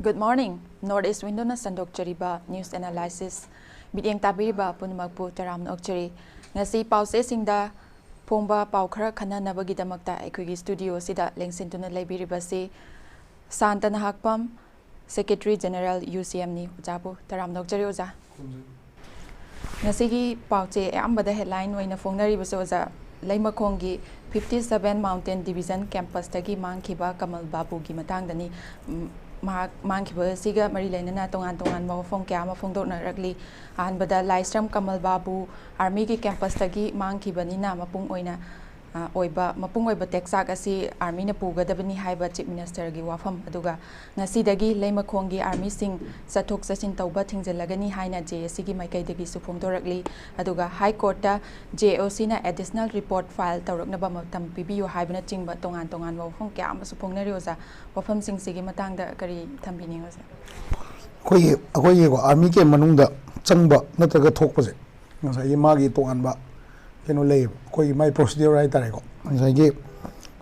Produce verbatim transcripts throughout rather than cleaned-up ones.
Good morning. North East Window-ꯅ ꯁꯟꯗꯣꯛꯆꯔꯤꯕ news analysis ꯃꯤꯠꯌꯦꯡ ꯇꯥꯕꯤꯔꯤꯕ ꯄꯨꯝꯅꯃꯛꯄꯨ ꯇꯔꯥꯝꯅ ꯑꯣꯛꯆꯔꯤ꯫ ꯉꯁꯤ ꯄꯥꯎꯆꯦꯁꯤꯡꯗ ꯐꯣꯡꯕ ꯄꯥꯎ ꯈꯔ ꯈꯟꯅꯅꯕꯒꯤꯗꯃꯛꯇ ꯑꯩꯈꯣꯏꯒꯤ studio ꯑꯁꯤꯗ ꯂꯦꯡꯁꯤꯟꯗꯨꯅ ꯂꯩꯕꯤꯔꯤꯕꯁꯤ Shanta Nahakpam, Secretary General, U C M-ꯅꯤ꯫ ꯑꯣꯖꯥꯕꯨ ꯇꯔꯥꯝꯅ ꯑꯣꯛꯆꯔꯤ, ꯑꯣꯖꯥ꯫ ꯉꯁꯤꯒꯤ ꯄꯥꯎꯆꯦ ꯑꯌꯥꯝꯕꯗ headline ꯑꯣꯏꯅ ꯐꯣꯡꯅꯔꯤꯕꯁꯦ, ꯑꯣꯖꯥ, ꯂꯩꯃꯈꯣꯡꯒꯤ fifty seven Mountain Division campus-ꯇꯒꯤ ꯃꯥꯡꯈꯤꯕ ꯀꯃꯜ ꯕꯥꯕꯨꯒꯤ ꯃꯇꯥꯡꯗꯅꯤ꯫ ꯎꯝ, ꯃꯍꯥꯛ ꯃꯥꯡꯈꯤꯕ ꯑꯁꯤꯒ ꯃꯔꯤ ꯂꯩꯅꯅ ꯇꯣꯉꯥꯟ ꯇꯣꯉꯥꯟꯕ ꯋꯥꯐꯝ ꯀꯌꯥ ꯑꯃ ꯐꯣꯡꯗꯣꯛꯅꯔꯛꯂꯤ꯫ ꯑꯍꯥꯟꯕꯗ ꯂꯥꯏꯁ꯭ꯔꯝ ꯀꯃꯜ ꯕꯥꯕꯨ army-ꯒꯤ campus-ꯇꯒꯤ ꯃꯥꯡꯈꯤꯕꯅꯤꯅ ꯃꯄꯨꯡ ꯑꯣꯏꯅ, ꯑ, ꯑꯣꯏꯕ, ꯃꯄꯨꯡ ꯑꯣꯏꯕ ꯇꯦꯛꯆꯥꯛ ꯑꯁꯤ army-ꯅ ꯄꯨꯒꯗꯕꯅꯤ ꯍꯥꯏꯕ Chief Minister-ꯒꯤ ꯋꯥꯐꯝ, ꯑꯗꯨꯒ ꯉꯁꯤꯗꯒꯤ ꯂꯩꯃꯈꯣꯡꯒꯤ army-ꯁꯤꯡ ꯆꯠꯊꯣꯛ ꯆꯠꯁꯤꯟ ꯇꯧꯕ ꯊꯤꯡꯖꯤꯜꯂꯒꯅꯤ ꯍꯥꯏꯅ J A C-ꯒꯤ ꯃꯥꯏꯀꯩꯗꯒꯤꯁꯨ ꯐꯣꯡꯗꯣꯔꯛꯂꯤ꯫ ꯑꯗꯨꯒ High Court-ꯇ J O C-ꯅ additional report file ꯇꯧꯔꯛꯅꯕ ꯃꯇꯝ ꯄꯤꯕꯤꯌꯨ ꯍꯥꯏꯕꯅꯆꯤꯡꯕ ꯇꯣꯉꯥꯟ ꯇꯣꯉꯥꯟꯕ ꯋꯥꯐꯝ ꯀꯌꯥ ꯑꯃꯁꯨ ꯐꯣꯡꯅꯔꯤ꯫ ꯑꯣꯖꯥ, ꯋꯥꯐꯝꯁꯤꯡꯁꯤꯒꯤ ꯃꯇꯥꯡꯗ ꯀꯔꯤ ꯊꯝꯕꯤꯅꯤꯡꯉꯤ, ꯑꯣꯖꯥ? ꯑꯩꯈꯣꯏꯒꯤ, ꯑꯩꯈꯣꯏꯒꯤꯀꯣ, army camp ꯃꯅꯨꯡꯗ ꯆꯪꯕ ꯅꯠꯇ꯭ꯔꯒ ꯊꯣꯛꯄꯁꯦ, ꯉꯁꯥꯏꯒꯤ ꯃꯥꯒꯤ ꯇꯣꯉꯥꯟꯕ ꯀꯩꯅꯣ ꯂꯩꯌꯦꯕ, ꯑꯩꯈꯣꯏꯒꯤ ꯃꯥꯏ procedure ꯍꯥꯏꯇꯥꯔꯦꯀꯣ꯫ ꯉꯁꯥꯏꯒꯤ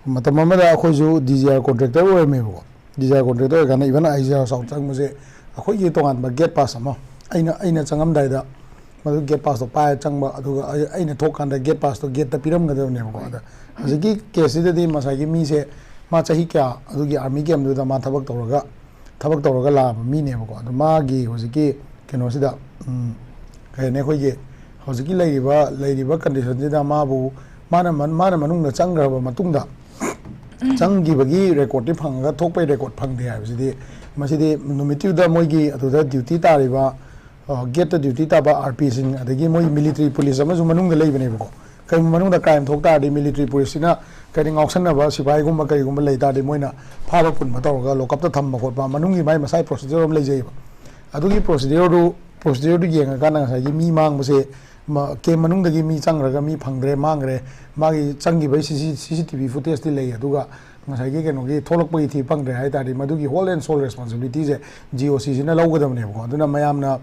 ꯃꯇꯝ ꯑꯃꯗ ꯑꯩꯈꯣꯏꯁꯨ D G R contractor ꯑꯣꯏꯔꯝꯃꯦꯕꯀꯣ꯫ D G R contractor ꯑꯣꯏꯔꯀꯥꯟꯗ even I G R South ꯆꯪꯕꯁꯦ ꯑꯩꯈꯣꯏꯒꯤ ꯇꯣꯉꯥꯟꯕ gate pass ꯑꯃ, ꯑꯩꯅ, ꯑꯩꯅ ꯆꯪꯉꯝꯗꯥꯏꯗ ꯃꯗꯨ gate pass-ꯇꯣ ꯄꯥꯏꯔ ꯆꯪꯕ, ꯑꯗꯨꯒ ꯑꯩ, ꯑꯩꯅ ꯊꯣꯛꯀꯥꯟꯗ gate pass-ꯇꯣ gate-ꯇ ꯄꯤꯔꯝꯒꯗꯕꯅꯦꯕꯀꯣ꯫ ꯑꯗ ꯍꯧꯖꯤꯛꯀꯤ case-ꯁꯤꯗꯗꯤ ꯉꯁꯥꯏꯒꯤ ꯃꯤꯁꯦ ꯃꯥ ꯆꯍꯤ ꯀꯌꯥ ꯑꯗꯨꯒꯤ army camp-ꯗꯨꯗ ꯃꯥ ꯊꯕꯛ ꯇꯧꯔꯒ, ꯊꯕꯛ ꯇꯧꯔꯒ ꯂꯥꯛꯑꯕ ꯃꯤꯅꯦꯕꯀꯣ꯫ ꯑꯗꯣ ꯃꯥꯒꯤ ꯍꯧꯖꯤꯛꯀꯤ ꯀꯩꯅꯣꯁꯤꯗ, ꯎꯝ, ꯀꯩ ꯍꯥꯏꯅꯤ, ꯑꯩꯈꯣꯏꯒꯤ ꯍꯧꯖꯤꯛꯀꯤ ꯂꯩꯔꯤꯕ, ꯂꯩꯔꯤꯕ condition-ꯁꯤꯗ ꯃꯥꯕꯨ, ꯃꯥꯅ ꯃꯟ-, ꯃꯥꯅ ꯃꯅꯨꯡꯗ ꯆꯪꯈ꯭ꯔꯕ ꯃꯇꯨꯡꯗ ꯆꯪꯈꯤꯕꯒꯤ record-ꯇꯤ ꯐꯪꯉꯒ ꯊꯣꯛꯄꯒꯤ record ꯐꯪꯗꯦ ꯍꯥꯏꯕꯁꯤꯗꯤ, ꯃꯁꯤꯗꯤ ꯅꯨꯃꯤꯠꯇꯨꯗ ꯃꯣꯏꯒꯤ ꯑꯗꯨꯗ duty ꯇꯥꯔꯤꯕ, ꯑ, gate-ꯇ duty ꯇꯥꯕ R P-ꯁꯤꯡ, ꯑꯗꯒꯤ ꯃꯣꯏ military police ꯑꯃꯁꯨ ꯃꯅꯨꯡꯗ ꯂꯩꯕꯅꯦꯕꯀꯣ꯫ ꯀꯔꯤꯒꯨꯝꯕ ꯃꯅꯨꯡꯗ crime ꯊꯣꯛ ꯇꯥꯔꯗꯤ military police-ꯁꯤꯅ ꯀꯔꯤ ꯉꯥꯎꯁꯟꯅꯕ ꯁꯤꯐꯥꯏꯒꯨꯝꯕ ꯀꯔꯤꯒꯨꯝꯕ ꯂꯩ ꯇꯥꯔꯗꯤ ꯃꯣꯏꯅ ꯐꯥꯕ ꯄꯨꯟꯕ ꯇꯧꯔꯒ lock-up-ꯇ ꯊꯝꯕ ꯈꯣꯠꯄ, ꯃꯅꯨꯡꯒꯤ ꯃꯥꯏ ꯃꯁꯥꯏ procedure ꯑꯃ ꯂꯩꯖꯩꯑꯕ꯫ ꯑꯗꯨꯒꯤ procedure-ꯗꯨ, procedure-ꯗꯨ ꯌꯦꯡꯉꯀꯥꯟꯗ ꯉꯁꯥꯏꯒꯤ ꯃꯤ ꯃꯥꯡꯕꯁꯦ, ꯃ-, camp ꯃꯅꯨꯡꯗꯒꯤ ꯃꯤ ꯆꯪꯈ꯭ꯔꯒ ꯃꯤ ꯐꯪꯗ꯭ꯔꯦ, ꯃꯥꯡꯈ꯭ꯔꯦ, ꯃꯥꯒꯤ ꯆꯪꯈꯤꯕꯒꯤ C C, C C T V footage-ꯇꯤ ꯂꯩ, ꯑꯗꯨꯒ ꯉꯁꯥꯏꯒꯤ ꯀꯩꯅꯣꯒꯤ ꯊꯣꯛꯂꯛꯄꯒꯤ ꯊꯤ ꯐꯪꯗ꯭ꯔꯦ ꯍꯥꯏ ꯇꯥꯔꯗꯤ ꯃꯗꯨꯒꯤ whole and sole responsibility-ꯁꯦ G O C-ꯁꯤꯅ ꯂꯧꯒꯗꯕꯅꯦꯕꯀꯣ꯫ ꯑꯗꯨꯅ ꯃꯌꯥꯝꯅ,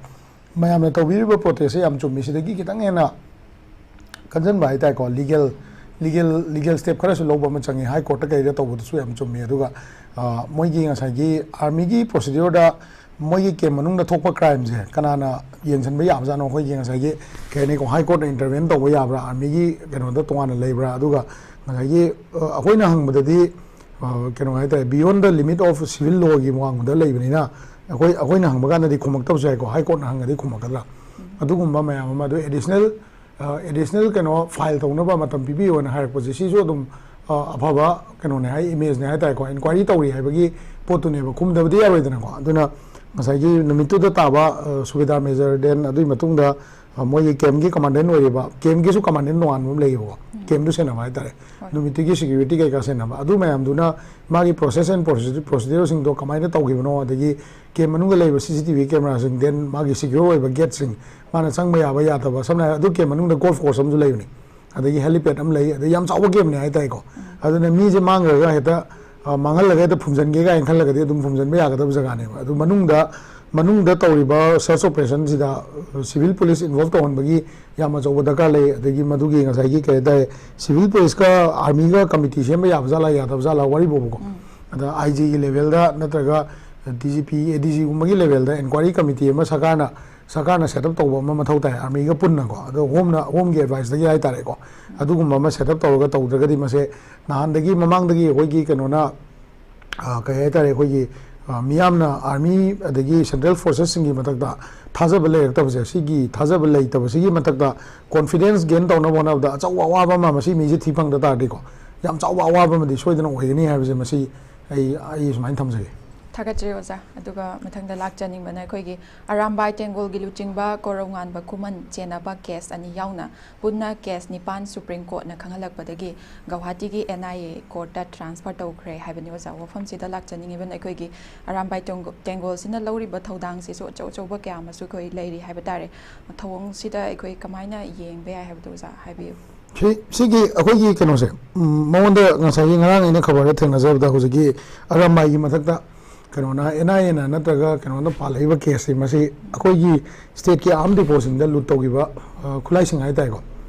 ꯃꯌꯥꯝꯅ ꯇꯧꯕꯤꯔꯤꯕ protest-ꯁꯦ ꯌꯥꯝ ꯆꯨꯝꯃꯤ꯫ ꯁꯤꯗꯒꯤ ꯈꯤꯇꯪ ꯍꯦꯟꯅ ꯀꯟꯁꯤꯟꯕ ꯍꯥꯏ ꯇꯥꯔꯦꯀꯣ, legal, ꯂꯤꯒꯦꯜ ꯂꯤꯒꯦꯜ ꯁ꯭ꯇꯦꯞ ꯈꯔꯁꯨ ꯂꯧꯕ ꯑꯃ ꯆꯪꯉꯤ, ꯍꯥꯏ ꯀꯣꯔꯠꯇ ꯀꯩꯗ ꯇꯧꯕꯗꯨꯁꯨ ꯌꯥꯝ ꯆꯨꯝꯃꯤ꯫ ꯑꯗꯨꯒ ꯑ, ꯃꯣꯏꯒꯤ ꯉꯁꯥꯏꯒꯤ ꯑꯥꯔꯃꯤꯒꯤ ꯄ꯭ꯔꯣꯁꯤꯗ꯭ꯌꯨꯔꯗ ꯃꯣꯏꯒꯤ ꯀꯦꯝ ꯃꯅꯨꯡꯗ ꯊꯣꯛꯄ ꯀ꯭ꯔꯥꯏꯝꯁꯦ ꯀꯅꯥꯅ ꯌꯦꯡꯁꯤꯟꯕ ꯌꯥꯕꯖꯥꯠꯅꯣ? ꯑꯩꯈꯣꯏꯒꯤ ꯉꯁꯥꯏꯒꯤ ꯀꯩ ꯍꯥꯏꯅꯤꯀꯣ, ꯍꯥꯏ ꯀꯣꯔꯠꯅ ꯏꯟꯇꯔꯚꯦꯟ ꯇꯧꯕ ꯌꯥꯕ꯭ꯔꯥ, ꯑꯥꯔꯃꯤꯒꯤ ꯀꯩꯅꯣꯗ ꯇꯣꯉꯥꯟꯅ ꯂꯩꯕ꯭ꯔꯥ? ꯑꯗꯨꯒ ꯉꯁꯥꯏꯒꯤ ꯑ, ꯑꯩꯈꯣꯏꯅ ꯍꯪꯕꯗꯗꯤ ꯑ, ꯀꯩꯅꯣ ꯍꯥꯏꯇꯥꯔꯦ, beyond the limit of civil lawꯒꯤ ꯋꯥꯡꯃꯗ ꯂꯩꯕꯅꯤꯅ ꯑꯩꯈꯣꯏ ꯑꯩꯈꯣꯏꯅ ꯍꯪꯕ ꯀꯥꯟꯗꯗꯤ ꯈꯨꯝꯃꯛꯇꯕꯁꯨ ꯌꯥꯏꯀꯣ, ꯍꯥꯏ ꯀꯣꯔꯠꯅ ꯍꯪꯉꯗꯤ ꯈꯨꯝꯃꯛꯀꯗ꯭ꯔꯥ? ꯑꯗꯨꯒꯨꯝꯕ ꯃꯌꯥꯝ ꯑꯃ, ꯑꯗꯨ ꯑꯦꯗꯤꯁꯅꯦꯜ ꯑꯦꯗꯤꯁꯅꯦꯜ ꯀꯩꯅꯣ ꯐꯥꯏꯜ ꯇꯧꯅꯕ ꯃꯇꯝ ꯄꯤꯕꯤꯌꯣꯅ ꯍꯥꯏꯔꯛꯄꯁꯦ, ꯁꯤꯁꯨ ꯑꯗꯨꯝ ꯑ, ꯑꯐꯕ ꯀꯩꯅꯣꯅꯦ ꯍꯥꯏ, ꯏꯃꯦꯖꯅꯦ ꯍꯥꯏꯇꯥꯔꯦꯀꯣ꯫ ꯏꯟꯀ꯭ꯋꯥꯏꯔꯤ ꯇꯧꯔꯤ ꯍꯥꯏꯕꯒꯤ ꯄꯣꯠꯇꯨꯅꯦꯕ, ꯈꯨꯝꯗꯕꯗꯤ ꯌꯥꯔꯣꯏꯗꯅꯀꯣ꯫ ꯑꯗꯨꯅ ꯉꯁꯥꯏꯒꯤ ꯅꯨꯃꯤꯠꯇꯨꯗ ꯇꯥꯕ ꯑ, ꯁꯨꯕꯦꯗꯥꯔ ꯃꯦꯖꯔ, then ꯑꯗꯨꯒꯤ ꯃꯇꯨꯡꯗ ꯑ, ꯃꯣꯏꯒꯤ ꯀꯦꯝꯒꯤ ꯀꯃꯥꯟꯗꯦꯟ ꯑꯣꯏꯔꯤꯕ, ꯀꯦꯝꯒꯤꯁꯨ ꯀꯃꯥꯟꯗꯦꯟ ꯇꯣꯉꯥꯟꯕ ꯑꯃ ꯂꯩꯌꯦꯕꯀꯣ, ꯀꯦꯝꯗꯨ ꯁꯦꯟꯅꯕ ꯍꯥꯏꯇꯥꯔꯦ꯫ ꯍꯣꯏ꯫ ꯅꯨꯃꯤꯠꯇꯨꯒꯤ ꯁꯦꯀ꯭ꯌꯨꯔꯤꯇꯤ ꯀꯩꯀꯥ ꯁꯦꯟꯅꯕ, ꯑꯗꯨ ꯃꯌꯥꯝꯗꯨꯅ ꯃꯥꯒꯤ ꯄ꯭ꯔꯣꯁꯦꯁ ꯑꯦꯟ ꯄ꯭ꯔꯣꯁꯤꯗ꯭ꯌꯨꯔꯁꯤꯡꯗꯣ ꯀꯃꯥꯏꯅ ꯇꯧꯈꯤꯕꯅꯣ, ꯑꯗꯒꯤ ꯀꯦꯝ ꯃꯅꯨꯡꯗ ꯂꯩꯕ ꯁꯤ ꯁꯤ ꯇꯤ ꯚꯤ ꯀꯦꯃꯦꯔꯥꯁꯤꯡ, then ꯃꯥꯒꯤ ꯁꯦꯀ꯭ꯌꯣꯔ ꯑꯣꯏꯕ ꯒꯦꯠꯁꯤꯡ, ꯃꯥꯅ ꯆꯪꯕ ꯌꯥꯕ ꯌꯥꯗꯕ, ꯁꯝꯅ ꯍꯥꯏꯔꯕꯗ ꯑꯗꯨ ꯀꯦꯝ ꯃꯅꯨꯡꯗ ꯒꯣꯜꯐ ꯀꯣꯔꯁ ꯑꯃꯁꯨ ꯂꯩꯕꯅꯤ, ꯑꯗꯒꯤ ꯍꯦꯂꯤꯄꯦꯗ ꯑꯃ ꯂꯩ, ꯑꯗꯩ ꯌꯥꯝ ꯆꯥꯎꯕ ꯀꯦꯝꯅꯦ ꯍꯥꯏꯇꯥꯔꯦꯀꯣ꯫ ꯑꯗꯨꯅ ꯃꯤꯁꯦ ꯃꯥꯡꯈ꯭ꯔꯒ ꯍꯦꯛꯇ ꯑ, ꯃꯥꯡꯍꯜꯂꯒ ꯍꯦꯛꯇ ꯐꯨꯝꯖꯤꯟꯒꯦ ꯀꯥꯏꯅ ꯈꯜꯂꯒꯗꯤ ꯑꯗꯨꯝ ꯐꯨꯝꯖꯤꯟꯕ ꯌꯥꯒꯗꯕ ꯖꯒꯥꯅꯦꯕ꯫ ꯑꯗꯨ ꯃꯅꯨꯡꯗ ꯃꯅꯨꯡꯗ ꯇꯧꯔꯤꯕ ꯁꯔꯆ ꯑꯣꯄꯔꯦꯁꯟꯁꯤꯗ ꯁꯤꯚꯤꯜ ꯄꯨꯂꯤꯁ ꯏꯟꯚꯣꯜꯕ ꯇꯧꯍꯟꯕꯒꯤ ꯌꯥꯝ ꯑꯆꯧꯕ ꯗꯔꯀꯥꯔ ꯂꯩ꯫ ꯑꯗꯒꯤ ꯃꯗꯨꯒꯤ ꯉꯁꯥꯏꯒꯤ ꯀꯩ ꯍꯥꯏꯇꯥꯔꯦ, ꯁꯤꯚꯤꯜ ꯄꯨꯂꯤꯁꯀ ꯑꯥꯔꯃꯤꯒ ꯀꯃꯤꯇꯤ ꯁꯦꯝꯕ ꯌꯥꯕ ꯖꯥꯠꯂꯥ, ꯌꯥꯗꯕ ꯖꯥꯠꯂꯥ, ꯋꯥꯔꯤ ꯐꯥꯎꯕꯀꯣ꯫ ꯑꯗ ꯑꯥꯏ ꯖꯤꯒꯤ ꯂꯦꯚꯦꯜꯗ ꯅꯠꯇ꯭ꯔꯒ ꯗꯤ ꯖꯤ ꯄꯤ, ꯑꯦ ꯗꯤ ꯖꯤꯒꯨꯝꯕꯒꯤ ꯂꯦꯚꯦꯜꯗ ꯏꯟꯀ꯭ꯋꯥꯏꯔꯤ ꯀꯃꯤꯇꯤ ꯑꯃ ꯁꯔꯀꯥꯔꯅ ꯁꯔꯀꯥꯔꯅ ꯁꯦꯠ ꯑꯞ ꯇꯧꯕ ꯑꯃ ꯃꯊꯧ ꯇꯥꯏ, ꯑꯥꯔꯃꯤꯒ ꯄꯨꯟꯅꯀꯣ꯫ ꯑꯗꯣ ꯍꯣꯝꯅ, ꯍꯣꯝꯒꯤ ꯑꯦꯗꯚꯥꯏꯁꯇꯒꯤ ꯍꯥꯏꯇꯥꯔꯦꯀꯣ, ꯑꯗꯨꯒꯨꯝꯕ ꯑꯃ ꯁꯦꯠ ꯑꯞ ꯇꯧꯔꯒ ꯇꯧꯗ꯭ꯔꯒꯗꯤ ꯃꯁꯦ ꯅꯍꯥꯟꯗꯒꯤ, ꯃꯃꯥꯡꯗꯒꯤ ꯑꯩꯈꯣꯏꯒꯤ ꯀꯩꯅꯣꯅ, ꯑ, ꯀꯩ ꯍꯥꯏꯇꯥꯔꯦ, ꯑꯩꯈꯣꯏꯒꯤ ꯑ, ꯃꯤꯌꯥꯝꯅ ꯑꯥꯔꯃꯤ ꯑꯗꯒꯤ ꯁꯦꯟꯇ꯭ꯔꯦꯜ ꯐꯣꯔꯁꯦꯁꯁꯤꯡꯒꯤ ꯃꯊꯛꯇ ꯊꯥꯖꯕ ꯂꯩꯔꯛꯇꯕꯁꯦ, ꯁꯤꯒꯤ ꯊꯥꯖꯕ ꯂꯩꯇꯕꯁꯤꯒꯤ ꯃꯊꯛꯇ ꯀꯣꯟꯐꯤꯗꯦꯟꯁ ꯒꯦꯟ ꯇꯧꯅꯕ ꯍꯣꯠꯅꯕꯗ ꯑꯆꯧꯕ ꯑꯋꯥꯕ ꯑꯃ ꯃꯁꯤ ꯃꯤꯁꯦ ꯊꯤ ꯐꯪꯗ ꯇꯥꯔꯗꯤꯀꯣ, ꯌꯥꯝ ꯆꯥꯎꯕ ꯑꯋꯥꯕ ꯑꯃꯗꯤ ꯁꯣꯏꯗꯅ ꯑꯣꯏꯒꯅꯤ ꯍꯥꯏꯕꯁꯦ ꯃꯁꯤ ꯑꯩ, ꯑꯩ ꯁꯨꯃꯥꯏꯅ ꯊꯝꯖꯒꯦ꯫ ꯊꯥꯒꯠꯆꯔꯤ ꯑꯣꯖꯥ꯫ ꯑꯗꯨꯒ ꯃꯊꯪꯗ ꯂꯥꯛꯆꯅꯤꯡꯕꯅ ꯑꯩꯈꯣꯏꯒꯤ ꯑꯔꯥꯝꯕꯥꯏ ꯇꯦꯡꯒꯣꯜꯒꯤ ꯂꯨꯆꯤꯡꯕ ꯀꯣꯔꯧꯉꯥꯟꯕ ꯈꯨꯃꯟ ꯆꯦꯟꯅꯕ ꯀꯦꯁ ꯑꯅꯤ ꯌꯥꯎꯅ ꯄꯨꯟꯅ ꯀꯦꯁ ꯅꯤꯄꯥꯟ ꯁꯨꯄ꯭ꯔꯤꯝ ꯀꯣꯔꯠꯅ ꯈꯪꯍꯜꯂꯛꯄꯗꯒꯤ ꯒꯧꯍꯥꯇꯤꯒꯤ ꯑꯦꯟ ꯑꯥꯏ ꯑꯦ ꯀꯣꯔꯠꯇ ꯇ꯭ꯔꯥꯟꯁꯐꯔ ꯇꯧꯈ꯭ꯔꯦ ꯍꯥꯏꯕꯅꯤ꯫ ꯑꯣꯖꯥ, ꯋꯥꯐꯝꯁꯤꯗ ꯂꯥꯛꯆꯅꯤꯡꯉꯤꯕꯅ ꯑꯩꯈꯣꯏꯒꯤ ꯑꯔꯥꯝꯕꯥꯏ ꯇꯦꯡꯒꯣ-, ꯇꯦꯡꯒꯣꯜꯁꯤꯅ ꯂꯧꯔꯤꯕ ꯊꯧꯗꯥꯡꯁꯤꯁꯨ ꯑꯆꯧ ꯑꯆꯧꯕ ꯀꯌꯥ ꯑꯃꯁꯨ ꯑꯩꯈꯣꯏ ꯂꯩꯔꯤ ꯍꯥꯏꯕ ꯇꯥꯔꯦ꯫ ꯊꯧꯑꯣꯡꯁꯤꯗ ꯑꯩꯈꯣꯏ ꯀꯃꯥꯏꯅ ꯌꯦꯡꯕ ꯌꯥꯏ ꯍꯥꯏꯕꯗꯨ ꯑꯣꯖꯥ ꯍꯥꯏꯕꯤꯌꯨ꯫ ꯁꯤ, ꯁꯤꯒꯤ ꯑꯩꯈꯣꯏꯒꯤ ꯀꯩꯅꯣꯁꯦ, ꯎꯝ, ꯃꯉꯣꯟꯗ ꯉꯁꯥꯏꯒꯤ ꯉꯔꯥꯡ ꯑꯩꯅ ꯈꯕꯔꯗ ꯊꯦꯡꯅꯖꯕꯗ ꯍꯧꯖꯤꯛꯀꯤ ꯑꯔꯥꯝꯕꯥꯏꯒꯤ ꯃꯊꯛꯇ ꯀꯩꯅꯣꯅ, ꯑꯦꯟ ꯑꯥꯏ ꯑꯦꯅ ꯅꯠꯇ꯭ꯔꯒ ꯀꯩꯅꯣꯅ ꯄꯥꯜꯂꯛꯏꯕ ꯀꯦꯁꯁꯤ, ꯃꯁꯤ ꯑꯩꯈꯣꯏꯒꯤ ꯁ꯭ꯇꯦꯠꯀꯤ ꯑꯥꯔꯝ ꯗꯤꯄꯣꯁꯤꯡꯗ ꯂꯨꯠ ꯇꯧꯈꯤꯕ, ꯑ, ꯈꯨꯠꯂꯥꯏꯁꯤꯡ ꯍꯥꯏꯇꯥꯔꯦꯀꯣ,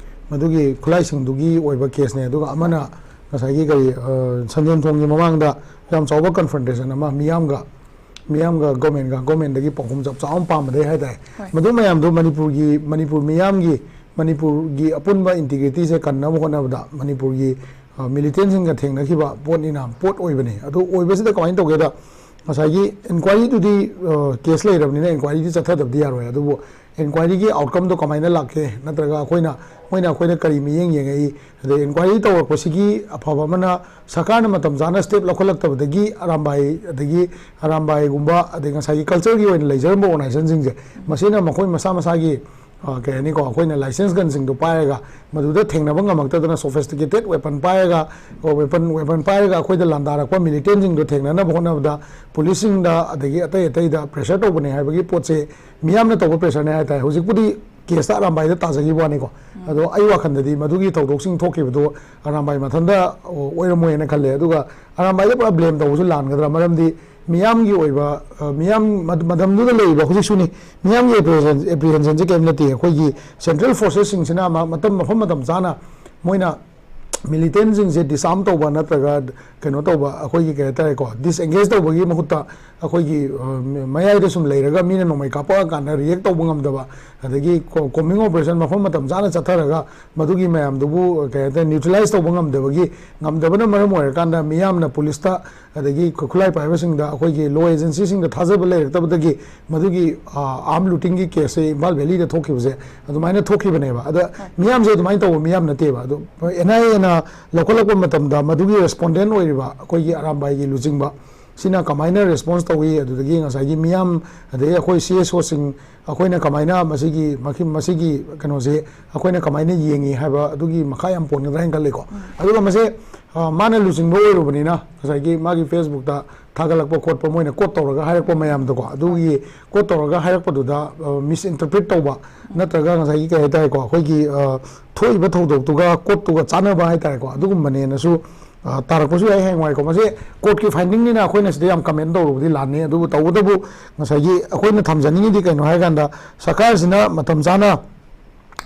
ꯃꯗꯨꯒꯤ ꯈꯨꯠꯂꯥꯏꯁꯤꯡꯗꯨꯒꯤ ꯑꯣꯏꯕ ꯀꯦꯁꯅꯦ꯫ ꯑꯗꯨꯒ ꯑꯃꯅ ꯉꯁꯥꯏꯒꯤ ꯀꯔꯤ, ꯑ, ꯁꯟꯖꯦꯟ ꯊꯣꯡꯒꯤ ꯃꯃꯥꯡꯗ ꯌꯥꯝ ꯆꯥꯎꯕ ꯀꯟꯐ꯭ꯔꯟꯇꯦꯁꯟ ꯑꯃ ꯃꯤꯌꯥꯝꯒ, ꯃꯤꯌꯥꯝꯒ ꯒꯣꯔꯃꯦꯟꯒ, ꯒꯣꯔꯃꯦꯟꯗꯒꯤ ꯄꯥꯎꯈꯨꯝ ꯆꯞ ꯆꯥꯕ ꯑꯃ ꯄꯥꯝꯕꯗꯩ ꯍꯥꯏꯇꯥꯔꯦ꯫ ꯍꯣꯏ꯫ ꯃꯗꯨ ꯃꯌꯥꯝꯗꯣ ꯃꯅꯤꯄꯨꯔꯒꯤ, ꯃꯅꯤꯄꯨꯔ ꯃꯤꯌꯥꯝꯒꯤ, ꯃꯅꯤꯄꯨꯔꯒꯤ ꯑꯄꯨꯟꯕ ꯏꯟꯇꯤꯒ꯭ꯔꯤꯇꯤꯁꯦ ꯀꯟꯅꯕ ꯍꯣꯠꯅꯕꯗ ꯃꯅꯤꯄꯨꯔꯒꯤ, ꯑ, ꯃꯤꯂꯤꯇꯦꯟꯁꯤꯡꯒ ꯊꯦꯡꯅꯈꯤꯕ ꯄꯣꯠꯅꯤꯅ, ꯄꯣꯠ ꯑꯣꯏꯕꯅꯤ꯫ ꯑꯗꯨ ꯑꯣꯏꯕꯁꯤꯗ ꯀꯃꯥꯏꯅ ꯇꯧꯒꯦꯗ, ꯉꯁꯥꯏꯒꯤ ꯏꯟꯀ꯭ꯋꯥꯏꯔꯤꯗꯨꯗꯤ, ꯑ, ꯀꯦꯁ ꯂꯩꯔꯕꯅꯤꯅ ꯏꯟꯀ꯭ꯋꯥꯏꯔꯤꯗꯤ ꯆꯠꯊꯗꯕꯗꯤ ꯌꯥꯔꯣꯏ꯫ ꯑꯗꯨꯕꯨ ꯏꯟꯀ꯭ꯋꯥꯏꯔꯤꯒꯤ ꯑꯥꯎꯠꯀꯝꯗꯣ ꯀꯃꯥꯏꯅ ꯂꯥꯛꯀꯦ, ꯅꯠꯇ꯭ꯔꯒ ꯑꯩꯈꯣꯏꯅ, ꯃꯣꯏꯅ ꯑꯩꯈꯣꯏꯗ ꯀꯔꯤ ꯃꯤꯠꯌꯦꯡ ꯌꯦꯡꯉꯛꯏ, ꯑꯗꯩ ꯏꯟꯀ꯭ꯋꯥꯏꯔꯤ ꯇꯧꯔꯛꯄꯁꯤꯒꯤ ꯑꯐꯕ ꯑꯃꯅ ꯁꯔꯀꯥꯔꯅ ꯃꯇꯝ ꯆꯥꯅ ꯁ꯭ꯇꯦꯞ ꯂꯧꯈꯠꯂꯛꯇꯕꯗꯒꯤ ꯑꯔꯥꯝꯕꯥꯏ, ꯑꯗꯒꯤ ꯑꯔꯥꯝꯕꯥꯏꯒꯨꯝꯕ, ꯑꯗꯩ ꯉꯁꯥꯏꯒꯤ ꯀꯜꯆꯔꯒꯤ ꯑꯣꯏꯅ ꯂꯩꯖꯔꯝꯕ ꯑꯣꯔꯒꯅꯥꯏꯖꯦꯁꯟꯁꯤꯡꯁꯦ, ꯃꯁꯤꯅ ꯃꯈꯣꯏ ꯃꯁꯥ ꯃꯁꯥꯒꯤ, ꯑ, ꯀꯩ ꯍꯥꯏꯅꯤꯀꯣ, ꯑꯩꯈꯣꯏꯅ ꯂꯥꯏꯁꯦꯟꯁ ꯒꯟꯁꯤꯡꯗꯣ ꯄꯥꯏꯔꯒ, ꯃꯗꯨꯗ ꯊꯦꯡꯅꯕ ꯉꯝꯃꯛꯇꯗꯅ ꯁꯣꯐꯤꯁꯇꯤꯀꯦꯇꯦꯠ ꯋꯦꯄꯟ ꯄꯥꯏꯔꯒ, ꯋꯦꯄꯟ, ꯋꯦꯄꯟ ꯄꯥꯏꯔꯒ ꯑꯩꯈꯣꯏꯗ ꯂꯥꯟꯗꯥꯔꯛꯄ ꯃꯤꯂꯤꯇꯦꯟꯁꯤꯡꯗꯣ ꯊꯦꯡꯅꯅꯕ ꯍꯣꯠꯅꯕꯗ ꯄꯨꯂꯤꯁꯁꯤꯡꯗ ꯑꯗꯒꯤ ꯑꯇꯩ ꯑꯇꯩꯗ ꯄ꯭ꯔꯦꯁꯔ ꯇꯧꯕꯅꯦ ꯍꯥꯏꯕꯒꯤ ꯄꯣꯠꯁꯦ ꯃꯤꯌꯥꯝꯅ ꯇꯧꯕ ꯄ꯭ꯔꯦꯁꯔꯅꯦ ꯍꯥꯏꯇꯥꯔꯦ꯫ ꯍꯧꯖꯤꯛꯄꯨꯗꯤ ꯀꯦꯁꯇ ꯑꯔꯥꯝꯕꯥꯏꯗ ꯇꯥꯖꯈꯤꯕ ꯋꯥꯅꯤꯀꯣ꯫ ꯑꯗꯣ ꯑꯩ ꯋꯥꯈꯜꯗꯗꯤ ꯃꯗꯨꯒꯤ ꯊꯧꯗꯣꯛꯁꯤꯡ ꯊꯣꯛꯈꯤꯕꯗꯣ ꯑꯔꯥꯝꯕꯥꯏ ꯃꯊꯟꯇ ꯑꯣꯏꯔꯝꯃꯣꯏꯅ ꯈꯜꯂꯦ꯫ ꯑꯗꯨꯒ ꯑꯔꯥꯝꯕꯥꯏꯗ ꯄꯨꯔꯥ ꯕ꯭ꯂꯦꯝ ꯇꯧꯕꯁꯨ ꯂꯥꯟꯒꯗ꯭ꯔꯥ? ꯃꯔꯝꯗꯤ ꯃꯤꯌꯥꯝꯒꯤ ꯑꯣꯏꯕ, ꯑ, ꯃꯤꯌꯥꯝ ꯃꯗ-, ꯃꯇꯝꯗꯨꯗ ꯂꯩꯔꯤꯕ ꯍꯧꯖꯤꯛꯁꯨꯅꯤ, ꯃꯤꯌꯥꯝꯒꯤ ꯑꯦꯄ꯭ꯔꯤꯍꯦꯟꯁꯟꯁꯦ ꯀꯔꯤꯝ ꯅꯠꯇꯦ꯫ ꯑꯩꯈꯣꯏꯒꯤ ꯁꯦꯟꯇ꯭ꯔꯦꯜ ꯐꯣꯔꯁꯦꯁꯁꯤꯡꯁꯤꯅ ꯃ-, ꯃꯇꯝ, ꯃꯐꯝ ꯃꯇꯝ ꯆꯥꯅ ꯃꯣꯏꯅ ꯃꯤꯂꯤꯇꯦꯟꯁꯤꯡꯁꯦ ꯗꯤꯁꯥꯔꯝ ꯇꯧꯕ ꯅꯠꯇ꯭ꯔꯒ ꯀꯩꯅꯣ ꯇꯧꯕ, ꯑꯩꯈꯣꯏꯒꯤ ꯀꯩ ꯍꯥꯏꯇꯥꯔꯦꯀꯣ, ꯗꯤꯁꯑꯦꯡꯒꯦꯖ ꯇꯧꯕꯒꯤ ꯃꯍꯨꯠꯇ ꯑꯩꯈꯣꯏꯒꯤ, ꯑ, ꯃꯌꯥꯏꯗ ꯁꯨꯝ ꯂꯩꯔꯒ ꯃꯤꯅ ꯅꯣꯡꯃꯩ ꯀꯥꯞꯄꯛꯑꯀꯥꯟꯗ ꯔꯤꯌꯦꯛ ꯇꯧꯕ ꯉꯝꯗꯕ, ꯑꯗꯒꯤ ꯀꯣ-, ꯀꯣꯝꯕꯤꯡ ꯑꯣꯄꯔꯦꯁꯟ ꯃꯐꯝ ꯃꯇꯝ ꯆꯥꯅ ꯆꯠꯊꯔꯒ ꯃꯗꯨꯒꯤ ꯃꯌꯥꯝꯗꯨꯕꯨ, ꯀꯩ ꯍꯥꯏꯇꯥꯔꯦ, ꯅ꯭ꯌꯨꯇ꯭ꯔꯦꯂꯥꯏꯁ ꯇꯧꯕ ꯉꯝꯗꯕꯒꯤ, ꯉꯝꯗꯕꯅ ꯃꯔꯝ ꯑꯣꯏꯔꯀꯥꯟꯗ ꯃꯤꯌꯥꯝꯅ ꯄꯨꯂꯤꯁꯇ ꯑꯗꯒꯤ ꯈꯨ-, ꯈꯨꯠꯂꯥꯏ ꯄꯥꯏꯕꯁꯤꯡꯗ, ꯑꯩꯈꯣꯏꯒꯤ ꯂꯣ ꯑꯦꯖꯦꯟꯁꯤꯁꯤꯡꯗ ꯊꯥꯖꯕ ꯂꯩꯔꯛꯇꯕꯗꯒꯤ ꯃꯗꯨꯒꯤ, ꯑ, ꯑꯥꯔꯝ ꯂꯨꯇꯤꯡꯒꯤ ꯀꯦꯁꯁꯦ ꯏꯝꯐꯥꯜ ꯚꯦꯂꯤꯗ ꯊꯣꯛꯈꯤꯕꯁꯦ ꯑꯗꯨꯃꯥꯏꯅ ꯊꯣꯛꯈꯤꯕꯅꯦꯕ꯫ ꯑꯗ ꯃꯤꯌꯥꯝꯁꯦ ꯑꯗꯨꯃꯥꯏꯅ ꯇꯧꯕ ꯃꯤꯌꯥꯝ ꯅꯠꯇꯦꯕ꯫ ꯑꯗꯣ ꯑꯦꯟ ꯑꯥꯏ ꯑꯦꯅ ꯂꯧꯈꯠꯂꯛꯄ ꯃꯇꯝꯗ ꯃꯗꯨꯒꯤ ꯔꯦꯁꯄꯣꯟꯗꯦꯟ ꯑꯣꯏꯔꯤꯕ ꯑꯩꯈꯣꯏꯒꯤ ꯑꯔꯥꯝꯕꯥꯏꯒꯤ ꯂꯨꯆꯤꯡꯕ ꯁꯤꯅ ꯀꯃꯥꯏꯅ ꯔꯦꯁꯄꯣꯟꯁ ꯇꯧꯏ, ꯑꯗꯨꯗꯒꯤ ꯉꯁꯥꯏꯒꯤ ꯃꯤꯌꯥꯝ, ꯑꯗꯒꯤ ꯑꯩꯈꯣꯏ ꯁꯤ ꯑꯦꯁ ꯑꯣꯁꯤꯡ, ꯑꯩꯈꯣꯏꯅ ꯀꯃꯥꯏꯅ ꯃꯁꯤꯒꯤ, ꯃꯁꯤ-, ꯃꯁꯤꯒꯤ ꯀꯩꯅꯣꯁꯦ ꯑꯩꯈꯣꯏꯅ ꯀꯃꯥꯏꯅ ꯌꯦꯡꯉꯤ ꯍꯥꯏꯕ ꯑꯗꯨꯒꯤ ꯃꯈꯥ ꯌꯥꯝ ꯄꯣꯟꯒꯗ꯭ꯔꯥ ꯍꯥꯏꯅ ꯈꯜꯂꯤꯀꯣ꯫ ꯑꯗꯨꯒ ꯃꯁꯦ, ꯑ, ꯃꯥꯅ ꯂꯨꯆꯤꯡꯕ ꯑꯣꯏꯔꯨꯕꯅꯤꯅ ꯉꯁꯥꯏꯒꯤ ꯃꯥꯒꯤ ꯐꯦꯁꯕꯨꯛꯇ ꯊꯥꯒꯠꯂꯛꯄ ꯈꯣꯠꯄ, ꯃꯣꯏꯅ ꯀꯣꯠ ꯇꯧꯔꯒ ꯍꯥꯏꯔꯛꯄ ꯃꯌꯥꯝꯗꯣꯀꯣ, ꯑꯗꯨꯒꯤ ꯀꯣꯠ ꯇꯧꯔꯒ ꯍꯥꯏꯔꯛꯄꯗꯨꯗ, ꯑ, ꯃꯤꯁꯏꯟꯇꯔꯄ꯭ꯔꯤꯠ ꯇꯧꯕ ꯅꯠꯇ꯭ꯔꯒ ꯉꯁꯥꯏꯒꯤ ꯀꯩ ꯍꯥꯏꯇꯥꯔꯦꯀꯣ, ꯑꯩꯈꯣꯏꯒꯤ, ꯑ, ꯊꯣꯛꯏꯕ ꯊꯧꯗꯣꯛꯇꯨꯒ ꯀꯣꯠꯇꯨꯒ ꯆꯥꯟꯅꯕ ꯍꯥꯏꯇꯥꯔꯦꯀꯣ, ꯑꯗꯨꯒꯨꯝꯕꯅꯦꯅꯁꯨ, ꯑ, ꯇꯥꯔꯛꯄꯁꯨ ꯌꯥꯏ ꯍꯌꯦꯡꯋꯥꯏꯀꯣ꯫ ꯃꯁꯤ ꯀꯣꯔꯠꯀꯤ ꯐꯥꯏꯟꯗꯤꯡꯅꯤꯅ ꯑꯩꯈꯣꯏꯅ ꯁꯤꯗ ꯌꯥꯝ ꯀꯃꯦꯟ ꯇꯧꯔꯨꯕꯗꯤ ꯂꯥꯟꯅꯤ꯫ ꯑꯗꯨꯕꯨ ꯇꯧꯕꯇꯕꯨ ꯉꯁꯥꯏꯒꯤ ꯑꯩꯈꯣꯏꯅ ꯊꯝꯖꯅꯤꯡꯉꯤꯗꯤ ꯀꯩꯅꯣ ꯍꯥꯏꯔꯀꯥꯟꯗ ꯁꯔꯀꯥꯔꯁꯤꯅ ꯃꯇꯝ ꯆꯥꯅ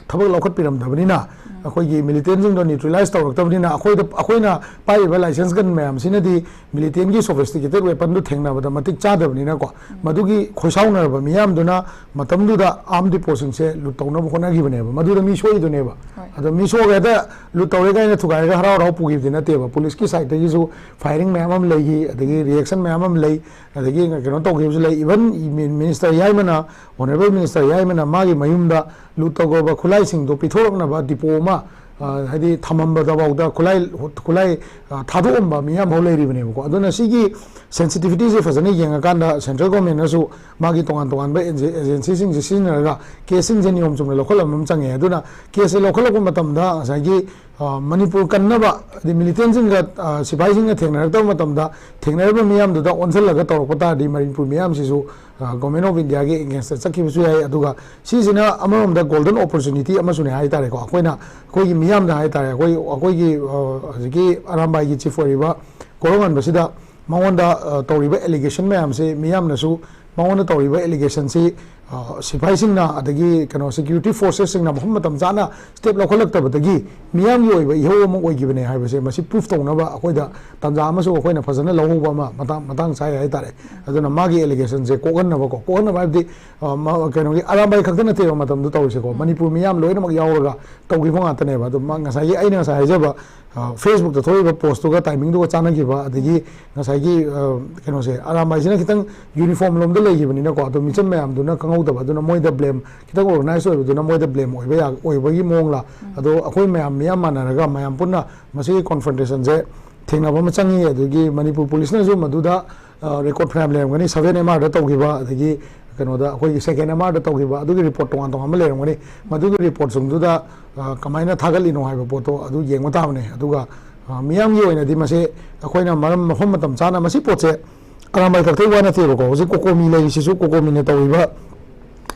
ꯊꯕꯛ ꯂꯧꯈꯠꯄꯤꯔꯝꯗꯕꯅꯤꯅ ꯑꯩꯈꯣꯏꯒꯤ ꯃꯤꯂꯤꯇꯦꯟꯁꯤꯡꯗꯣ ꯅ꯭ꯌꯨꯇ꯭ꯔꯦꯂꯥꯏꯁ ꯇꯧꯔꯛꯇꯕꯅꯤꯅ, ꯑꯩꯈꯣꯏꯗ, ꯑꯩꯈꯣꯏꯅ ꯄꯥꯏꯔꯤꯕ ꯂꯥꯏꯁꯦꯟꯁ ꯒꯟ ꯃꯌꯥꯝꯁꯤꯅꯗꯤ ꯃꯤꯂꯤꯇꯦꯟꯒꯤ ꯁꯣꯐꯤꯁꯇꯤꯀꯦꯇꯦꯠ ꯋꯦꯄꯟꯗꯨ ꯊꯦꯡꯅꯕꯗ ꯃꯇꯤꯛ ꯆꯥꯗꯕꯅꯤꯅꯀꯣ, ꯃꯗꯨꯒꯤ ꯈꯣꯏꯁꯥꯎꯅꯔꯕ ꯃꯤꯌꯥꯝꯗꯨꯅ ꯃꯇꯝꯗꯨꯗ ꯑꯥꯔꯝ ꯗꯤꯄꯣꯁꯤꯡꯁꯦ ꯂꯨꯠ ꯇꯧꯅꯕ ꯍꯣꯠꯅꯈꯤꯕꯅꯦꯕ꯫ ꯃꯗꯨꯗ ꯃꯤ ꯁꯣꯛꯏꯗꯨꯅꯦꯕ꯫ ꯍꯣꯏ꯫ ꯑꯗꯣ ꯃꯤ ꯁꯣꯛꯑꯒ ꯍꯦꯛꯇ ꯂꯨꯠ ꯇꯧꯔꯦ ꯀꯥꯏꯅ ꯊꯨꯒꯥꯏꯔꯒ ꯍꯔꯥꯎ ꯍꯔꯥꯎ ꯄꯨꯈꯤꯕꯗꯤ ꯅꯠꯇꯦꯕ꯫ ꯄꯨꯂꯤꯁꯀꯤ ꯁꯥꯏꯠꯇꯒꯤꯁꯨ ꯐꯥꯏꯔꯤꯡ ꯃꯌꯥꯝ ꯑꯃ ꯂꯩꯈꯤ, ꯑꯗꯒꯤ ꯔꯤꯌꯦꯛꯁꯟ ꯃꯌꯥꯝ ꯑꯃ ꯂꯩ, ꯑꯗꯒꯤ ꯀꯩꯅꯣ ꯇꯧꯈꯤꯕꯁꯨ ꯂꯩ꯫ ꯏꯚꯟ ꯃꯤꯅꯤꯁꯇꯔ ꯌꯥꯏꯃꯅ, ꯑꯣꯅꯔꯦꯕꯜ ꯃꯤꯅꯤꯁꯇꯔ ꯌꯥꯏꯃꯅ ꯃꯥꯒꯤ ꯃꯌꯨꯝꯗ ꯂꯨꯠ ꯇꯧꯈ꯭ꯔꯕ ꯈꯨꯠꯂꯥꯏꯁꯤꯡꯗꯣ ꯄꯤꯊꯣꯔꯛꯅꯕ ꯗꯤꯄꯣ ꯑꯃ, ꯑ, ꯍꯥꯏꯗꯤ ꯊꯝꯃꯝꯕꯗꯐꯥꯎꯗ ꯈꯨꯠꯂꯥꯏ, ꯈꯨꯠꯂꯥꯏ, ꯑ, ꯊꯥꯗꯣꯛꯑꯝꯕ ꯃꯤꯌꯥꯝ ꯑꯃ ꯂꯩꯔꯤꯕꯅꯦꯕꯀꯣ꯫ ꯑꯗꯨꯅ ꯁꯤꯒꯤ ꯁꯦꯟꯁꯤꯇꯤꯚꯤꯇꯤꯁꯦ ꯐꯖꯅ ꯌꯦꯡꯉꯀꯥꯟꯗ ꯁꯦꯟꯇ꯭ꯔꯦꯜ ꯒꯣꯔꯃꯦꯟꯅꯁꯨ ꯃꯥꯒꯤ ꯇꯣꯉꯥꯟ ꯇꯣꯉꯥꯟꯕ ꯑꯦꯖꯦ-, ꯑꯦꯖꯦꯟꯁꯤꯁꯤꯡꯁꯦ ꯁꯤꯖꯤꯟꯅꯔꯒ ꯀꯦꯁꯁꯤꯡꯁꯦ ꯅꯤꯌꯣꯝ ꯆꯨꯝꯅ ꯂꯧꯈꯠꯂꯝꯕ ꯑꯃ ꯆꯪꯉꯦ꯫ ꯑꯗꯨꯅ ꯀꯦꯁꯁꯦ ꯂꯧꯈꯠꯂꯛꯄ ꯃꯇꯝꯗ ꯉꯁꯥꯏꯒꯤ, ꯑ, ꯃꯅꯤꯄꯨꯔ ꯀꯟꯅꯕ, ꯍꯥꯏꯗꯤ ꯃꯤꯂꯤꯇꯦꯟꯁꯤꯡꯒ, ꯑ, ꯁꯤꯐꯥꯏꯁꯤꯡꯒ ꯊꯦꯡꯅꯔꯛꯇꯕ ꯃꯇꯝꯗ ꯊꯦꯡꯅꯔꯤꯕ ꯃꯤꯌꯥꯝꯗꯨꯗ ꯑꯣꯟꯁꯤꯜꯂꯒ ꯇꯧꯔꯛꯄ ꯇꯥꯔꯗꯤ ꯃꯅꯤꯄꯨꯔ ꯃꯤꯌꯥꯝꯁꯤꯁꯨ, ꯑ, ꯒꯣꯔꯃꯦꯟ ꯑꯣꯐ ꯏꯟꯗꯤꯌꯥꯒꯤ ꯑꯦꯒꯦꯟꯁꯇ ꯆꯠꯈꯤꯕꯁꯨ ꯌꯥꯏ꯫ ꯑꯗꯨꯒ ꯁꯤꯁꯤꯅ ꯑꯃꯔꯣꯝꯗ ꯒꯣꯜꯗꯟ ꯑꯣꯄꯣꯔꯆꯨꯅꯤꯇꯤ ꯑꯃꯁꯨꯅꯦ ꯍꯥꯏ ꯇꯥꯔꯦꯀꯣ꯫ ꯑꯩꯈꯣꯏꯅ, ꯑꯩꯈꯣꯏꯒꯤ ꯃꯤꯌꯥꯝꯗ ꯍꯥꯏ ꯇꯥꯔꯦ, ꯑꯩꯈꯣꯏ, ꯑꯩꯈꯣꯏꯒꯤ, ꯑ, ꯍꯧꯖꯤꯛꯀꯤ ꯑꯔꯥꯝꯕꯥꯏꯒꯤ ꯆꯤꯐ ꯑꯣꯏꯔꯤꯕ ꯀꯣꯔꯧꯉꯥꯟꯕꯁꯤꯗ ꯃꯉꯣꯟꯗ, ꯑ, ꯇꯧꯔꯤꯕ ꯑꯦꯂꯤꯒꯦꯁꯟ ꯃꯌꯥꯝꯁꯤ, ꯃꯤꯌꯥꯝꯅꯁꯨ ꯃꯉꯣꯟꯗ ꯇꯧꯔꯤꯕ ꯑꯦꯂꯤꯒꯦꯁꯟꯁꯤ, ꯑ, ꯁꯤꯐꯥꯏꯁꯤꯡꯅ, ꯑꯗꯒꯤ ꯀꯩꯅꯣ, ꯁꯦꯀ꯭ꯌꯨꯔꯤꯇꯤ ꯐꯣꯔꯁꯦꯁꯁꯤꯡꯅ ꯃꯐꯝ ꯃꯇꯝ ꯆꯥꯅ ꯁ꯭ꯇꯦꯞ ꯂꯧꯈꯠꯂꯛꯇꯕꯗꯒꯤ ꯃꯤꯌꯥꯝꯒꯤ ꯑꯣꯏꯕ ꯏꯍꯧ ꯑꯃ ꯑꯣꯏꯈꯤꯕꯅꯦ ꯍꯥꯏꯕꯁꯦ ꯃꯁꯤ ꯄ꯭ꯔꯨꯐ ꯇꯧꯅꯕ ꯑꯩꯈꯣꯏꯗ ꯇꯥꯟꯖꯥ ꯑꯃꯁꯨ ꯑꯩꯈꯣꯏꯅ ꯐꯖꯅ ꯂꯧꯍꯧꯕ ꯑꯃ ꯃꯇꯥꯡ, ꯃꯇꯥꯡ ꯆꯥꯏ ꯍꯥꯏꯇꯥꯔꯦ꯫ ꯑꯗꯨꯅ ꯃꯥꯒꯤ ꯑꯦꯂꯤꯒꯦꯁꯟꯁꯦ ꯀꯣꯛꯍꯟꯅꯕꯀꯣ, ꯀꯣꯛꯍꯟꯅꯕ ꯍꯥꯏꯕꯗꯤ, ꯑ, ꯃ-, ꯀꯩꯅꯣꯒꯤ ꯑꯔꯥꯝꯕꯥꯏ ꯈꯛꯇ ꯅꯠꯇꯦꯕ ꯃꯇꯝꯗꯨ ꯇꯧꯔꯤꯁꯦꯀꯣ, ꯃꯅꯤꯄꯨꯔ ꯃꯤꯌꯥꯝ ꯂꯣꯏꯅꯃꯛ ꯌꯥꯎꯔꯒ ꯇꯧꯈꯤꯕ ꯉꯥꯛꯇꯅꯦꯕ꯫ ꯑꯗꯣ ꯃꯥ ꯉꯁꯥꯏꯒꯤ ꯑꯩꯅ ꯉꯁꯥꯏ ꯍꯥꯏꯖꯕ, ꯑ, ꯐꯦꯁꯕꯨꯛꯇ ꯊꯣꯛꯏꯕ ꯄꯣꯁꯇꯨꯒ ꯇꯥꯏꯃꯤꯡꯗꯨꯒ ꯆꯥꯟꯅꯈꯤꯕ, ꯑꯗꯒꯤ ꯉꯁꯥꯏꯒꯤ, ꯑ, ꯀꯩꯅꯣꯁꯦ, ꯑꯔꯥꯝꯕꯥꯏꯁꯤꯅ ꯈꯤꯇꯪ ꯌꯨꯅꯤꯐꯣꯔꯝ ꯂꯣꯝꯗ ꯂꯩꯈꯤꯕꯅꯤꯅꯀꯣ, ꯑꯗꯣ ꯃꯤꯆꯝ ꯃꯌꯥꯝꯗꯨꯅ ꯈꯪꯍꯧꯗꯕ, ꯑꯗꯨꯅ ꯃꯣꯏꯗ ꯕ꯭ꯂꯦꯝ, ꯈꯤꯇꯪ ꯑꯣꯔꯒꯅꯥꯏꯁ ꯑꯣꯏꯕꯗꯨꯅ ꯃꯣꯏꯗ ꯕ꯭ꯂꯦꯝ ꯑꯣꯏꯕ ꯌꯥ-, ꯑꯣꯏꯕꯒꯤ ꯃꯑꯣꯡꯂ, ꯑꯗꯣ ꯑꯩꯈꯣꯏ ꯃꯌꯥꯝ, ꯃꯤꯌꯥꯝ ꯃꯥꯟꯅꯔꯒ ꯃꯌꯥꯝ ꯄꯨꯟꯅ ꯃꯁꯤꯒꯤ ꯀꯣꯟꯐ꯭ꯔꯟꯇꯦꯁꯟꯁꯦ ꯊꯦꯡꯅꯕ ꯑꯃ ꯆꯪꯉꯤ꯫ ꯑꯗꯨꯒꯤ ꯃꯅꯤꯄꯨꯔ ꯄꯨꯂꯤꯁꯅꯁꯨ ꯃꯗꯨꯗ, ꯑ, ꯔꯦꯀꯣꯔꯠ ꯐꯅꯌꯥꯝ ꯂꯩꯔꯝꯒꯅꯤ, ꯁꯚꯦꯟ ꯑꯦꯝ ꯑꯥꯔꯗ ꯇꯧꯈꯤꯕ, ꯑꯗꯒꯤ ꯀꯩꯅꯣꯗ ꯑꯩꯈꯣꯏꯒꯤ ꯁꯦꯀꯦꯟ ꯑꯦꯝ ꯑꯥꯔꯗ ꯇꯧꯈꯤꯕ, ꯑꯗꯨꯒꯤ ꯔꯤꯄꯣꯔꯠ ꯇꯣꯉꯥꯟ ꯇꯣꯉꯥꯟꯕ ꯂꯩꯔꯝꯒꯅꯤ꯫ ꯃꯗꯨꯒꯤ ꯔꯤꯄꯣꯔꯠꯁꯤꯡꯗꯨꯗ, ꯑ, ꯀꯃꯥꯏꯅ ꯊꯥꯒꯠꯂꯤꯅꯣ ꯍꯥꯏꯕ ꯄꯣꯠꯇꯣ ꯑꯗꯨ ꯌꯦꯡꯕ ꯇꯥꯕꯅꯦ꯫ ꯑꯗꯨꯒ, ꯑ, ꯃꯤꯌꯥꯝꯒꯤ ꯑꯣꯏꯅꯗꯤ ꯃꯁꯦ ꯑꯩꯈꯣꯏꯅ ꯃꯔꯝ, ꯃꯐꯝ ꯃꯇꯝ ꯆꯥꯅ, ꯃꯁꯤ ꯄꯣꯠꯁꯦ ꯑꯔꯥꯝꯕꯥꯏ ꯈꯛꯇꯒꯤ ꯋꯥ ꯅꯠꯇꯦꯕꯀꯣ꯫ ꯍꯧꯖꯤꯛ ꯀꯣꯀꯣꯃꯤ ꯂꯩꯔꯤꯁꯤꯁꯨ, ꯀꯣꯀꯣꯃꯤꯅ ꯇꯧꯔꯤꯕ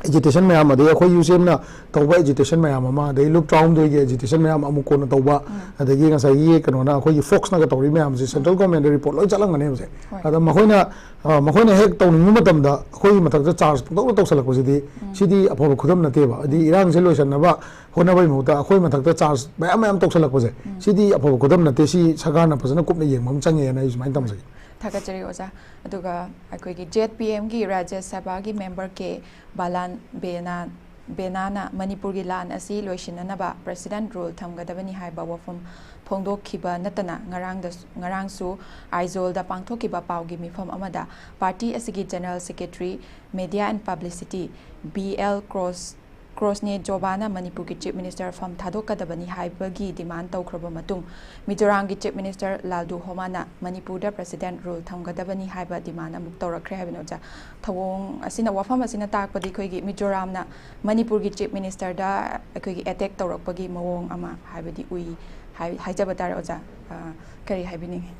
ꯑꯦꯖꯤꯇꯦꯁꯟ ꯃꯌꯥꯝ, ꯑꯗꯩ ꯑꯩꯈꯣꯏ ꯌꯨ ꯁꯤ ꯑꯦꯝꯅ ꯇꯧꯕ ꯑꯦꯖꯤꯇꯦꯁꯟ ꯃꯌꯥꯝ ꯑꯃ, ꯑꯗꯩ ꯂꯨꯞ ꯇꯔꯥꯍꯨꯝꯗꯣꯏꯒꯤ ꯑꯦꯖꯤꯇꯦꯁꯟ ꯃꯌꯥꯝ ꯑꯃꯨꯛ ꯀꯣꯟꯅ ꯇꯧꯕ, ꯑꯗꯒꯤ ꯉꯁꯥꯏꯒꯤ ꯀꯩꯅꯣꯅ, ꯑꯩꯈꯣꯏꯒꯤ ꯐꯣꯛꯁꯅꯒ ꯇꯧꯔꯤ ꯃꯌꯥꯝꯁꯦ ꯁꯦꯟꯇ꯭ꯔꯦꯜ ꯒꯣꯔꯃꯦꯟꯗ ꯔꯤꯄꯣꯔꯠ ꯂꯣꯏ ꯆꯠꯂꯝꯒꯅꯦꯕꯁꯦ꯫ ꯍꯣꯏ꯫ ꯑꯗ ꯃꯈꯣꯏꯅ, ꯑ, ꯃꯈꯣꯏꯅ ꯍꯦꯛ ꯇꯧꯅꯤꯡꯕ ꯃꯇꯝꯗ ꯑꯩꯈꯣꯏꯒꯤ ꯃꯊꯛꯇ ꯆꯥꯔꯖ ꯄꯨꯡꯇꯧꯗ ꯇꯧꯁꯜꯂꯛꯄꯁꯤꯗꯤ, ꯁꯤꯗꯤ ꯑꯐꯕ ꯈꯨꯗꯝ ꯅꯠꯇꯦꯕ꯫ ꯍꯥꯏꯗꯤ ꯏꯔꯥꯡꯁꯦ ꯂꯣꯏꯁꯟꯅꯕ ꯍꯣꯠꯅꯕꯒꯤ ꯃꯍꯨꯠꯇ ꯑꯩꯈꯣꯏ ꯃꯊꯛꯇ ꯆꯥꯔꯖ ꯃꯌꯥꯝ ꯃꯌꯥꯝ ꯇꯧꯁꯜꯂꯛꯄꯁꯦ, ꯁꯤꯗꯤ ꯑꯐꯕ ꯈꯨꯗꯝ ꯅꯠꯇꯦ꯫ ꯁꯤ ꯁꯔꯀꯥꯔꯅ ꯐꯖꯅ ꯀꯨꯞꯅ ꯌꯦꯡꯕ ꯑꯃ ꯆꯪꯉꯦꯅ ꯑꯩ ꯁꯨꯃꯥꯏꯅ ꯊꯝꯖꯒꯦ꯫ ꯊꯥꯒꯠꯆꯔꯤ ꯑꯣꯖꯥ꯫ ꯑꯗꯨꯒ ꯑꯩꯈꯣꯏꯒꯤ ꯖꯦꯠ ꯄꯤ ꯑꯦꯝꯒꯤ ꯔꯥꯖ꯭ꯌ ꯁꯚꯥꯒꯤ ꯃꯦꯝꯕꯔ ꯀꯦ ꯕꯥꯂꯥꯟ ꯕꯦꯅꯥ, ꯕꯦꯅꯥꯅ ꯃꯅꯤꯄꯨꯔꯒꯤ ꯂꯥꯟ ꯑꯁꯤ ꯂꯣꯏꯁꯤꯟꯅꯅꯕ ꯄ꯭ꯔꯦꯁꯤꯗꯦꯟꯠ ꯔꯨꯜ ꯊꯝꯒꯗꯕꯅꯤ ꯍꯥꯏꯕ ꯋꯥꯐꯝ ꯐꯣꯡꯗꯣꯛꯈꯤꯕ ꯅꯠꯇꯅ ꯉꯔꯥꯡꯗ, ꯉꯔꯥꯡꯁꯨ ꯑꯥꯏꯖꯣꯜꯗ ꯄꯥꯡꯊꯣꯛꯈꯤꯕ ꯄꯥꯎꯒꯤ ꯃꯤꯐꯝ ꯑꯃꯗ ꯄꯥꯔꯇꯤ ꯑꯁꯤꯒꯤ general secretary, media and publicity, B L Cross, ꯀ꯭ꯔꯣꯁꯅꯦꯖꯣꯕꯥꯅ ꯃꯅꯤꯄꯨꯔꯒꯤ ꯆꯤꯐ ꯃꯤꯅꯤꯁꯇꯔ ꯐꯝ ꯊꯥꯗꯣꯛꯀꯗꯕꯅꯤ ꯍꯥꯏꯕꯒꯤ ꯗꯤꯃꯥꯟ ꯇꯧꯈ꯭ꯔꯕ ꯃꯇꯨꯡ, ꯃꯤꯖꯣꯔꯥꯝꯒꯤ ꯆꯤꯐ ꯃꯤꯅꯤꯁꯇꯔ ꯂꯥꯜꯗꯨ ꯍꯣꯃꯥꯅ ꯃꯅꯤꯄꯨꯔꯗ ꯄ꯭ꯔꯦꯁꯤꯗꯦꯟꯠ ꯔꯨꯜ ꯊꯝꯒꯗꯕꯅꯤ ꯍꯥꯏꯕ ꯗꯤꯃꯥꯟ ꯑꯃꯨꯛ ꯇꯧꯔꯛꯈ꯭ꯔꯦ ꯍꯥꯏꯕꯅꯤ ꯑꯣꯖꯥ꯫ ꯊꯧꯑꯣꯡ ꯑꯁꯤꯅ, ꯋꯥꯐꯝ ꯑꯁꯤꯅ ꯇꯥꯛꯄꯗꯤ ꯑꯩꯈꯣꯏꯒꯤ ꯃꯤꯖꯣꯔꯥꯝꯅ ꯃꯅꯤꯄꯨꯔꯒꯤ ꯆꯤꯐ ꯃꯤꯅꯤꯁꯇꯔꯗ ꯑꯩꯈꯣꯏꯒꯤ ꯑꯦꯇꯦꯛ ꯇꯧꯔꯛꯄꯒꯤ ꯃꯑꯣꯡ ꯑꯃ ꯍꯥꯏꯕꯗꯤ ꯎꯏ ꯍꯥꯏ-, ꯍꯥꯏꯖꯕ ꯇꯥꯔꯦ ꯑꯣꯖꯥ꯫ ꯑ, ꯀꯔꯤ ꯍꯥꯏꯕꯤꯅꯤꯡꯉꯤ?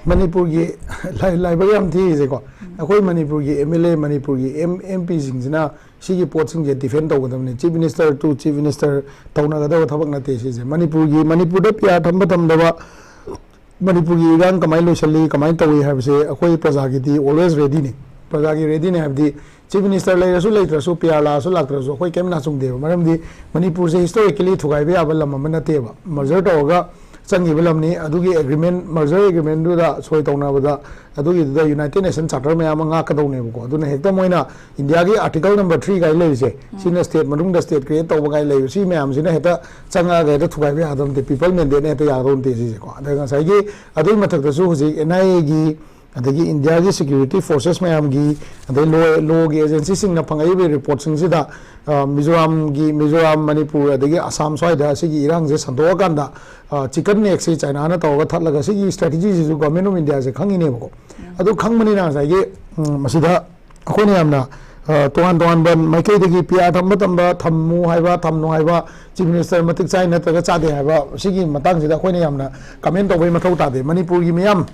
ꯃꯅꯤꯄꯨꯔꯒꯤ ꯂꯥꯏ-, ꯂꯥꯏꯕꯛ ꯌꯥꯝ ꯊꯤꯔꯤꯁꯦꯀꯣ, ꯑꯩꯈꯣꯏ ꯃꯅꯤꯄꯨꯔꯒꯤ ꯑꯦꯝ ꯑꯦꯜ ꯑꯦ, ꯃꯅꯤꯄꯨꯔꯒꯤ ꯑꯦꯝ, ꯑꯦꯝ ꯄꯤꯁꯤꯡꯁꯤꯅ ꯁꯤꯒꯤ ꯄꯣꯠꯁꯤꯡꯁꯦ ꯗꯤꯐꯦꯟ ꯇꯧꯒꯗꯕꯅꯤ꯫ Chief minister to chief minister ꯇꯧꯅꯒꯗꯕ ꯊꯕꯛ ꯅꯠꯇꯦ ꯁꯤꯁꯦ꯫ ꯃꯅꯤꯄꯨꯔꯒꯤ, ꯃꯅꯤꯄꯨꯔꯗ ꯄꯤ ꯑꯥꯔ ꯊꯝꯕ ꯊꯝꯗꯕ, ꯃꯅꯤꯄꯨꯔꯒꯤ ꯏꯔꯥꯡ ꯀꯃꯥꯏꯅ ꯂꯣꯏꯁꯤꯜꯂꯤ, ꯀꯃꯥꯏꯅ ꯇꯧꯏ ꯍꯥꯏꯕꯁꯦ ꯑꯩꯈꯣꯏ ꯄ꯭ꯔꯖꯥꯒꯤꯗꯤ always readyꯅꯤ꯫ ꯄ꯭ꯔꯖꯥꯒꯤ readyꯅꯤ ꯍꯥꯏꯕꯗꯤ ꯆꯤꯐ ꯃꯤꯅꯤꯁꯇꯔ ꯂꯩꯔꯁꯨ ꯂꯩꯇ꯭ꯔꯁꯨ, ꯄꯤ ꯑꯥꯔ ꯂꯥꯛꯑꯁꯨ ꯂꯥꯛꯇ꯭ꯔꯁꯨ ꯑꯩꯈꯣꯏ ꯀꯩꯝ ꯅꯥꯆꯨꯡꯗꯦꯕ꯫ ꯃꯔꯝꯗꯤ ꯃꯅꯤꯄꯨꯔꯁꯦ historically ꯊꯨꯒꯥꯏꯕ ꯌꯥꯕ ꯂꯝ ꯑꯃ ꯅꯠꯇꯦꯕ꯫ ꯃꯔꯖꯔ ꯇꯧꯔꯒ ꯆꯪꯈꯤꯕ ꯂꯝꯅꯤ꯫ ꯑꯗꯨꯒꯤ ꯑꯦꯒ꯭ꯔꯤꯃꯦꯟ, ꯃꯔꯖꯔ ꯑꯦꯒ꯭ꯔꯤꯃꯦꯟꯗꯨꯗ ꯁꯣꯏ ꯇꯧꯅꯕꯗ, ꯑꯗꯨꯒꯤꯗꯨꯗ ꯌꯨꯅꯥꯏꯇꯦꯠ ꯅꯦꯁꯟ ꯆꯥꯔꯇꯔ ꯃꯌꯥꯝ ꯑꯃ ꯉꯥꯛꯀꯗꯧꯅꯦꯕꯀꯣ꯫ ꯑꯗꯨꯅ ꯍꯦꯛꯇ ꯃꯣꯏꯅ ꯏꯟꯗꯤꯌꯥꯒꯤ ꯑꯥꯔꯇꯤꯀꯜ ꯅꯝꯕꯔ ꯊ꯭ꯔꯤ ꯀꯥꯏ ꯂꯩꯔꯤꯁꯦ, ꯁꯤꯅ ꯁ꯭ꯇꯦꯠ ꯃꯅꯨꯡꯗ ꯁ꯭ꯇꯦꯠ ꯀ꯭ꯔꯤꯌꯦꯠ ꯇꯧꯕ ꯀꯥꯏ ꯂꯩꯕ, ꯁꯤ ꯃꯌꯥꯝꯁꯤꯅ ꯍꯦꯛꯇ ꯆꯪꯉꯛꯑꯒ ꯍꯦꯛꯇ ꯊꯨꯒꯥꯏꯕ ꯌꯥꯒꯗꯕ ꯅꯠꯇꯦ, ꯄꯤꯄꯜ ꯃꯦꯟꯗꯦꯠꯅ ꯍꯦꯛꯇ ꯌꯥꯒꯗꯕ ꯅꯠꯇꯦ ꯁꯤꯁꯦꯀꯣ꯫ ꯑꯗ ꯉꯁꯥꯏꯒꯤ ꯑꯗꯨꯒꯤ ꯃꯊꯛꯇꯁꯨ ꯍꯧꯖꯤꯛ ꯑꯦꯟ ꯑꯥꯏ ꯑꯦꯒꯤ, ꯑꯗꯒꯤ ꯏꯟꯗꯤꯌꯥꯒꯤ ꯁꯦꯀ꯭ꯌꯨꯔꯤꯇꯤ ꯐꯣꯔꯁꯦꯁ ꯃꯌꯥꯝꯒꯤ, ꯑꯗꯩ ꯂꯣ, ꯂꯣꯒꯤ ꯑꯦꯖꯦꯟꯁꯤꯁꯤꯡꯅ ꯐꯪꯉꯛꯏꯕ ꯔꯤꯄꯣꯔꯠꯁꯤꯡꯁꯤꯗ, ꯑ, ꯃꯤꯖꯣꯔꯥꯝꯒꯤ, ꯃꯤꯖꯣꯔꯥꯝ, ꯃꯅꯤꯄꯨꯔ, ꯑꯗꯒꯤ ꯑꯁꯥꯝ ꯁ꯭ꯋꯥꯏꯗ ꯁꯤꯒꯤ ꯏꯔꯥꯡꯁꯦ ꯁꯟꯗꯣꯛꯑꯀꯥꯟꯗ, ꯑ, ꯆꯤꯀꯟ ꯅꯦꯛꯁꯤ ꯆꯥꯏꯅꯥꯅ ꯇꯧꯔꯒ ꯊꯠꯂꯒ, ꯁꯤꯒꯤ ꯁ꯭ꯇ꯭ꯔꯦꯇꯦꯖꯤꯁꯤꯁꯨ ꯒꯣꯔꯃꯦꯟ ꯑꯣꯐ ꯏꯟꯗꯤꯌꯥꯁꯦ ꯈꯪꯉꯤꯅꯦꯕꯀꯣ꯫ ꯑꯗꯨ ꯈꯪꯕꯅꯤꯅ ꯉꯁꯥꯏꯒꯤ, ꯎꯝ, ꯃꯁꯤꯗ ꯑꯩꯈꯣꯏꯅ ꯌꯥꯝꯅ, ꯑ, ꯇꯣꯉꯥꯟ ꯇꯣꯉꯥꯟꯕ ꯃꯥꯏꯀꯩꯗꯒꯤ ꯄꯤ ꯑꯥꯔ ꯊꯝꯕ ꯇꯝꯕ, ꯊꯝꯃꯨ ꯍꯥꯏꯕ, ꯊꯝꯅꯨ ꯍꯥꯏꯕ, ꯆꯤꯐ ꯃꯤꯅꯤꯁꯇꯔ ꯃꯇꯤꯛ ꯆꯥꯏ ꯅꯠꯇ꯭ꯔꯒ ꯆꯥꯗꯦ ꯍꯥꯏꯕ, ꯁꯤꯒꯤ ꯃꯇꯥꯡꯁꯤꯗ ꯑꯩꯈꯣꯏꯅ ꯌꯥꯝꯅ ꯀꯃꯦꯟ ꯇꯧꯕꯒꯤ ꯃꯊꯧ ꯇꯥꯗꯦ꯫ ꯃꯅꯤꯄꯨꯔꯒꯤ ꯃꯤꯌꯥꯝ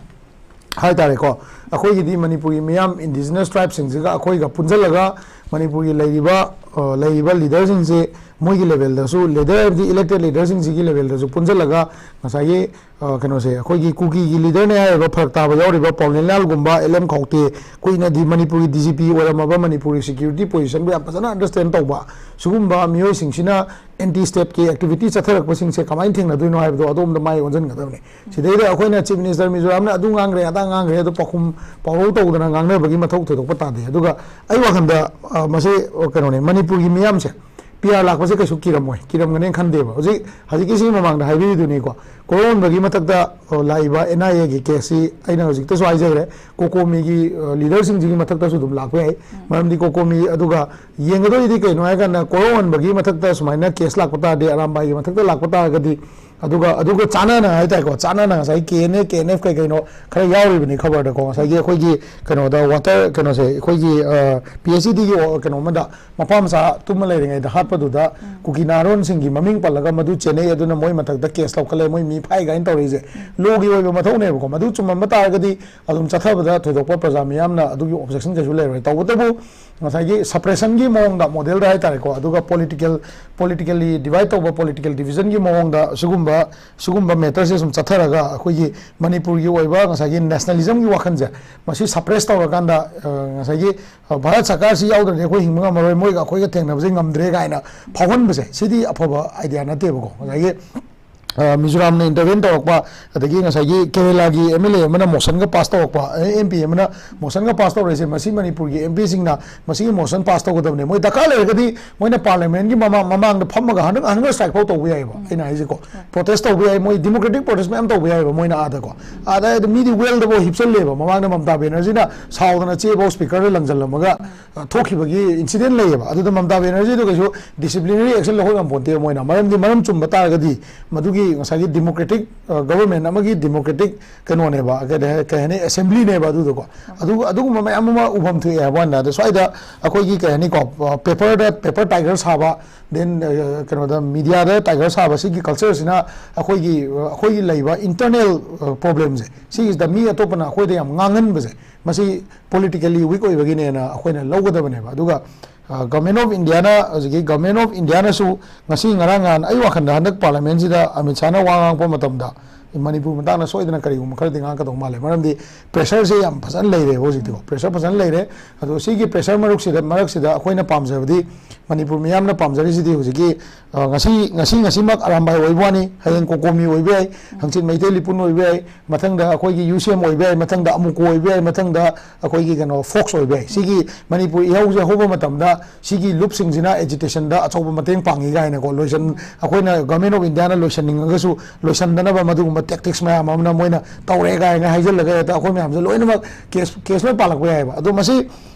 ꯍꯥꯏꯇꯥꯔꯦꯀꯣ, ꯑꯩꯈꯣꯏꯒꯤꯗꯤ ꯃꯅꯤꯄꯨꯔꯒꯤ ꯃꯤꯌꯥꯝ indigenous tribeꯁꯤꯡꯁꯤꯒ ꯑꯩꯈꯣꯏꯒ ꯄꯨꯟꯁꯤꯜꯂꯒ ꯃꯅꯤꯄꯨꯔꯒꯤ ꯂꯩꯔꯤꯕ, ꯑ, ꯂꯩꯔꯤꯕ leaderꯁꯤꯡꯁꯦ, ꯃꯣꯏꯒꯤ levelꯗꯁꯨ, leader ꯍꯥꯏꯕꯗꯤ elected leaderꯁꯤꯡꯁꯤꯒꯤ levelꯗꯁꯨ ꯄꯨꯟꯁꯤꯜꯂꯒ ꯉꯁꯥꯏꯒꯤ, ꯑ, ꯀꯩꯅꯣꯁꯦ, ꯑꯩꯈꯣꯏꯒꯤ ꯀꯨꯀꯤꯒꯤ leaderꯅꯦ ꯍꯥꯏꯔꯤꯕ ꯐꯔꯛ ꯇꯥꯕ ꯌꯥꯎꯔꯤꯕ ꯄꯥꯎꯅꯦꯟꯂꯥꯜꯒꯨꯝꯕ, ꯑꯦꯜ ꯑꯦꯝ ꯈꯧꯇꯦ, ꯀꯨꯏꯅꯗꯤ ꯃꯅꯤꯄꯨꯔꯒꯤ ꯗꯤ ꯖꯤ ꯄꯤ ꯑꯣꯏꯔꯝꯃꯕ, ꯃꯅꯤꯄꯨꯔꯒꯤ security positionꯕꯨ ꯌꯥꯝ ꯐꯖꯅ understand ꯇꯧꯕ ꯁꯤꯒꯨꯝꯕ ꯃꯤꯑꯣꯏꯁꯤꯡꯁꯤꯅ anti stateꯀꯤ activity ꯆꯠꯊꯔꯛꯄꯁꯤꯡꯁꯦ ꯀꯃꯥꯏꯅ ꯊꯦꯡꯅꯗꯣꯏꯅꯣ ꯍꯥꯏꯕꯗꯣ ꯑꯗꯣꯝꯗ ꯃꯥꯏ ꯑꯣꯟꯁꯤꯟꯒꯗꯕꯅꯤ꯫ ꯁꯤꯗꯩꯗ ꯑꯩꯈꯣꯏꯅ Chief Minister ꯃꯤꯖꯣꯔꯥꯝꯅ ꯑꯗꯨ ꯉꯥꯡꯈ꯭ꯔꯦ, ꯑꯗꯥ ꯉꯥꯡꯈ꯭ꯔꯦ, ꯑꯗꯣ ꯄꯥꯎꯈꯨꯝ ꯄꯥꯎꯔꯧ ꯇꯧꯗꯅ ꯉꯥꯡꯅꯕꯒꯤ ꯃꯊꯧ ꯊꯣꯏꯗꯣꯛꯄ ꯇꯥꯗꯦ꯫ ꯑꯗꯨꯒ ꯑꯩ ꯋꯥꯈꯜꯗ, ꯑ, ꯃꯁꯤ, ꯑ, ꯀꯩꯅꯣꯅꯦ, ꯃꯅꯤꯄꯨꯔꯒꯤ ꯃꯤꯌꯥꯝꯁꯦ ꯄꯤ ꯑꯥꯔ ꯂꯥꯛꯄꯁꯦ ꯀꯩꯁꯨ ꯀꯤꯔꯝꯃꯣꯏ, ꯀꯤꯔꯝꯒꯅꯦꯅ ꯈꯟꯗꯦꯕ꯫ ꯍꯧꯖꯤꯛ, ꯍꯧꯖꯤꯛꯀꯤ ꯁꯤꯒꯤ ꯃꯃꯥꯡꯗ ꯍꯥꯏꯕꯤꯔꯤꯗꯨꯅꯤꯀꯣ, ꯀꯣꯔꯣꯟꯕꯒꯤ ꯃꯊꯛꯇ, ꯑ, ꯂꯥꯛꯏꯕ ꯑꯦꯟ ꯑꯥꯏ ꯑꯦꯒꯤ ꯀꯦꯁꯁꯤ ꯑꯩꯅ ꯍꯧꯖꯤꯛꯇꯁꯨ ꯍꯥꯏꯖꯈ꯭ꯔꯦ, ꯀꯣꯀꯣꯃꯤꯒꯤ, ꯑ, leaderꯁꯤꯡꯁꯤꯒꯤ ꯃꯊꯛꯇꯁꯨ ꯑꯗꯨꯝ ꯂꯥꯛꯄ ꯌꯥꯏ꯫ ꯃꯔꯝꯗꯤ ꯀꯣꯀꯣꯃꯤ, ꯑꯗꯨꯒ ꯌꯦꯡꯒꯗꯣꯏꯗꯤ ꯀꯩꯅꯣ ꯍꯥꯏꯔꯀꯥꯟꯗ, ꯀꯣꯔꯣꯟꯕꯒꯤ ꯃꯊꯛꯇ ꯁꯨꯃꯥꯏꯅ ꯀꯦꯁ ꯂꯥꯛꯄ ꯇꯥꯔꯗꯤ, ꯑꯔꯥꯝꯕꯥꯏꯒꯤ ꯃꯊꯛꯇ ꯂꯥꯛꯄ ꯇꯥꯔꯒꯗꯤ, ꯑꯗꯨꯒ, ꯑꯗꯨꯒ ꯆꯥꯟꯅꯅ ꯍꯥꯏꯇꯥꯔꯦꯀꯣ, ꯆꯥꯟꯅꯅ ꯉꯁꯥꯏꯒꯤ K N A, K N F ꯀꯩ ꯀꯩꯅꯣ ꯈꯔ ꯌꯥꯎꯔꯤꯕꯅꯤ ꯈꯕꯔꯗꯀꯣ꯫ ꯉꯁꯥꯏꯒꯤ ꯑꯩꯈꯣꯏꯒꯤ ꯀꯩꯅꯣꯗ water, ꯀꯩꯅꯣꯁꯦ, ꯑꯩꯈꯣꯏꯒꯤ, ꯑ, ꯄꯤ ꯑꯩꯆ ꯏ ꯗꯤꯒꯤ ꯀꯩꯅꯣ ꯑꯃꯗ ꯃꯄꯥ ꯃꯆꯥ ꯇꯨꯝꯃ ꯂꯩꯔꯤꯉꯩꯗ ꯍꯥꯠꯄꯗꯨꯗ ꯀꯨꯀꯤ ꯅꯍꯥꯔꯣꯟꯁꯤꯡꯒꯤ ꯃꯃꯤꯡ ꯄꯜꯂꯒ ꯃꯗꯨ ꯆꯦꯟꯅꯩ, ꯑꯗꯨꯅ ꯃꯣꯏ ꯃꯊꯛꯇ ꯀꯦꯁ ꯂꯧꯈꯠꯂꯦ, ꯃꯣꯏ ꯃꯤ ꯐꯥꯏ ꯀꯥꯏꯅ ꯇꯧꯔꯛꯏꯁꯦ꯫ ꯂꯣꯒꯤ ꯑꯣꯏꯕ ꯃꯊꯧꯅꯦꯕꯀꯣ꯫ ꯃꯗꯨ ꯆꯨꯝꯃꯝꯕ ꯇꯥꯔꯒꯗꯤ ꯑꯗꯨꯝ ꯆꯠꯊꯕꯗ ꯊꯣꯏꯗꯣꯛꯄ ꯄ꯭ꯔꯖꯥ ꯃꯤꯌꯥꯝꯅ ꯑꯗꯨꯒꯤ objection ꯀꯩꯁꯨ ꯂꯩꯔꯣꯏ꯫ ꯇꯧꯕꯇꯕꯨ ꯉꯁꯥꯏꯒꯤ suppressionꯒꯤ ꯃꯑꯣꯡꯗ modelꯗ ꯍꯥꯏꯇꯥꯔꯦꯀꯣ, ꯑꯗꯨꯒ political, politically divide ꯇꯧꯕ, political divisionꯒꯤ ꯃꯑꯣꯡꯗ ꯁꯤꯒꯨꯝꯕ, ꯁꯤꯒꯨꯝꯕ matterꯁꯦ ꯁꯨꯝ ꯆꯠꯊꯔꯒ ꯑꯩꯈꯣꯏꯒꯤ ꯃꯅꯤꯄꯨꯔꯒꯤ ꯑꯣꯏꯕ ꯉꯁꯥꯏꯒꯤ nationalismꯒꯤ ꯋꯥꯈꯜꯁꯦ ꯃꯁꯤ suppress ꯇꯧꯔꯀꯥꯟꯗ, ꯑ, ꯉꯁꯥꯏꯒꯤ, ꯑ, ꯚꯥꯔꯠ ꯁꯔꯀꯥꯔꯁꯤ ꯌꯥꯎꯗ꯭ꯔꯗꯤ ꯑꯩꯈꯣꯏ ꯍꯤꯡꯕ ꯉꯝꯃꯔꯣꯏ, ꯃꯣꯏꯒ ꯑꯩꯈꯣꯏꯒ ꯊꯦꯡꯅꯕꯁꯦ ꯉꯝꯗ꯭ꯔꯦ ꯀꯥꯏꯅ ꯐꯥꯎꯍꯟꯕꯁꯦ, ꯁꯤꯗꯤ ꯑꯐꯕ idea ꯅꯠꯇꯦꯕꯀꯣ꯫ ꯉꯁꯥꯏꯒꯤ ꯑ, ꯃꯤꯖꯣꯔꯥꯝꯅ intervene ꯇꯧꯔꯛꯄ, ꯑꯗꯒꯤ ꯉꯁꯥꯏꯒꯤ ꯀꯦꯔꯦꯂꯥꯒꯤ ꯑꯦꯝ ꯑꯦꯜ ꯑꯦ ꯑꯃꯅ motionꯒ pass ꯇꯧꯔꯛꯄ, ꯑꯦꯝ ꯄꯤ ꯑꯃꯅ motionꯒ pass ꯇꯧꯔꯛꯏꯁꯦ, ꯃꯁꯤ ꯃꯅꯤꯄꯨꯔꯒꯤ ꯑꯦꯝ ꯄꯤꯁꯤꯡꯅ ꯃꯁꯤꯒꯤ motion pass ꯇꯧꯒꯗꯕꯅꯦ꯫ ꯃꯣꯏ ꯗꯔꯀꯥꯔ ꯂꯩꯔꯒꯗꯤ ꯃꯣꯏꯅ parliamentꯀꯤ ꯃꯃꯥꯡ, ꯃꯃꯥꯡꯗ ꯐꯝꯃꯒ hunger, hunger strike ꯐꯥꯎ ꯇꯧꯕ ꯌꯥꯏꯑꯕ꯫ ꯑꯩꯅ ꯍꯥꯏꯁꯦꯀꯣ, protest ꯇꯧꯕ ꯌꯥꯏ, ꯃꯣꯏ democratic protest ꯃꯌꯥꯝ ꯇꯧꯕ ꯌꯥꯏꯑꯕ ꯃꯣꯏꯅ ꯑꯥꯗꯀꯣ꯫ ꯑꯥꯗ ꯍꯥꯏꯗꯤ ꯃꯤꯗꯤ wellꯗꯐꯥꯎ ꯍꯤꯞꯆꯜꯂꯦꯕ, ꯃꯃꯥꯡꯗ ꯃꯃꯇꯥ ꯕꯦꯅꯔꯖꯤꯅ ꯁꯥꯎꯗꯅ ꯆꯦꯐꯥꯎ speakerꯗ ꯂꯪꯁꯤꯜꯂꯝꯃꯒ, ꯑ, ꯊꯣꯛꯈꯤꯕꯒꯤ incident ꯂꯩꯌꯦꯕ꯫ ꯑꯗꯨꯗ ꯃꯃꯇꯥ ꯕꯦꯅꯔꯖꯤꯗꯣ ꯀꯩꯁꯨ disciplinary action ꯂꯧꯈꯠ ꯉꯝꯄꯣꯟꯇꯦꯕ ꯃꯣꯏꯅ, ꯃꯔꯝꯗꯤ ꯃꯔꯝ ꯆꯨꯝꯕ ꯇꯥꯔꯒꯗꯤ ꯃꯗꯨꯒꯤ ꯉꯁꯥꯏꯒꯤ democratic government ꯑꯃꯒꯤ democratic ꯀꯩꯅꯣꯅꯦꯕ, ꯀꯩ ꯍꯥꯏ- ꯀꯩ ꯍꯥꯏꯅꯤ, assemblyꯅꯦꯕ ꯑꯗꯨꯗꯀꯣ꯫ ꯑꯗꯨ ꯑꯗꯨꯒꯨꯝꯕ ꯃꯌꯥꯝ ꯑꯃ ꯎꯐꯝ ꯊꯣꯛꯑꯦ ꯍꯥꯏꯕ ꯋꯥꯅꯤꯗ꯫ ꯑꯗ ꯁ꯭ꯋꯥꯏꯗ ꯑꯩꯈꯣꯏꯒꯤ ꯀꯩ ꯍꯥꯏꯅꯤꯀꯣ, paperꯗ paper tiger ꯁꯥꯕ, then ꯀꯩꯅꯣꯗ mediaꯗ tiger ꯁꯥꯕ, ꯁꯤꯒꯤ cultureꯁꯤꯅ ꯑꯩꯈꯣꯏꯒꯤ ꯑꯩꯈꯣꯏꯒꯤ ꯂꯩꯕ internal problemꯁꯦ, ꯁꯤꯒꯤꯁꯤꯗ ꯃꯤ ꯑꯇꯣꯞꯄꯅ ꯑꯩꯈꯣꯏꯗ ꯌꯥꯝ ꯉꯥꯡꯍꯟꯕꯁꯦ, ꯃꯁꯤ politically weak ꯑꯣꯏꯕꯒꯤꯅꯦꯅ ꯑꯩꯈꯣꯏꯅ ꯂꯧꯒꯗꯕꯅꯦꯕ꯫ ꯑꯗꯨꯒ Government of Indiaꯅ, ꯍꯧꯖꯤꯛꯀꯤ Government of Indiaꯅꯁꯨ ꯉꯁꯤ ꯉꯔꯥꯡ ꯅꯍꯥꯟ, ꯑꯩ ꯋꯥꯈꯜꯗ ꯍꯟꯗꯛ parliamentꯁꯤꯗ ꯑꯃꯤꯠ ꯁꯥꯍꯅ ꯋꯥ ꯉꯥꯡꯉꯛꯄ ꯃꯇꯝꯗ ꯃꯅꯤꯄꯨꯔ ꯃꯇꯥꯡꯗ ꯁꯣꯏꯗꯅ ꯀꯔꯤꯒꯨꯝꯕ ꯈꯔꯗꯤ ꯉꯥꯡꯉꯛꯀꯗꯧ ꯃꯥꯜꯂꯦ꯫ ꯃꯔꯝꯗꯤ pressureꯁꯦ ꯌꯥꯝ ꯐꯖꯅ ꯂꯩꯔꯦꯕ ꯍꯧꯖꯤꯛꯇꯤꯀꯣ, pressure ꯐꯖꯅ ꯂꯩꯔꯦ꯫ ꯑꯗꯣ ꯁꯤꯒꯤ pressure ꯃꯔꯛꯁꯤꯗ ꯃꯔꯛꯁꯤꯗ ꯑꯩꯈꯣꯏꯅ ꯄꯥꯝꯖꯕꯗꯤ, ꯃꯅꯤꯄꯨꯔ ꯃꯤꯌꯥꯝꯅ ꯄꯥꯝꯖꯔꯤꯁꯤꯗꯤ ꯍꯧꯖꯤꯛꯀꯤ, ꯑ, ꯉꯁꯤ ꯉꯁꯤ ꯉꯁꯤꯃꯛ ꯑꯔꯥꯝꯕꯥꯏ ꯑꯣꯏꯕ ꯋꯥꯅꯤ, ꯍꯌꯦꯡ ꯀꯣꯀꯣꯃꯤ ꯑꯣꯏꯕ ꯌꯥꯏ, ꯍꯪꯆꯤꯠ ꯃꯩꯇꯩ ꯂꯤꯄꯨꯟ ꯑꯣꯏꯕ ꯌꯥꯏ, ꯃꯊꯪꯗ ꯑꯩꯈꯣꯏꯒꯤ ꯌꯨ ꯁꯤ ꯑꯦꯝ ꯑꯣꯏꯕ ꯌꯥꯏ, ꯃꯊꯪꯗ ꯑꯃꯨꯀꯣ ꯑꯣꯏꯕ ꯌꯥꯏ, ꯃꯊꯪꯗ ꯑꯩꯈꯣꯏꯒꯤ ꯀꯩꯅꯣ ꯐꯣꯛꯁ ꯑꯣꯏꯕ ꯌꯥꯏ꯫ ꯁꯤꯒꯤ ꯃꯅꯤꯄꯨꯔ ꯏꯍꯧꯁꯦ ꯍꯧꯕ ꯃꯇꯝꯗ ꯁꯤꯒꯤ ꯂꯨꯞꯁꯤꯡꯁꯤꯅ agitationꯗ ꯑꯆꯧꯕ ꯃꯇꯦꯡ ꯄꯥꯡꯉꯤ ꯀꯥꯏꯅꯀꯣ, ꯂꯣꯏꯁꯟ ꯑꯩꯈꯣꯏꯅ Government of Indiaꯅ ꯂꯣꯏꯁꯟꯅꯤꯡꯉꯒꯁꯨ ꯂꯣꯏꯁꯟꯗꯅꯕ ꯃꯗꯨꯒꯨꯝꯕ tactics ꯃꯌꯥꯝ ꯑꯃꯅ ꯃꯣꯏꯅ ꯇꯧꯔꯦ ꯀꯥꯏꯅ ꯍꯥꯏꯖꯤꯜꯂꯒ ꯍꯦꯛꯇ ꯑꯩꯈꯣꯏ ꯃꯌꯥꯝꯁꯦ ꯂꯣꯏꯅꯃꯛ ꯀꯦꯁ ꯀꯦꯁ ꯂꯣꯏ ꯄꯥꯜꯂꯛꯄ ꯌꯥꯏꯑꯕ꯫ ꯑꯗꯣ ꯃꯁꯤ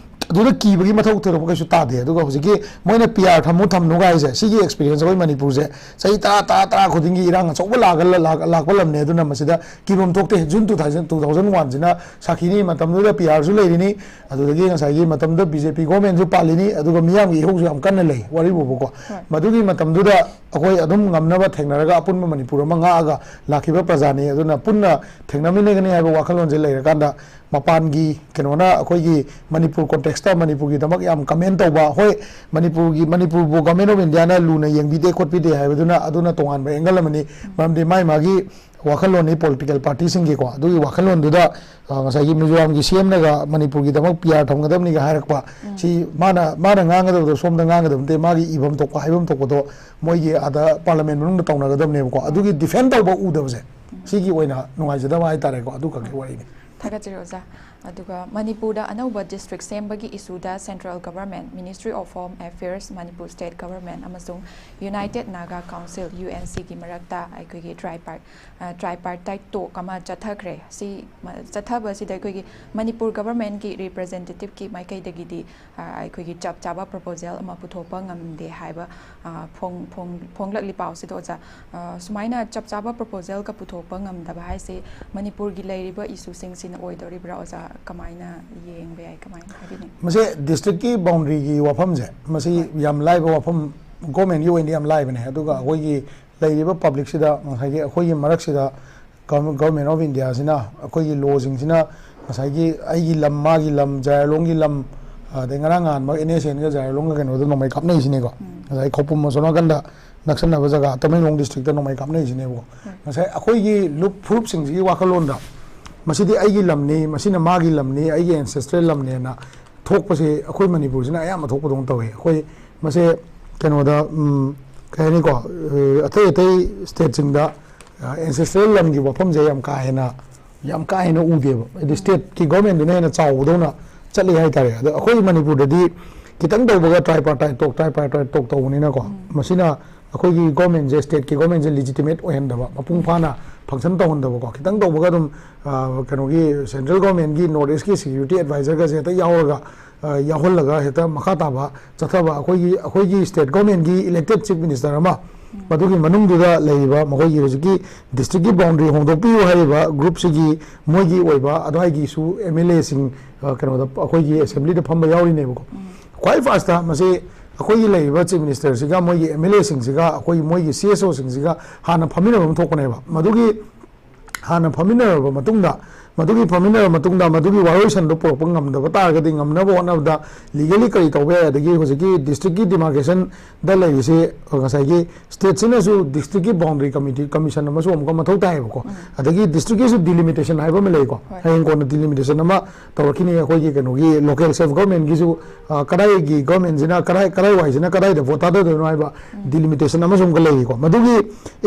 ꯑꯗꯨꯗ ꯀꯤꯕꯒꯤ ꯃꯊꯧ ꯊꯣꯏꯗꯣꯛꯄ ꯀꯩꯁꯨ ꯇꯥꯗꯦ꯫ ꯑꯗꯨꯒ ꯍꯧꯖꯤꯛꯀꯤ ꯃꯣꯏꯅ ꯄꯤ ꯑꯥꯔ ꯊꯝꯃꯨ ꯊꯝꯅꯨ ꯀꯥꯏꯁꯦ, ꯁꯤꯒꯤ experience ꯑꯩꯈꯣꯏ ꯃꯅꯤꯄꯨꯔꯁꯦ ꯆꯍꯤ ꯇꯔꯥ, ꯇꯔꯥ, ꯇꯔꯥ ꯈꯨꯗꯤꯡꯒꯤ ꯏꯔꯥꯡ ꯑꯆꯧꯕ ꯂꯥꯛꯑꯒ ꯂꯥꯛ- ꯂꯥꯛꯄ ꯂꯝꯅꯦ꯫ ꯑꯗꯨꯅ ꯃꯁꯤꯗ ꯀꯤꯐꯝ ꯊꯣꯛꯇꯦ꯫ June two thousand, two thousand one ꯁꯤꯅ ꯁꯥꯈꯤꯅꯤ꯫ ꯃꯇꯝꯗꯨꯗ ꯄꯤ ꯑꯥꯔꯁꯨ ꯂꯩꯔꯤꯅꯤ, ꯑꯗꯨꯗꯒꯤ ꯉꯁꯥꯏꯒꯤ ꯃꯇꯝꯗꯨꯗ ꯕꯤ ꯖꯦ ꯄꯤ governmentꯁꯨ ꯄꯥꯜꯂꯤꯅꯤ, ꯑꯗꯨꯒ ꯃꯤꯌꯥꯝꯒꯤ ꯏꯍꯧꯁꯨ ꯌꯥꯝ ꯀꯟꯅ ꯂꯩ꯫ ꯋꯥꯔꯤꯕꯨꯕꯀꯣ, ꯍꯣꯏ꯫ ꯃꯗꯨꯒꯤ ꯃꯇꯝꯗꯨꯗ ꯑꯩꯈꯣꯏ ꯑꯗꯨꯝ ꯉꯝꯅꯕ ꯊꯦꯡꯅꯔꯒ ꯑꯄꯨꯟꯕ ꯃꯅꯤꯄꯨꯔ ꯑꯃ ꯉꯥꯛꯑꯒ ꯂꯥꯛꯈꯤꯕ ꯄ꯭ꯔꯖꯥꯅꯤ꯫ ꯑꯗꯨꯅ ꯄꯨꯟꯅ ꯊꯦꯡꯅꯃꯤꯟꯅꯒꯅꯤ ꯍꯥꯏꯕ ꯋꯥꯈꯜꯂꯣꯟꯁꯦ ꯂꯩꯔꯀꯥꯟꯗ, ꯃꯄꯥꯟꯒꯤ ꯀꯩꯅꯣꯅ ꯑꯩꯈꯣꯏꯒꯤ ꯃꯅꯤꯄꯨꯔ contextꯇ ꯃꯅꯤꯄꯨꯔꯒꯤꯗꯃꯛ ꯌꯥꯝ comment ꯇꯧꯕ, ꯍꯣꯏ, ꯃꯅꯤꯄꯨꯔꯒꯤ, ꯃꯅꯤꯄꯨꯔꯕꯨ Government of Indiaꯅ ꯂꯨꯅ ꯌꯦꯡꯕꯤꯗꯦ ꯈꯣꯠꯄꯤꯗꯦ ꯍꯥꯏꯕꯗꯨꯅ ꯑꯗꯨꯅ ꯇꯣꯉꯥꯟꯕ angle ꯑꯃꯅꯤ꯫ ꯃꯔꯝꯗꯤ ꯃꯥꯏ ꯃꯥꯒꯤ ꯋꯥꯈꯜꯂꯣꯟꯅꯤ political partyꯁꯤꯡꯒꯤꯀꯣ꯫ ꯑꯗꯨꯒꯤ ꯋꯥꯈꯜꯂꯣꯟꯗꯨꯗ, ꯑ, ꯉꯁꯥꯏꯒꯤ ꯃꯤꯖꯣꯔꯥꯝꯒꯤ ꯁꯤ ꯑꯦꯝꯅꯒ ꯃꯅꯤꯄꯨꯔꯒꯤꯗꯃꯛ ꯄꯤ ꯑꯥꯔ ꯊꯝꯒꯗꯕꯅꯤꯒ ꯍꯥꯏꯔꯛꯄ, ꯁꯤ ꯃꯥꯅ, ꯃꯥꯅ ꯉꯥꯡꯒꯗꯕꯗꯣ ꯁꯣꯝꯗ ꯉꯥꯡꯒꯗꯕ ꯅꯠꯇꯦ, ꯃꯥꯒꯤ ꯏꯐꯝ ꯊꯣꯛꯄ ꯍꯥꯏꯐꯝ ꯊꯣꯛꯄꯗꯣ ꯃꯣꯏꯒꯤ ꯑꯥꯗ parliament ꯃꯅꯨꯡꯗ ꯇꯧꯅꯒꯗꯕꯅꯦꯕꯀꯣ꯫ ꯑꯗꯨꯒꯤ defend ꯇꯧꯕ ꯎꯗꯕꯁꯦ, ꯁꯤꯒꯤ ꯑꯣꯏꯅ ꯅꯨꯡꯉꯥꯏꯖꯗꯕ ꯍꯥꯏꯇꯥꯔꯦꯀꯣ꯫ ꯑꯗꯨ ꯈꯛꯀꯤ ꯋꯥꯔꯤꯅꯤ꯫ ꯊꯥꯒꯠꯆꯔꯤ ꯑꯣꯖꯥ꯫ ꯑꯗꯨꯒ ꯃꯅꯤꯄꯨꯔꯗ ꯑꯅꯧꯕ district ꯁꯦꯝꯕꯒꯤ ꯏꯁꯨꯗ Central Government, Ministry of Home Affairs, Manipur State Government ꯑꯃꯁꯨꯡ United Naga Council, UNC ꯒꯤ ꯃꯔꯛꯇ ꯑꯩꯈꯣꯏꯒꯤ tripartite talk ꯑꯃ ꯆꯠꯊꯈ꯭ꯔꯦ꯫ ꯁꯤ ꯆꯠꯊꯕꯁꯤꯗ ꯑꯩꯈꯣꯏꯒꯤ ꯃꯅꯤꯄꯨꯔ government ꯀꯤ representative ꯀꯤ ꯃꯥꯏꯀꯩꯗꯒꯤꯗꯤ ꯑꯩꯈꯣꯏꯒꯤ ꯆꯞ ꯆꯥꯕ proposal ꯑꯃ ꯄꯨꯊꯣꯛꯄ ꯉꯝꯗꯦ ꯍꯥꯏꯕ ꯐꯣꯡꯂꯛꯂꯤ ꯄꯥꯎꯁꯤꯗ ꯑꯣꯖꯥ, ꯁꯨꯃꯥꯏꯅ ꯆꯞ ꯆꯥꯕ proposal ꯒ ꯄꯨꯊꯣꯛꯄ ꯉꯝꯗꯕ ꯍꯥꯏꯁꯦ ꯃꯅꯤꯄꯨꯔꯒꯤ ꯂꯩꯔꯤꯕ issue ꯁꯤꯡꯁꯤꯅ ꯑꯣꯏꯗꯣꯔꯤꯕ꯭ꯔꯥ ꯑꯣꯖꯥ? ꯀꯃꯥꯏꯅ ꯌꯦꯡꯕ ꯌꯥꯏ, ꯀꯃꯥꯏꯅ ꯍꯥꯏꯕꯤꯅꯤꯡ? ꯃꯁꯦ district ꯀꯤ boundary ꯒꯤ ꯋꯥꯐꯝꯁꯦ, ꯃꯁꯤ ꯌꯥꯝ ꯂꯥꯏꯕ ꯋꯥꯐꯝ, government ꯀꯤ ꯑꯣꯏꯅꯗꯤ ꯌꯥꯝ ꯂꯥꯏꯕꯅꯦ꯫ ꯑꯗꯨꯒ ꯑꯩꯈꯣꯏꯒꯤ ꯂꯩꯔꯤꯕ public ꯁꯤꯗ ꯉꯁꯥꯏꯒꯤ ꯑꯩꯈꯣꯏꯒꯤ ꯃꯔꯛꯁꯤꯗ Government of India ꯁꯤꯅ, ꯑꯩꯈꯣꯏꯒꯤ law ꯁꯤꯡꯁꯤꯅ ꯉꯁꯥꯏꯒꯤ ꯑꯩꯒꯤ ꯂꯝ, ꯃꯥꯒꯤ ꯂꯝ, ꯖꯥꯏꯔꯣꯡꯒꯤ ꯂꯝ, ꯑꯗꯩ ꯉꯔꯥꯡ ꯅꯍꯥꯟꯃꯛ NSCN ꯒ ꯖꯥꯏꯔꯣꯡꯒ ꯀꯩꯅꯣꯗ ꯅꯣꯡꯃꯩ ꯀꯥꯞꯅꯩꯁꯤꯅꯦꯀꯣ꯫ ꯉꯁꯥꯏ ꯈꯧꯄꯨꯝ ꯑꯁꯣꯝ ꯅꯥꯀꯟꯗ ꯅꯛꯁꯟꯅꯕ ꯖꯒꯥ, ꯇꯃꯦꯡꯂꯣꯡ district ꯇ ꯅꯣꯡꯃꯩ ꯀꯥꯞꯅꯩꯁꯤꯅꯦꯕꯀꯣ꯫ ꯉꯁꯥꯏ ꯑꯩꯈꯣꯏꯒꯤ ꯂꯨꯞ ꯐꯨꯔꯨꯞꯁꯤꯡꯁꯤꯒꯤ ꯋꯥꯈꯜꯂꯣꯟꯗ ꯃꯁꯤꯗꯤ ꯑꯩꯒꯤ ꯂꯝꯅꯤ, ꯃꯁꯤꯅ ꯃꯥꯒꯤ ꯂꯝꯅꯤ, ꯑꯩꯒꯤ ancestral ꯂꯝꯅꯦꯅ ꯊꯣꯛꯄꯁꯦ ꯑꯩꯈꯣꯏ ꯃꯅꯤꯄꯨꯔꯁꯤꯅ ꯑꯌꯥꯝꯕ ꯊꯣꯛꯄꯗꯧꯅ ꯇꯧꯋꯦ꯫ ꯑꯩꯈꯣꯏ ꯃꯁꯦ ꯀꯩꯅꯣꯗ, ꯎꯝ, ꯀꯩ ꯍꯥꯏꯅꯤꯀꯣ, ꯑ, ꯑꯇꯩ ꯑꯇꯩ state ꯁꯤꯡꯗ, ꯑ, ancestral ꯂꯝꯒꯤ ꯋꯥꯐꯝꯁꯦ ꯌꯥꯝ ꯀꯥ ꯍꯦꯟꯅ, ꯌꯥꯝ ꯀꯥ ꯍꯦꯟꯅ ꯎꯗꯦꯕ꯫ ꯍꯥꯏꯗꯤ state ꯀꯤ government ꯗꯨꯅ ꯍꯦꯟꯅ ꯆꯥꯎꯕꯗꯧꯅ ꯆꯠꯂꯤ ꯍꯥꯏꯇꯥꯔꯦ꯫ ꯑꯗꯣ ꯑꯩꯈꯣꯏ ꯃꯅꯤꯄꯨꯔꯗꯗꯤ ꯈꯤꯇꯪ ꯇꯧꯕꯒ tripartite talk, tripartite talk ꯇꯧꯕꯅꯤꯅꯀꯣ, ꯃꯁꯤꯅ ꯑꯩꯈꯣꯏꯒꯤ government ꯁꯦ, state ꯀꯤ government ꯁꯦ legitimate ꯑꯣꯏꯍꯟꯗꯕ, ꯃꯄꯨꯡ ꯐꯥꯅ function ꯇꯧꯍꯟꯗꯕꯀꯣ꯫ ꯈꯤꯇꯪ ꯇꯧꯕꯒ ꯑꯗꯨꯝ, ꯑ, ꯀꯩꯅꯣꯒꯤ central government ꯀꯤ North East ꯀꯤ security advisor ꯒꯁꯦ ꯍꯦꯛꯇ ꯌꯥꯎꯔꯒ, ꯑ, ꯌꯥꯎꯍꯜꯂꯒ ꯍꯦꯛꯇ ꯃꯈꯥ ꯇꯥꯕ ꯆꯠꯊꯕ, ꯑꯩꯈꯣꯏꯒꯤ, ꯑꯩꯈꯣꯏꯒꯤ state government ꯀꯤ elected chief minister ꯑꯃ, ꯃꯗꯨꯒꯤ ꯃꯅꯨꯡꯗꯨꯗ ꯂꯩꯔꯤꯕ ꯃꯈꯣꯏꯒꯤ ꯍꯧꯖꯤꯛꯀꯤ district ꯀꯤ boundary ꯍꯣꯡꯗꯣꯛꯄꯤꯌꯨ ꯍꯥꯏꯔꯤꯕ group ꯁꯤꯒꯤ ꯃꯣꯏꯒꯤ ꯑꯣꯏꯕ ꯑꯗꯨꯋꯥꯏꯒꯤꯁꯨ MLA ꯁꯤꯡ, ꯑ, ꯀꯩꯅꯣꯗ, ꯑꯩꯈꯣꯏꯒꯤ assembly ꯗ ꯐꯝꯕ ꯌꯥꯎꯔꯤꯅꯦꯕꯀꯣ꯫ ꯈ꯭ꯋꯥꯏ first ꯇ ꯃꯁꯤ ꯑꯩꯈꯣꯏꯒꯤ ꯂꯩꯔꯤꯕ chief minister ꯁꯤꯒ ꯃꯣꯏꯒꯤ MLA ꯁꯤꯡꯁꯤꯒ ꯑꯩꯈꯣꯏ ꯃꯣꯏꯒꯤ CSO ꯁꯤꯡꯁꯤꯒ ꯍꯥꯟꯅ ꯐꯝꯃꯤꯟꯅꯕ ꯑꯃ ꯊꯣꯛꯄꯅꯦꯕ꯫ ꯃꯗꯨꯒꯤ ꯍꯥꯟꯅ ꯐꯝꯃꯤꯟꯅꯔꯕ ꯃꯇꯨꯡꯗ, ꯃꯗꯨꯒꯤ ꯐꯝꯃꯤꯟꯅꯔꯕ ꯃꯇꯨꯡꯗ ꯃꯗꯨꯒꯤ ꯋꯥꯔꯣꯏꯁꯤꯟꯗꯨ ꯄꯨꯔꯛꯄ ꯉꯝꯗꯕ ꯇꯥꯔꯒꯗꯤ, ꯉꯝꯅꯕ ꯍꯣꯠꯅꯕꯗ legally ꯀꯔꯤ ꯇꯧꯕ ꯌꯥꯏ, ꯑꯗꯒꯤ ꯍꯧꯖꯤꯛꯀꯤ district ꯀꯤ demarcation ꯗ ꯂꯩꯔꯤꯁꯤ ꯉꯁꯥꯏꯒꯤ state ꯁꯤꯅꯁꯨ district ꯀꯤ boundary committee, commission ꯑꯃꯁꯨ ꯑꯃꯨꯛꯀ ꯃꯊꯧ ꯇꯥꯏꯌꯦꯕꯀꯣ꯫ ꯑꯗꯒꯤ district ꯀꯤꯁꯨ delimitation ꯍꯥꯏꯕ ꯑꯃ ꯂꯩꯀꯣ꯫ ꯍꯣꯏ꯫ ꯍꯌꯦꯡ ꯀꯣꯟꯅ delimitation ꯑꯃ ꯇꯧꯔꯛꯈꯤꯅꯤ ꯑꯩꯈꯣꯏꯒꯤ ꯀꯩꯅꯣꯒꯤ local self government ꯒꯤꯁꯨ, ꯑ, ꯀꯗꯥꯏꯒꯤ government ꯁꯤꯅ ꯀꯗꯥꯏ, ꯀꯗꯥꯏ ꯋꯥꯏꯁꯤꯅ ꯀꯗꯥꯏꯗ vote ꯊꯥꯗꯗꯣꯏꯅꯣ ꯍꯥꯏꯕ delimitation ꯑꯃꯁꯨ ꯑꯃꯨꯛꯀ ꯂꯩꯔꯤꯀꯣ꯫ ꯃꯗꯨꯒꯤ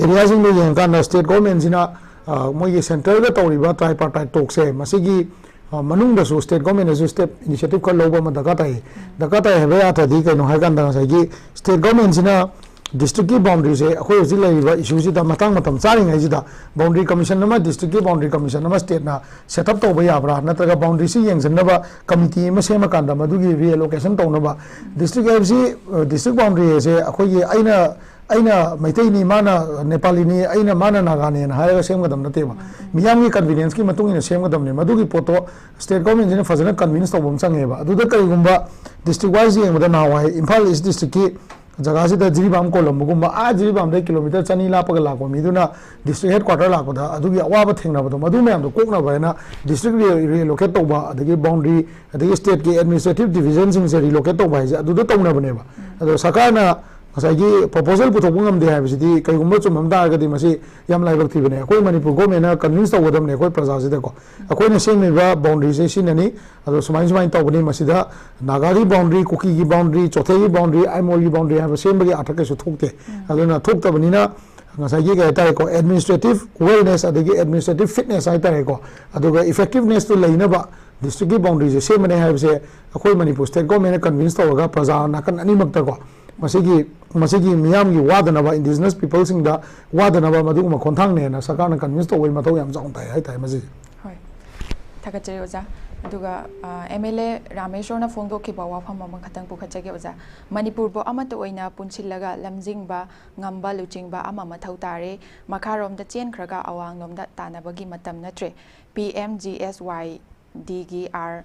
area ꯁꯤꯡꯗꯣ ꯌꯦꯡꯉꯀꯥꯟꯗ state government ꯁꯤꯅ, ꯑ, ꯃꯣꯏꯒꯤ central ꯒ ꯇꯧꯔꯤꯕ tripartite talk ꯁꯦ ꯃꯁꯤꯒꯤ ꯑ, ꯃꯅꯨꯡꯗꯁꯨ state government ꯅꯁꯨ step initiative ꯈꯔ ꯂꯧꯕ ꯑꯃ ꯗꯔꯀꯥꯔ ꯇꯥꯏ꯫ ꯗꯔꯀꯥꯔ ꯇꯥꯏ ꯍꯥꯏꯕ ꯑꯔꯊꯗꯤ ꯀꯩꯅꯣ ꯍꯥꯏ ꯀꯥꯟꯗ, ꯉꯁꯥꯏꯒꯤ state government ꯁꯤꯅ district ꯀꯤ boundary ꯁꯦ ꯑꯩꯈꯣꯏ ꯍꯧꯖꯤꯛ ꯂꯩꯔꯤꯕ issue ꯁꯤꯗ ꯃꯇꯥꯡ ꯃꯇꯝ ꯆꯥꯔꯤꯉꯩꯁꯤꯗ boundary commission ꯑꯃ, district ꯀꯤ boundary commission ꯑꯃ state ꯅ set up ꯇꯧꯕ ꯌꯥꯕ꯭ꯔꯥ, ꯅꯠꯇ꯭ꯔꯒ boundary ꯁꯤ ꯌꯦꯡꯁꯤꯟꯅꯕ committee ꯑꯃ ꯁꯦꯝꯃꯀꯥꯟꯗ ꯃꯗꯨꯒꯤ reallocation ꯇꯧꯅꯕ, district ꯍꯥꯏꯕꯁꯤ, ꯑ, district boundary ꯍꯥꯏꯁꯦ ꯑꯩꯈꯣꯏꯒꯤ ꯑꯩꯅ ꯑꯩꯅ ꯃꯩꯇꯩꯅꯤ, ꯃꯥꯅ ꯅꯦꯄꯥꯂꯤꯅꯤ, ꯑꯩꯅ, ꯃꯥꯅ ꯅꯥꯒꯥꯅꯦꯅ ꯍꯥꯏꯔꯒ ꯁꯦꯝꯒꯗꯕ ꯅꯠꯇꯦꯕ꯫ ꯃꯤꯌꯥꯝꯒꯤ convenience ꯀꯤ ꯃꯇꯨꯡ ꯏꯟꯅ ꯁꯦꯝꯒꯗꯕꯅꯦ꯫ ꯃꯗꯨꯒꯤ ꯄꯣꯠꯇꯣ state government ꯁꯤꯅ ꯐꯖꯅ convince ꯇꯧꯕ ꯑꯃ ꯆꯪꯉꯦꯕ꯫ ꯑꯗꯨꯗ ꯀꯔꯤꯒꯨꯝꯕ district wise ꯌꯦꯡꯕꯗ, ꯅꯍꯥꯟꯋꯥꯏ ꯏꯝꯐꯥꯜ East district ꯀꯤ ꯖꯒꯥꯁꯤꯗ ꯖꯤꯔꯤꯕꯥꯝ ꯀꯣꯜꯂꯝꯕꯒꯨꯝꯕ, ꯑꯥ ꯖꯤꯔꯤꯕꯥꯝꯗꯩ kilometre ꯆꯅꯤ ꯂꯥꯞꯄꯒ ꯂꯥꯛꯄ ꯃꯤꯗꯨꯅ district headquarter ꯂꯥꯛꯄꯗ ꯑꯗꯨꯒꯤ ꯑꯋꯥꯕ ꯊꯦꯡꯅꯕꯗꯣ, ꯃꯗꯨ ꯃꯌꯥꯝꯗꯣ ꯀꯣꯛꯅꯕ ꯍꯥꯏꯅ district re-, relocate ꯇꯧꯕ, ꯑꯗꯒꯤ boundary, ꯑꯗꯒꯤ state ꯀꯤ administrative division ꯁꯤꯡꯁꯦ relocate ꯇꯧꯕ ꯍꯥꯏꯁꯦ ꯑꯗꯨꯗ ꯇꯧꯅꯕꯅꯦꯕ꯫ ꯑꯗꯣ ꯁꯔꯀꯥꯔꯅ ꯉꯁꯥꯏꯒꯤ proposal ꯄꯨꯊꯣꯛꯄ ꯉꯝꯗꯦ ꯍꯥꯏꯕꯁꯤꯗꯤ ꯀꯩꯒꯨꯝꯕ ꯆꯨꯝꯃꯝ ꯇꯥꯔꯒꯗꯤ ꯃꯁꯤ ꯌꯥꯝ ꯂꯥꯏꯕꯛ ꯊꯤꯕꯅꯦ꯫ ꯑꯩꯈꯣꯏ ꯃꯅꯤꯄꯨꯔ government ꯅ convince ꯇꯧꯒꯗꯕꯅꯦ ꯑꯩꯈꯣꯏ ꯄ꯭ꯔꯖꯥꯁꯤꯗꯀꯣ꯫ ꯑꯩꯈꯣꯏꯅ ꯁꯦꯝꯃꯤꯕ boundary ꯁꯦ ꯁꯤꯅꯅꯤ, ꯑꯗꯣ ꯁꯨꯃꯥꯏ ꯁꯨꯃꯥꯏꯅ ꯇꯧꯕꯅꯤ, ꯃꯁꯤꯗ ꯅꯥꯒꯥꯒꯤ boundary, ꯀꯨꯀꯤꯒꯤ boundary, ꯆꯣꯊꯦꯒꯤ boundary, ꯑꯥꯏꯃꯣꯜꯒꯤ boundary ꯍꯥꯏꯕ ꯁꯦꯝꯕꯒꯤ ꯑꯥꯔꯊ ꯀꯩꯁꯨ ꯊꯣꯛꯇꯦ꯫ ꯑꯗꯨꯅ ꯊꯣꯛꯇꯕꯅꯤꯅ ꯉꯁꯥꯏꯒꯤ ꯀꯩ ꯍꯥꯏꯇꯥꯔꯦꯀꯣ, administrative awareness ꯑꯗꯒꯤ administrative fitness ꯍꯥꯏꯇꯥꯔꯦꯀꯣ, ꯑꯗꯨꯒ effectiveness ꯇꯨ ꯂꯩꯅꯕ district ꯀꯤ boundary ꯁꯦ ꯁꯦꯝꯕꯅꯦ ꯍꯥꯏꯕꯁꯦ ꯑꯩꯈꯣꯏ ꯃꯅꯤꯄꯨꯔ state government ꯅ convince ꯇꯧꯔꯒ ꯄ꯭ꯔꯖꯥ ꯅꯥꯀꯟ ꯑꯅꯤꯃꯛꯇꯀꯣ ꯃꯁꯤꯒꯤ, ꯃꯁꯤꯒꯤ ꯃꯤꯌꯥꯝꯒꯤ ꯋꯥꯗꯅꯕ, indigenous people ꯁꯤꯡꯗ ꯋꯥꯗꯅꯕ ꯃꯗꯨꯒꯨꯝꯕ ꯈꯣꯡꯊꯥꯡꯅꯦꯅ ꯁꯔꯀꯥꯔꯅ convince ꯇꯧꯕꯒꯤ ꯃꯊꯧ ꯌꯥꯝ ꯆꯥꯎꯅ ꯇꯥꯏ ꯍꯥꯏꯇꯥꯔꯦ ꯃꯁꯤꯁꯦ꯫ ꯍꯣꯏ, ꯊꯥꯒꯠꯆꯔꯤ ꯑꯣꯖꯥ꯫ ꯑꯗꯨꯒ, ꯑ, ꯑꯦꯝ ꯑꯦꯜ ꯑꯦ ꯔꯥꯃꯦꯁꯣꯔꯅ ꯐꯣꯡꯗꯣꯛꯈꯤꯕ ꯋꯥꯐꯝ ꯑꯃꯈꯛꯇꯪ ꯄꯨꯈꯠꯆꯒꯦ ꯑꯣꯖꯥ꯫ ꯃꯅꯤꯄꯨꯔꯕꯨ ꯑꯃꯠꯇ ꯑꯣꯏꯅ ꯄꯨꯟꯁꯤꯜꯂꯒ ꯂꯝꯖꯤꯡꯕ ꯉꯝꯕ ꯂꯨꯆꯤꯡꯕ ꯑꯃ ꯃꯊꯧ ꯇꯥꯔꯦ꯫ ꯃꯈꯥꯔꯣꯝꯗ ꯆꯦꯟꯈ꯭ꯔꯒ ꯑꯋꯥꯡꯂꯣꯝꯗ ꯇꯥꯟꯅꯕꯒꯤ ꯃꯇꯝ ꯅꯠꯇ꯭ꯔꯦ꯫ ꯄꯤ ꯑꯦꯝ ꯖꯤ ꯑꯦꯁ ꯋꯥꯏ ꯗꯤꯒꯤ ꯑꯥꯔ,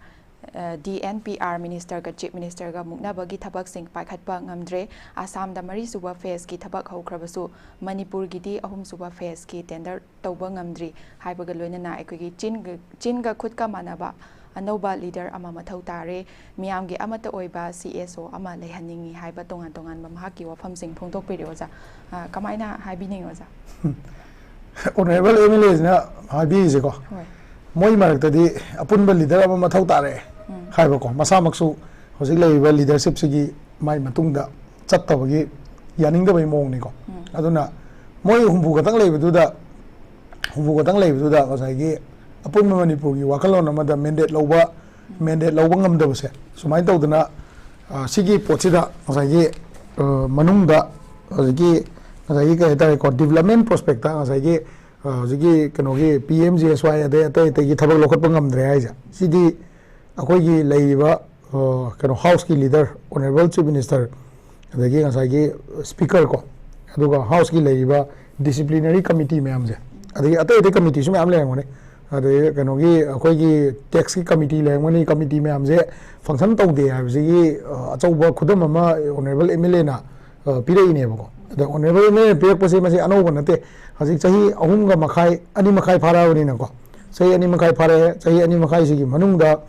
ꯑ, D N P R minister ꯒ chief minister ꯒ ꯃꯨꯛꯅꯕꯒꯤ ꯊꯕꯛꯁꯤꯡ ꯄꯥꯏꯈꯠꯄ ꯉꯝꯗ꯭ꯔꯦ꯫ ꯑꯁꯥꯝꯗ ꯃꯔꯤꯁꯨꯕ phase ꯀꯤ ꯊꯕꯛ ꯍꯧꯈ꯭ꯔꯕꯁꯨ ꯃꯅꯤꯄꯨꯔꯒꯤꯗꯤ ꯑꯍꯨꯝꯁꯨꯕ phase ꯀꯤ tender ꯇꯧꯕ ꯉꯝꯗ꯭ꯔꯤ ꯍꯥꯏꯕꯒ ꯂꯣꯏꯅꯅ ꯑꯩꯈꯣꯏꯒꯤ ꯆꯤꯟꯒ, ꯆꯤꯟꯒ ꯈꯨꯠꯀ ꯃꯥꯟꯅꯕ ꯑꯅꯧꯕ leader ꯑꯃ ꯃꯊꯧ ꯇꯥꯔꯦ꯫ ꯃꯤꯌꯥꯝꯒꯤ ꯑꯃꯠꯇ ꯑꯣꯏꯕ ꯁꯤ ꯑꯦꯁ ꯑꯣ ꯑꯃ ꯂꯩꯍꯟꯅꯤꯡꯏ ꯍꯥꯏꯕ ꯇꯣꯉꯥꯟ ꯇꯣꯉꯥꯟꯕ ꯃꯍꯥꯛꯀꯤ ꯋꯥꯐꯝꯁꯤꯡ ꯐꯣꯡꯗꯣꯛꯄꯤꯔꯤ ꯑꯣꯖꯥ꯫ ꯑ, ꯀꯃꯥꯏꯅ ꯍꯥꯏꯕꯤꯅꯤꯡꯉꯤ ꯑꯣꯖꯥ? Honourable M L A ꯁꯤꯅ ꯍꯥꯏꯕꯤꯔꯤꯁꯦꯀꯣ, ꯍꯣꯏ꯫ ꯃꯣꯏ ꯃꯔꯛꯇꯗꯤ ꯑꯄꯨꯟꯕ leader ꯑꯃ ꯃꯊꯧ ꯇꯥꯔꯦ ꯎꯝ꯫ ꯍꯥꯏꯕꯀꯣ, ꯃꯁꯥꯃꯛꯁꯨ ꯍꯧꯖꯤꯛ ꯂꯩꯔꯤꯕ leadership ꯁꯤꯒꯤ ꯃꯥꯏ ꯃꯇꯨꯡꯗ ꯆꯠꯇꯕꯒꯤ ꯌꯥꯅꯤꯡꯗꯕꯒꯤ ꯃꯑꯣꯡꯅꯤꯀꯣ꯫ ꯎꯝ꯫ ꯑꯗꯨꯅ ꯃꯣꯏ ꯍꯨꯝꯐꯨ ꯈꯛꯇꯪ ꯂꯩꯕꯗꯨꯗ, ꯍꯨꯝꯐꯨ ꯈꯛꯇꯪ ꯂꯩꯕꯗꯨꯗ ꯉꯁꯥꯏꯒꯤ ꯑꯄꯨꯟꯕ ꯃꯅꯤꯄꯨꯔꯒꯤ ꯋꯥꯈꯜꯂꯣꯟ ꯑꯃꯗ ꯃꯦꯟꯗꯦꯠ ꯂꯧꯕ, ꯃꯦꯟꯗꯦꯠ ꯂꯧꯕ ꯉꯝꯗꯕꯁꯦ, ꯁꯨꯃꯥꯏꯅ ꯇꯧꯗꯅ, ꯑ, ꯁꯤꯒꯤ ꯄꯣꯠꯁꯤꯗ ꯉꯁꯥꯏꯒꯤ, ꯑ, ꯃꯅꯨꯡꯗ ꯍꯧꯖꯤꯛꯀꯤ, ꯉꯁꯥꯏꯒꯤ ꯀꯩ ꯍꯥꯏꯇꯥꯔꯦꯀꯣ, ꯗꯤꯕꯂꯞꯃꯦꯟ ꯄ꯭ꯔꯣꯁꯄꯦꯛꯇ ꯉꯁꯥꯏꯒꯤ, ꯑ, ꯍꯧꯖꯤꯛꯀꯤ ꯀꯩꯅꯣꯒꯤ ꯄꯤ ꯑꯦꯝ ꯖꯤ ꯑꯦꯁ ꯋꯥꯏ ꯑꯗꯩ ꯑꯇꯩ ꯑꯇꯩꯒꯤ ꯊꯕꯛ ꯂꯧꯈꯠꯄ ꯉꯝꯗ꯭ꯔꯦ ꯍꯥꯏꯁꯦ, ꯁꯤꯗꯤ ꯑꯩꯈꯣꯏꯒꯤ ꯂꯩꯔꯤꯕ, ꯑ, ꯀꯩꯅꯣ, ꯍꯥꯎꯁꯀꯤ ꯂꯤꯗꯔ, ꯑꯣꯅꯔꯦꯕꯜ ꯆꯤꯐ ꯃꯤꯅꯤꯁꯇꯔ, ꯑꯗꯒꯤ ꯉꯁꯥꯏꯒꯤ ꯁ꯭ꯄꯤꯀꯔ ꯀꯣ, ꯑꯗꯨꯒ ꯍꯥꯎꯁꯀꯤ ꯂꯩꯔꯤꯕ ꯗꯤꯁꯤꯄ꯭ꯂꯤꯅꯔꯤ ꯀꯃꯤꯇꯤ ꯃꯌꯥꯝꯁꯦ, ꯑꯗꯒꯤ ꯑꯇꯩ ꯑꯇꯩ ꯀꯃꯤꯇꯤꯁꯨ ꯃꯌꯥꯝ ꯂꯩꯔꯝꯒꯅꯤ, ꯑꯗꯩ ꯀꯩꯅꯣꯒꯤ ꯑꯩꯈꯣꯏꯒꯤ ꯇꯦꯛꯁꯀꯤ ꯀꯃꯤꯇꯤ ꯂꯩꯔꯝꯒꯅꯤ, ꯀꯃꯤꯇꯤ ꯃꯌꯥꯝꯁꯦ ꯐꯪꯁꯟ ꯇꯧꯗꯦ ꯍꯥꯏꯕꯁꯤꯒꯤ, ꯑ, ꯑꯆꯧꯕ ꯈꯨꯗꯝ ꯑꯃ ꯑꯣꯅꯔꯦꯕꯜ ꯑꯦꯝ ꯑꯦꯜ ꯑꯦꯅ, ꯑ, ꯄꯤꯔꯛꯏꯅꯦꯕꯀꯣ꯫ ꯑꯗ ꯑꯣꯅꯔꯦꯕꯜ ꯑꯦꯝ ꯑꯦꯜ ꯑꯦꯅ ꯄꯤꯔꯛꯄꯁꯦ ꯃꯁꯤ ꯑꯅꯧꯕ ꯅꯠꯇꯦ, ꯍꯧꯖꯤꯛ ꯆꯍꯤ ꯑꯍꯨꯝꯒ ꯃꯈꯥꯏ, ꯑꯅꯤ ꯃꯈꯥꯏ ꯐꯥꯔꯛꯑꯕꯅꯤꯅꯀꯣ, ꯆꯍꯤ ꯑꯅꯤ ꯃꯈꯥꯏ ꯐꯥꯔꯛꯑꯦ, ꯆꯍꯤ ꯑꯅꯤ ꯃꯈꯥꯏꯁꯤꯒꯤ ꯃꯅꯨꯡꯗ,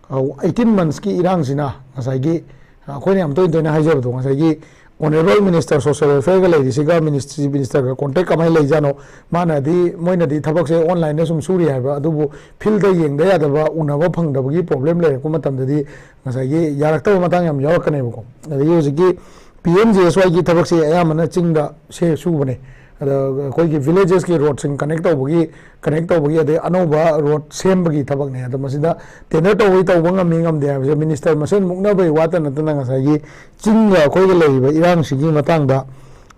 ꯑ, ꯑꯩꯠꯇꯤꯟ ꯃꯟꯁꯀꯤ ꯏꯔꯥꯡꯁꯤꯅ ꯉꯁꯥꯏꯒꯤ, ꯑ, ꯑꯩꯈꯣꯏꯅ ꯌꯥꯝ ꯇꯣꯏꯅ ꯇꯣꯏꯅ ꯍꯥꯏꯖꯕꯗꯣ, ꯉꯁꯥꯏꯒꯤ ꯑꯣꯅꯔꯦꯕꯜ ꯃꯤꯅꯤꯁꯇꯔ ꯁꯣꯁꯤꯌꯦꯜ ꯋꯦꯜꯐꯤꯌꯔꯒ ꯂꯩꯔꯤꯁꯤꯒ ꯃꯤꯅꯤꯁꯇ꯭ꯔꯤ, ꯃꯤꯅꯤꯁꯇꯔꯒ ꯀꯣꯟꯇꯦꯛ ꯀꯃꯥꯏꯅ ꯂꯩꯖꯥꯠꯅꯣ? ꯃꯥꯅꯗꯤ, ꯃꯣꯏꯅꯗꯤ ꯊꯕꯛꯁꯦ ꯑꯣꯟꯂꯥꯏꯟꯗ ꯁꯨꯝ ꯁꯨꯔꯤ ꯍꯥꯏꯕ, ꯑꯗꯨꯕꯨ ꯐꯤꯜꯗ ꯌꯦꯡꯗ ꯌꯥꯗꯕ, ꯎꯅꯕ ꯐꯪꯗꯕꯒꯤ ꯄ꯭ꯔꯣꯕ꯭ꯂꯦꯝ ꯂꯩꯔꯛꯄ ꯃꯇꯝꯗꯗꯤ ꯉꯁꯥꯏꯒꯤ ꯌꯥꯔꯛꯇꯕ ꯃꯇꯥꯡ ꯌꯥꯝ ꯌꯥꯎꯔꯛꯀꯅꯦꯕꯀꯣ꯫ ꯑꯗꯒꯤ ꯍꯧꯖꯤꯛꯀꯤ ꯄꯤ ꯑꯦꯝ ꯖꯤ ꯑꯦꯁ ꯋꯥꯏꯒꯤ ꯊꯕꯛꯁꯦ ꯑꯌꯥꯝꯕꯅ ꯆꯤꯡꯗ ꯁꯦ ꯁꯨꯕꯅꯦ꯫ ꯑꯗ ꯑꯩꯈꯣꯏꯒꯤ ꯚꯤꯂꯦꯖꯦꯁꯀꯤ ꯔꯣꯗꯁꯤꯡ ꯀꯅꯦꯛ ꯇꯧꯕꯒꯤ, ꯀꯅꯦꯛ ꯇꯧꯕꯒꯤ, ꯑꯗꯩ ꯑꯅꯧꯕ ꯔꯣꯗ ꯁꯦꯝꯕꯒꯤ ꯊꯕꯛꯅꯦ꯫ ꯑꯗꯣ ꯃꯁꯤꯗ ꯇꯦꯟꯗꯔ ꯇꯧꯕꯩ ꯇꯧꯕ ꯉꯝꯃꯤ ꯉꯝꯗꯦ ꯍꯥꯏꯕꯁꯦ ꯃꯤꯅꯤꯁꯇꯔ ꯃꯁꯦꯟ ꯃꯨꯛꯅꯕꯩ ꯋꯥꯇ ꯅꯠꯇꯅ ꯉꯁꯥꯏꯒꯤ ꯆꯤꯡꯒ ꯑꯩꯈꯣꯏꯒ ꯂꯩꯔꯤꯕ ꯏꯔꯥꯡꯁꯤꯒꯤ ꯃꯇꯥꯡꯗ,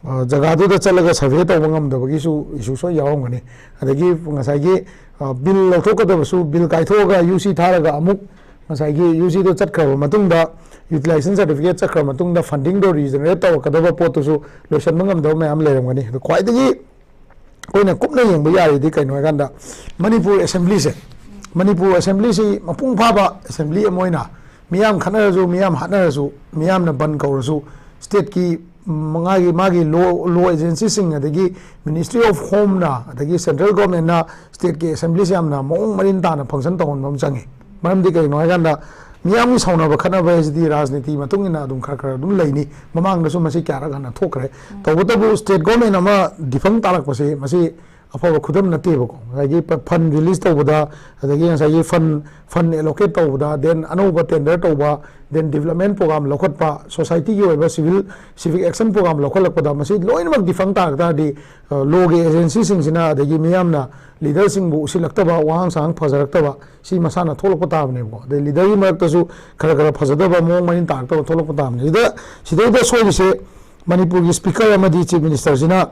ꯑ, ꯖꯒꯥꯗꯨꯗ ꯆꯠꯂꯒ ꯁꯔꯚꯦ ꯇꯧꯕ ꯉꯝꯗꯕꯒꯤꯁꯨ ꯏꯁꯨ ꯁꯣꯏ ꯌꯥꯎꯔꯝꯒꯅꯤ꯫ ꯑꯗꯒꯤ ꯉꯁꯥꯏꯒꯤ, ꯑ, ꯕꯤꯜ ꯂꯧꯊꯣꯛꯀꯗꯕꯁꯨ, ꯕꯤꯜ ꯀꯥꯏꯊꯣꯛꯑꯒ ꯌꯨ ꯁꯤ ꯊꯥꯔꯒ ꯑꯃꯨꯛ ꯉꯁꯥꯏꯒꯤ ꯌꯨ ꯁꯤꯗꯣ ꯆꯠꯈ꯭ꯔꯕ ꯃꯇꯨꯡꯗ, ꯌꯨꯇꯤꯂꯥꯏꯖꯦꯁꯟ ꯁꯥꯔꯇꯤꯐꯤꯀꯦꯠ ꯆꯠꯈ꯭ꯔ ꯃꯇꯨꯡꯗ ꯐꯟꯗꯤꯡꯗꯣ ꯔꯤꯖꯦꯅꯔꯦꯠ ꯇꯧꯔꯛꯀꯗꯕ ꯄꯣꯠꯇꯨꯁꯨ ꯂꯣꯏꯁꯤꯟꯕ ꯉꯝꯗꯕ ꯃꯌꯥꯝ ꯂꯩꯔꯝꯒꯅꯤ꯫ ꯑꯗꯣ ꯈ꯭ꯋꯥꯏꯗꯒꯤ ꯑꯩꯈꯣꯏꯅ ꯀꯨꯞꯅ ꯌꯦꯡꯕ ꯌꯥꯔꯤꯗꯤ ꯀꯩꯅꯣ ꯍꯥꯏꯀꯥꯟꯗ, ꯃꯅꯤꯄꯨꯔ ꯑꯦꯁꯦꯝꯕ꯭ꯂꯤꯁꯦ, ꯃꯅꯤꯄꯨꯔ ꯑꯦꯁꯦꯝꯕ꯭ꯂꯤꯁꯤ ꯃꯄꯨꯡ ꯐꯥꯕ ꯑꯦꯁꯦꯝꯕ꯭ꯂꯤ ꯑꯃ ꯑꯣꯏꯅ, ꯃꯤꯌꯥꯝ ꯈꯠꯅꯔꯁꯨ, ꯃꯤꯌꯥꯝ ꯍꯥꯠꯅꯔꯁꯨ, ꯃꯤꯌꯥꯝꯅ ꯕꯟ ꯀꯧꯔꯁꯨ, ꯁ꯭ꯇꯦꯠꯀꯤ ꯃꯥꯒꯤ, ꯃꯥꯒꯤ ꯂꯣ, ꯂꯣ ꯑꯦꯖꯦꯟꯁꯤꯁꯤꯡ, ꯑꯗꯒꯤ ꯃꯤꯅꯤꯁꯇ꯭ꯔꯤ ꯑꯣꯐ ꯍꯣꯝꯅ, ꯑꯗꯒꯤ ꯁꯦꯟꯇ꯭ꯔꯦꯜ ꯒꯣꯔꯃꯦꯟꯅ ꯁ꯭ꯇꯦꯠꯀꯤ ꯑꯦꯁꯦꯝꯕ꯭ꯂꯤꯁꯦ ꯌꯥꯝꯅ ꯃꯑꯣꯡ ꯃꯔꯤꯟ ꯇꯥꯅ ꯐꯪꯁꯟ ꯇꯧꯍꯟꯕ ꯑꯃ ꯆꯪꯉꯤ꯫ ꯃꯔꯝꯗꯤ ꯀꯩꯒꯤꯅꯣ ꯍꯥꯏꯀꯥꯟꯗ, ꯃꯤꯌꯥꯝꯒꯤ ꯁꯥꯎꯅꯕ ꯈꯠꯅꯕ ꯍꯥꯏꯁꯤꯗꯤ ꯔꯥꯖꯅꯤꯇꯤ ꯃꯇꯨꯡ ꯏꯟꯅ ꯑꯗꯨꯝ ꯈꯔ ꯈꯔ ꯑꯗꯨꯝ ꯂꯩꯅꯤ꯫ ꯃꯃꯥꯡꯗꯁꯨ ꯃꯁꯤ ꯀꯌꯥꯔꯛ ꯍꯥꯟꯅ ꯊꯣꯛꯈ꯭ꯔꯦ꯫ ꯇꯧꯕꯇꯕꯨ ꯁ꯭ꯇꯦꯠ ꯒꯣꯔꯃꯦꯟ ꯑꯃ ꯗꯤꯐꯪ ꯇꯥꯔꯛꯄꯁꯦ, ꯃꯁꯤ ꯑꯐꯕ ꯈꯨꯗꯝ ꯅꯠꯇꯦꯕꯀꯣ꯫ ꯉꯁꯥꯏꯒꯤ ꯐꯟ ꯔꯤꯂꯤꯁ ꯇꯧꯕꯗ, ꯑꯗꯒꯤ ꯉꯁꯥꯏꯒꯤ ꯐꯟ ꯐꯟ ꯑꯦꯂꯣꯀꯦꯠ ꯇꯧꯕꯗ, ꯗꯦꯟ ꯑꯅꯧꯕ ꯇꯦꯟꯗꯔ ꯇꯧꯕ, ꯗꯦꯟ ꯗꯤꯕꯂꯞꯃꯦꯟ ꯄ꯭ꯔꯣꯒ꯭ꯔꯥꯝ ꯂꯧꯈꯠꯄ, ꯁꯣꯁꯥꯏꯇꯤꯒꯤ ꯑꯣꯏꯕ ꯁꯤꯚꯤꯜ ꯁꯤꯚꯤꯛ ꯑꯦꯛꯁꯟ ꯄ꯭ꯔꯣꯒ꯭ꯔꯥꯝ ꯂꯧꯈꯠꯂꯛꯄꯗ ꯃꯁꯤ ꯂꯣꯏꯅꯃꯛ ꯗꯤꯐꯪ ꯇꯥꯔꯛ ꯇꯥꯔꯗꯤ, ꯂꯣꯒꯤ ꯑꯦꯖꯦꯟꯁꯤꯁꯤꯡꯁꯤꯅ ꯑꯗꯒꯤ ꯃꯤꯌꯥꯝꯅ ꯂꯤꯗꯔꯁꯤꯡꯕꯨ ꯎꯁꯤꯜꯂꯛꯇꯕ, ꯋꯥꯉꯥꯡ ꯁꯉꯥꯡ ꯐꯖꯔꯛꯇꯕ, ꯁꯤ ꯃꯁꯥꯅ ꯊꯣꯛꯂꯛꯄ ꯇꯥꯕꯅꯦꯕꯀꯣ꯫ ꯑꯗꯩ ꯂꯤꯗꯔꯒꯤ ꯃꯔꯛꯇꯁꯨ ꯈꯔ ꯈꯔ ꯐꯖꯗꯕ, ꯃꯑꯣꯡ ꯃꯔꯤꯟ ꯇꯥꯔꯛꯇꯕ ꯊꯣꯛꯂꯛꯄ ꯇꯥꯕꯅꯦ꯫ ꯁꯤꯗ ꯁꯤꯗꯩꯗ ꯁꯣꯏꯔꯤꯁꯦ ꯃꯅꯤꯄꯨꯔꯒꯤ ꯁ꯭ꯄꯤꯀꯔ ꯑꯃꯗꯤ ꯆꯤꯐ ꯃꯤꯅꯤꯁꯇꯔꯁꯤꯅ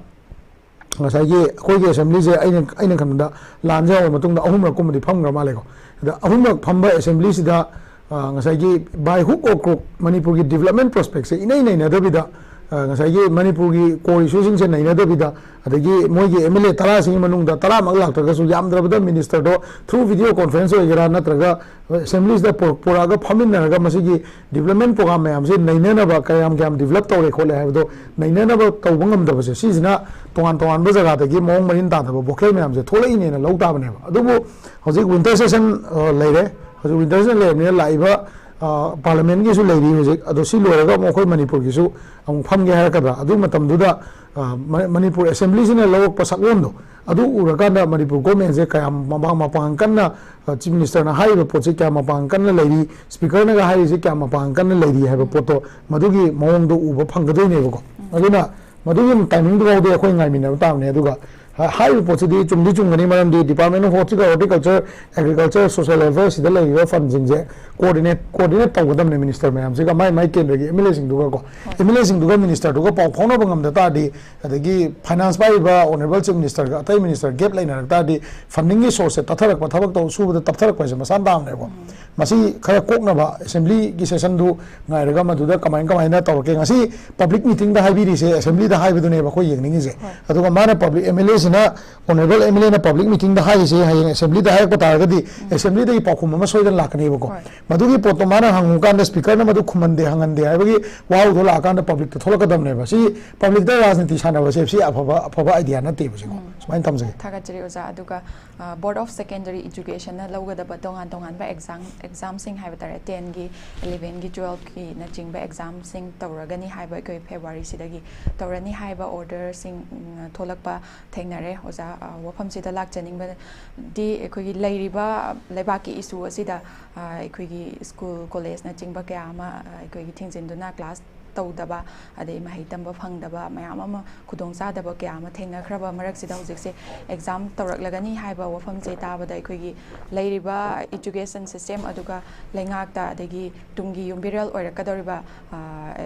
ꯉꯁꯥꯏꯒꯤ ꯑꯩꯈꯣꯏꯒꯤ ꯑꯦꯁꯦꯝꯕ꯭ꯂꯤꯁꯦ ꯑꯩꯅ ꯑꯩꯅ ꯈꯟꯕꯗ ꯂꯥꯟꯁꯦ ꯍꯧꯔ ꯃꯇꯨꯡꯗ ꯑꯍꯨꯝꯂꯛ ꯀꯨꯝꯕꯗꯤ ꯐꯝꯈ꯭ꯔ ꯃꯥꯜꯂꯦꯀꯣ꯫ ꯑꯗ ꯑꯍꯨꯝꯂꯛ ꯐꯝꯕ ꯑꯦꯁꯦꯝꯕ꯭ꯂꯤꯁꯤꯗ, ꯑ, ꯉꯁꯥꯏꯒꯤ by hook or crook ꯃꯅꯤꯄꯨꯔꯒꯤ ꯗꯤꯕꯂꯞꯃꯦꯟ ꯄ꯭ꯔꯣꯁꯄꯦꯛꯁꯦ ꯏꯅꯩ ꯅꯩꯅꯗꯕꯤꯗ, ꯑ, ꯉꯁꯥꯏꯒꯤ ꯃꯅꯤꯄꯨꯔꯒꯤ ꯀꯣꯔ ꯏꯁꯨꯁꯤꯡꯁꯦ ꯅꯩꯅꯗꯕꯤꯗ, ꯑꯗꯒꯤ ꯃꯣꯏꯒꯤ ꯑꯦꯝ ꯑꯦꯜ ꯑꯦ ꯇꯔꯥꯁꯤꯒꯤ ꯃꯅꯨꯡꯗ ꯇꯔꯥꯃꯛ ꯂꯥꯛꯇ꯭ꯔꯒꯁꯨ, ꯌꯥꯝꯗ꯭ꯔꯕꯗ ꯃꯤꯅꯤꯁꯇꯔꯗꯣ ꯊ꯭ꯔꯨ ꯚꯤꯗꯤꯑꯣ ꯀꯣꯟꯐ꯭ꯔꯦꯟꯁ ꯑꯣꯏꯒꯦꯔꯥ ꯅꯠꯇ꯭ꯔꯒ ꯑꯦꯁꯦꯝꯕ꯭ꯂꯤꯁꯤꯗ ꯄꯨꯔꯛ-, ꯄꯨꯔꯛꯑꯒ ꯐꯝꯃꯤꯟꯅꯔꯒ ꯃꯁꯤꯒꯤ ꯗꯤꯕꯂꯞꯃꯦꯟ ꯄ꯭ꯔꯣꯒ꯭ꯔꯥꯝ ꯃꯌꯥꯝꯁꯦ ꯅꯩꯅꯅꯕ, ꯀꯌꯥꯝ ꯀꯌꯥꯝ ꯗꯤꯕꯂꯞ ꯇꯧꯔꯦ ꯈꯣꯠꯂꯦ ꯍꯥꯏꯕꯗꯣ ꯅꯩꯅꯅꯕ ꯇꯧꯕ ꯉꯝꯗꯕꯁꯦ, ꯁꯤꯁꯤꯅ ꯇꯣꯉꯥꯟ ꯇꯣꯉꯥꯟꯕ ꯖꯒꯥꯗꯒꯤ ꯃꯑꯣꯡ ꯃꯔꯤꯟ ꯇꯥꯗꯕ ꯚꯣꯀꯦꯜ ꯃꯌꯥꯝꯁꯦ ꯊꯣꯛꯂꯛꯏꯅꯦꯅ ꯂꯧ ꯇꯥꯕꯅꯦꯕ꯫ ꯑꯗꯨꯕꯨ ꯍꯧꯖꯤꯛ ꯋꯤꯟꯇꯔ ꯁꯦꯁꯟ, ꯑ, ꯂꯩꯔꯦ꯫ ꯍꯧꯖꯤꯛ ꯋꯤꯟꯇꯔ ꯁꯦꯁꯟ ꯂꯩꯔꯕꯅꯤꯅ ꯂꯥꯛꯏꯕ, ꯑ, ꯄꯥꯔꯂꯤꯌꯥꯃꯦꯟꯒꯤꯁꯨ ꯂꯩꯔꯤ ꯍꯧꯖꯤꯛ꯫ ꯑꯗꯣ ꯁꯤ ꯂꯣꯏꯔꯒ ꯑꯃꯨꯛ ꯑꯩꯈꯣꯏ ꯃꯅꯤꯄꯨꯔꯒꯤꯁꯨ ꯑꯃꯨꯛ ꯐꯝꯒꯦ ꯍꯥꯏꯔꯛꯀꯗ꯭ꯔꯥ? ꯑꯗꯨ ꯃꯇꯝꯗꯨꯗ, ꯑ, ꯃ-, ꯃꯅꯤꯄꯨꯔ ꯑꯦꯁꯦꯝꯕ꯭ꯂꯤꯁꯤꯅ ꯂꯧꯔꯛꯄ ꯁꯛꯂꯣꯟꯗꯣ ꯑꯗꯨ ꯎꯔꯀꯥꯟꯗ ꯃꯅꯤꯄꯨꯔ ꯒꯣꯔꯃꯦꯟꯁꯦ ꯀꯌꯥꯝ ꯃꯄꯥꯡ, ꯃꯄꯥꯡꯒꯜ ꯀꯟꯅ, ꯑ, ꯆꯤꯐ ꯃꯤꯅꯤꯁꯇꯔꯅ ꯍꯥꯏꯔꯤꯕ ꯄꯣꯠꯁꯦ ꯀꯌꯥꯝ ꯃꯄꯥꯡꯒꯜ ꯀꯟꯅ ꯂꯩꯔꯤ, ꯁ꯭ꯄꯤꯀꯔꯅꯒ ꯍꯥꯏꯔꯤꯁꯦ ꯀꯌꯥꯝ ꯃꯄꯥꯡꯒꯜ ꯀꯟꯅ ꯂꯩꯔꯤ ꯍꯥꯏꯕ ꯄꯣꯠꯇꯣ ꯃꯗꯨꯒꯤ ꯃꯑꯣꯡꯗꯣ ꯎꯕ ꯐꯪꯒꯗꯣꯏꯅꯦꯕꯀꯣ꯫ ꯑꯗꯨꯅ ꯃꯗꯨꯒꯤ ꯇꯥꯏꯃꯤꯡꯗꯨ ꯐꯥꯎꯗꯤ ꯑꯩꯈꯣꯏ ꯉꯥꯏꯃꯤꯟꯅꯕ ꯇꯥꯕꯅꯦ꯫ ꯑꯗꯨꯒ ꯍꯥ-, ꯍꯥꯏꯔꯤꯕ ꯄꯣꯠꯁꯤꯗꯤ ꯆꯨꯝꯗꯤ ꯆꯨꯝꯒꯅꯤ, ꯃꯔꯝꯗꯤ Department of Horticulture, Horticulture, Agriculture, Social Welfare ꯁꯤꯗ ꯂꯩꯔꯤꯕ ꯐꯟꯁꯤꯡꯁꯦ ꯀꯣꯑꯣꯔꯗꯤꯅꯦꯠ, ꯀꯣꯑꯣꯔꯗꯤꯅꯦꯠ ꯇꯧꯒꯗꯕꯅꯦ ꯃꯤꯅꯤꯁꯇꯔ ꯃꯌꯥꯝꯁꯤꯒ, ꯃꯥꯏ ꯃꯥꯏ ꯀꯦꯟꯗ꯭ꯔꯒꯤ ꯑꯦꯝ ꯑꯦꯜ ꯑꯦꯁꯤꯡꯗꯨꯒꯀꯣ꯫ ꯑꯦꯝ ꯑꯦꯜ ꯑꯦꯁꯤꯡꯗꯨꯒ ꯃꯤꯅꯤꯁꯇꯔꯗꯨꯒ ꯄꯥꯎ ꯐꯥꯎꯅꯕ ꯉꯝꯗ ꯇꯥꯔꯗꯤ, ꯑꯗꯒꯤ ꯐꯥꯏꯅꯥꯟꯁ ꯄꯥꯏꯔꯤꯕ ꯑꯣꯅꯔꯦꯕꯜ ꯆꯤꯐ ꯃꯤꯅꯤꯁꯇꯔꯒ ꯑꯇꯩ ꯃꯤꯅꯤꯁꯇꯔ ꯒꯦꯞ ꯂꯩꯅꯔꯛ ꯇꯥꯔꯗꯤ, ꯐꯟꯗꯤꯡꯒꯤ ꯁꯣꯔꯁꯁꯦ ꯇꯞꯊꯔꯛꯄ, ꯊꯕꯛ ꯇꯧ ꯁꯨꯕꯗ ꯇꯞꯊꯔꯛꯄ ꯍꯥꯏꯁꯦ ꯃꯁꯥꯅ ꯇꯥꯕꯅꯦꯕꯀꯣ꯫ ꯃꯁꯤ ꯈꯔ ꯀꯣꯛꯅꯕ ꯑꯦꯁꯦꯝꯕ꯭ꯂꯤꯒꯤ ꯁꯦꯁꯟꯗꯨ ꯉꯥꯏꯔꯒ ꯃꯗꯨꯗ ꯀꯃꯥꯏ ꯀꯃꯥꯏꯅ ꯇꯧꯔꯛꯀꯦ, ꯉꯁꯤ ꯄꯕ꯭ꯂꯤꯛ ꯃꯤꯇꯤꯡꯗ ꯍꯥꯏꯕꯤꯔꯤꯁꯦ ꯑꯦꯁꯦꯝꯕ꯭ꯂꯤꯗ ꯍꯥꯏꯕꯗꯨꯅꯦꯕ ꯑꯩꯈꯣꯏ ꯌꯦꯡꯅꯤꯡꯉꯤꯁꯦ꯫ ꯍꯣꯏ꯫ ꯑꯗꯨꯒ ꯃꯥꯅ ꯄꯕ꯭ꯂꯤꯛ, ꯑꯦꯝ ꯑꯦꯜ ꯑꯦꯁꯤꯅ, ꯑꯣꯅꯔꯦꯕꯜ ꯑꯦꯝ ꯑꯦꯜ ꯑꯦꯅ ꯄꯕ꯭ꯂꯤꯛ ꯃꯤꯇꯤꯡꯗ ꯍꯥꯏꯔꯤꯁꯦ ꯍꯌꯦꯡ ꯑꯦꯁꯦꯝꯕ꯭ꯂꯤꯗ ꯍꯥꯏꯔꯛꯄ ꯇꯥꯔꯒꯗꯤ, ꯑꯦꯁꯦꯝꯕ꯭ꯂꯤꯗꯒꯤ ꯄꯥꯎꯈꯨꯝ ꯑꯃ ꯁꯣꯏꯗꯅ ꯂꯥꯛꯀꯅꯦꯕꯀꯣ꯫ ꯍꯣꯏ꯫ ꯃꯗꯨꯒꯤ ꯄꯣꯠꯇꯣ ꯃꯥꯅ ꯍꯪꯉꯨꯀꯥꯟꯗ ꯁ꯭ꯄꯤꯀꯔꯅ ꯃꯗꯨ ꯈꯨꯝꯍꯟꯗꯦ, ꯍꯪꯍꯟꯗꯦ ꯍꯥꯏꯕꯒꯤ ꯋꯥꯍꯧꯗꯣ ꯂꯥꯛꯑꯀꯥꯟꯗ ꯄꯕ꯭ꯂꯤꯛꯇ ꯊꯣꯛꯂꯛꯀꯗꯕꯅꯦꯕ꯫ ꯁꯤ ꯄꯕ꯭ꯂꯤꯛꯇ ꯔꯥꯖꯅꯤꯇꯤ ꯁꯥꯟꯅꯕꯁꯦ ꯁꯤ ꯑꯐꯕ, ꯑꯐꯕ ꯑꯥꯏꯗꯤꯌꯥ ꯅꯠꯇꯦꯕ ꯁꯤꯀꯣ꯫ ꯎꯝ꯫ ꯁꯨꯃꯥꯏꯅ ꯊꯝꯖꯒꯦ꯫ ꯊꯥꯒꯠꯆꯔꯤ ꯑꯣꯖꯥ꯫ ꯑꯗꯨꯒ, ꯑ, Board of Secondary Educationꯅ ꯂꯧꯒꯗꯕ ꯇꯣꯉꯥꯟ ꯇꯣꯉꯥꯟꯕ ꯑꯦꯛꯖꯥꯝ, ꯑꯦꯛꯖꯥꯝꯁꯤꯡ ꯍꯥꯏꯕ ꯇꯥꯔꯦ, ꯇꯦꯟꯒꯤ, ꯏꯂꯦꯚꯦꯟꯒꯤ, ꯇꯨꯋꯦꯜꯐꯀꯤꯅꯆꯤꯡꯕ ꯑꯦꯛꯖꯥꯝꯁꯤꯡ ꯇꯧꯔꯒꯅꯤ ꯍꯥꯏꯕ ꯑꯩꯈꯣꯏ ꯐꯦꯕ꯭ꯔꯨꯋꯥꯔꯤꯁꯤꯗꯒꯤ ꯇꯧꯔꯅꯤ ꯍꯥꯏꯕ ꯑꯣꯔꯗꯔꯁꯤꯡ ꯎꯝ, ꯊꯣꯛꯂꯛꯄ ꯊꯦꯡꯅꯔꯦ꯫ ꯑꯣꯖꯥ, ꯑ, ꯋꯥꯐꯝꯁꯤꯗ ꯂꯥꯛꯆꯅꯤꯡꯕꯗꯤ ꯑꯩꯈꯣꯏꯒꯤ ꯂꯩꯔꯤꯕ ꯂꯩꯕꯥꯛꯀꯤ ꯏꯁꯨ ꯑꯁꯤꯗ, ꯑ, ꯑꯩꯈꯣꯏꯒꯤ ꯁ꯭ꯀꯨꯜ, ꯀꯣꯂꯦꯖꯅꯆꯤꯡꯕ ꯀꯌꯥ ꯑꯃ, ꯑ, ꯑꯩꯈꯣꯏꯒꯤ ꯊꯤꯡꯖꯤꯟꯗꯨꯅ ꯀ꯭ꯂꯥꯁ ꯇꯧꯗꯕ, ꯑꯗꯩ ꯃꯍꯩ ꯇꯝꯕ ꯐꯪꯗꯕ ꯃꯌꯥꯝ ꯑꯃ, ꯈꯨꯗꯣꯡꯆꯥꯗꯕ ꯀꯌꯥ ꯑꯃ ꯊꯦꯡꯅꯈ꯭ꯔꯕ ꯃꯔꯛꯁꯤꯗ ꯍꯧꯖꯤꯛꯁꯦ ꯑꯦꯛꯖꯥꯝ ꯇꯧꯔꯛꯂꯒꯅꯤ ꯍꯥꯏꯕ ꯋꯥꯐꯝꯁꯦ ꯇꯥꯕꯗ ꯑꯩꯈꯣꯏꯒꯤ ꯂꯩꯔꯤꯕ ꯏꯖꯨꯀꯦꯁꯟ ꯁꯤꯁꯇꯦꯝ ꯑꯗꯨꯒ ꯂꯩꯉꯥꯛꯇ, ꯑꯗꯒꯤ ꯇꯨꯡꯒꯤ ꯌꯨꯝꯕꯤꯔꯦꯜ ꯑꯣꯏꯔꯛꯀꯗꯧꯔꯤꯕ, ꯑ,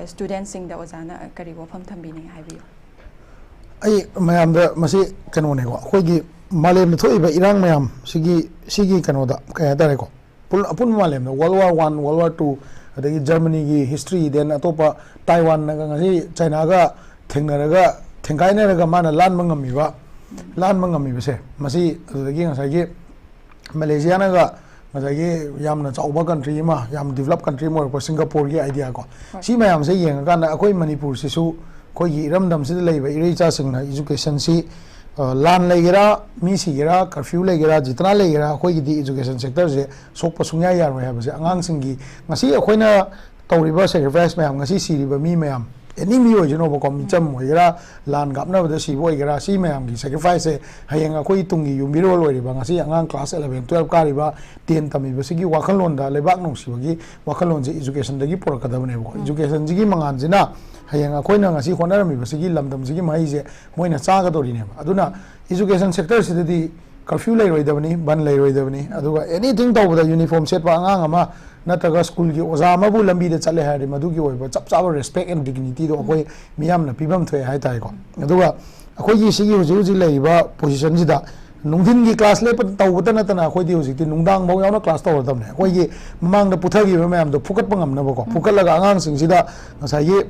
ꯁ꯭ꯇꯨꯗꯦꯟꯠꯁꯤꯡꯗ ꯑꯣꯖꯥꯅ ꯀꯔꯤ ꯋꯥꯐꯝ ꯊꯝꯕꯤꯅꯤꯡꯉꯤ ꯍꯥꯏꯕꯤꯌꯨ꯫ ꯑꯩ ꯃꯌꯥꯝꯗ ꯃꯁꯤ ꯀꯩꯅꯣꯅꯦꯀꯣ, ꯑꯩꯈꯣꯏꯒꯤ ꯃꯥꯂꯦꯝꯗ ꯊꯣꯛꯏꯕ ꯏꯔꯥꯡ ꯃꯌꯥꯝ ꯁꯤꯒꯤ, ꯁꯤꯒꯤ ꯀꯩꯅꯣꯗ ꯀꯩ ꯍꯥꯏꯇꯥꯔꯦꯀꯣ, ꯄꯨꯜ-, ꯑꯄꯨꯟꯕ ꯃꯥꯂꯦꯝꯗ World War One, World War Two, ꯑꯗꯒꯤ ꯖꯔꯃꯅꯤꯒꯤ ꯍꯤꯁꯇ꯭ꯔꯤ, then ꯑꯇꯣꯞꯄ ꯇꯥꯏꯋꯥꯟꯅꯒ ꯉꯁꯤ ꯆꯥꯏꯅꯥꯒ ꯊꯦꯡꯅꯔꯒ, ꯊꯦꯡꯒꯥꯏꯅꯔꯒ ꯃꯥꯅ ꯂꯥꯟꯕ ꯉꯝꯃꯤꯕ, ꯂꯥꯟꯕ ꯉꯝꯃꯤꯕꯁꯦ, ꯃꯁꯤ ꯑꯗꯨꯗꯒꯤ ꯉꯁꯥꯏꯒꯤ ꯃꯦꯂꯦꯁꯤꯌꯥꯅꯒ ꯉꯁꯥꯏꯒꯤ ꯌꯥꯝꯅ ꯆꯥꯎꯕ ꯀꯟꯇ꯭ꯔꯤ ꯑꯃ, ꯌꯥꯝ ꯗꯤꯕꯂꯞ ꯀꯟꯇ꯭ꯔꯤ ꯑꯃ ꯑꯣꯏꯔꯛꯄ ꯁꯤꯡꯒꯥꯄꯨꯔꯒꯤ ꯑꯥꯏꯗꯤꯌꯥ ꯀꯣ, ꯁꯤ ꯃꯌꯥꯝꯁꯦ ꯌꯦꯡꯉꯀꯥꯟꯗ ꯑꯩꯈꯣꯏ ꯃꯅꯤꯄꯨꯔꯁꯤꯁꯨ ꯑꯩꯈꯣꯏꯒꯤ ꯏꯔꯝꯗꯝꯁꯤꯗ ꯂꯩꯕ ꯏꯔꯩ ꯏꯆꯥꯁꯤꯡꯅ ꯏꯖꯨꯀꯦꯁꯟꯁꯤ, ꯑ, ꯂꯥꯟ ꯂꯩꯒꯦꯔꯥ, ꯃꯤ ꯁꯤꯒꯦꯔꯥ, ꯀꯔꯐ꯭ꯌꯨ ꯂꯩꯒꯦꯔꯥ, ꯖꯤꯇꯅꯥ ꯂꯩꯒꯦꯔꯥ, ꯑꯩꯈꯣꯏꯒꯤꯗꯤ ꯏꯖꯨꯀꯦꯁꯟ ꯁꯦꯛꯇꯔꯁꯦ ꯁꯣꯛꯄ ꯁꯨꯡꯌꯥ ꯌꯥꯔꯣꯏ ꯍꯥꯏꯕꯁꯦ, ꯑꯉꯥꯡꯁꯤꯡꯒꯤ ꯉꯁꯤ ꯑꯩꯈꯣꯏꯅ ꯇꯧꯔꯤꯕ ꯁꯦꯀ꯭ꯔꯤꯐꯥꯏꯁ ꯃꯌꯥꯝ, ꯉꯁꯤ ꯁꯤꯔꯤꯕ ꯃꯤ ꯃꯌꯥꯝ, ꯑꯦꯅꯤ ꯃꯤ ꯑꯣꯏꯁꯅꯣꯕꯀꯣ, ꯃꯤꯆꯝ ꯑꯣꯏꯒꯦꯔꯥ, ꯂꯥꯟ ꯀꯥꯞꯅꯕꯗ ꯁꯤꯕ ꯑꯣꯏꯒꯦꯔꯥ, ꯁꯤ ꯃꯌꯥꯝꯒꯤ ꯁꯦꯀ꯭ꯔꯤꯐꯥꯏꯁꯁꯦ ꯍꯌꯦꯡ ꯑꯩꯈꯣꯏ ꯇꯨꯡꯒꯤ ꯌꯨꯝꯕꯤꯔꯣꯜ ꯑꯣꯏꯔꯤꯕ ꯉꯁꯤ ꯑꯉꯥꯡ ꯀ꯭ꯂꯥꯁ ꯏꯂꯚꯦꯟ, ꯇꯨꯋꯦꯜꯐ ꯀꯥꯔꯤꯕ, ꯇꯦꯟ ꯇꯝꯃꯤꯕꯁꯤꯒꯤ ꯋꯥꯈꯜꯂꯣꯟꯗ, ꯂꯩꯕꯥꯛ ꯅꯨꯡꯁꯤꯕꯒꯤ ꯋꯥꯈꯜꯂꯣꯟꯁꯦ ꯏꯖꯨꯀꯦꯁꯟꯗꯒꯤ ꯄꯨꯔꯛꯀꯗꯕꯅꯦꯕꯀꯣ꯫ ꯏꯖꯨꯀꯦꯁꯟꯁꯤꯒꯤ ꯃꯉꯥꯜꯁꯤꯅ ꯍꯌꯦꯡ ꯑꯩꯈꯣꯏꯅ ꯉꯁꯤ ꯍꯣꯠꯅꯔꯝꯃꯤꯕꯁꯤꯒꯤ ꯂꯝꯗꯝꯁꯤꯒꯤ ꯃꯍꯩꯁꯦ ꯃꯣꯏꯅ ꯆꯥꯒꯗꯧꯔꯤꯅꯦꯕ꯫ ꯑꯗꯨꯅ ꯏꯖꯨꯀꯦꯁꯟ ꯁꯦꯛꯇꯔꯁꯤꯗꯗꯤ ꯀꯔꯐ꯭ꯌꯨ ꯂꯩꯔꯣꯏꯗꯕꯅꯤ, ꯕꯟ ꯂꯩꯔꯣꯏꯗꯕꯅꯤ, ꯑꯗꯨꯒ ꯑꯦꯅꯤꯊꯤꯡ ꯇꯧꯕꯗ ꯌꯨꯅꯤꯐꯣꯔꯝ ꯁꯦꯠꯄ ꯑꯉꯥꯡ ꯑꯃ ꯅꯠꯇ꯭ꯔꯒ ꯁ꯭ꯀꯨꯜꯒꯤ ꯑꯣꯖꯥ ꯑꯃꯕꯨ ꯂꯝꯕꯤꯗ ꯆꯠꯂꯦ ꯍꯥꯏꯔꯗꯤ ꯃꯗꯨꯒꯤ ꯑꯣꯏꯕ ꯆꯞ ꯆꯥꯕ ꯔꯦꯁꯄꯦꯛ ꯑꯦꯟ ꯗꯤꯒꯅꯤꯇꯤꯗꯣ ꯑꯩꯈꯣꯏ ꯃꯤꯌꯥꯝꯅ ꯄꯤꯐꯝ ꯊꯣꯛꯑꯦ ꯍꯥꯏꯇꯥꯔꯦꯀꯣ꯫ ꯑꯗꯨꯒ ꯑꯩꯈꯣꯏꯒꯤ ꯁꯤꯒꯤ ꯍꯧꯖꯤꯛ ꯍꯧꯖꯤꯛ ꯂꯩꯔꯤꯕ ꯄꯣꯖꯤꯁꯟꯁꯤꯗ ꯅꯨꯡꯊꯤꯟꯒꯤ ꯀ꯭ꯂꯥꯁ ꯂꯦꯞꯄ ꯇꯧꯕꯇ ꯅꯠꯇꯅ ꯑꯩꯈꯣꯏꯗꯤ ꯍꯧꯖꯤꯛꯇꯤ ꯅꯨꯡꯗꯥꯡꯐꯥꯎ ꯌꯥꯎꯅ ꯀ꯭ꯂꯥꯁ ꯇꯧꯔꯗꯕꯅꯦ꯫ ꯑꯩꯈꯣꯏꯒꯤ ꯃꯃꯥꯡꯗ ꯄꯨꯊꯈꯤꯕ ꯃꯌꯥꯝꯗꯣ ꯐꯨꯀꯠꯄ ꯉꯝꯅꯕꯀꯣ, ꯐꯨꯀꯠꯂꯒ ꯑꯉꯥꯡꯁꯤꯡꯁꯤꯗ ꯉꯁꯥꯏꯒꯤ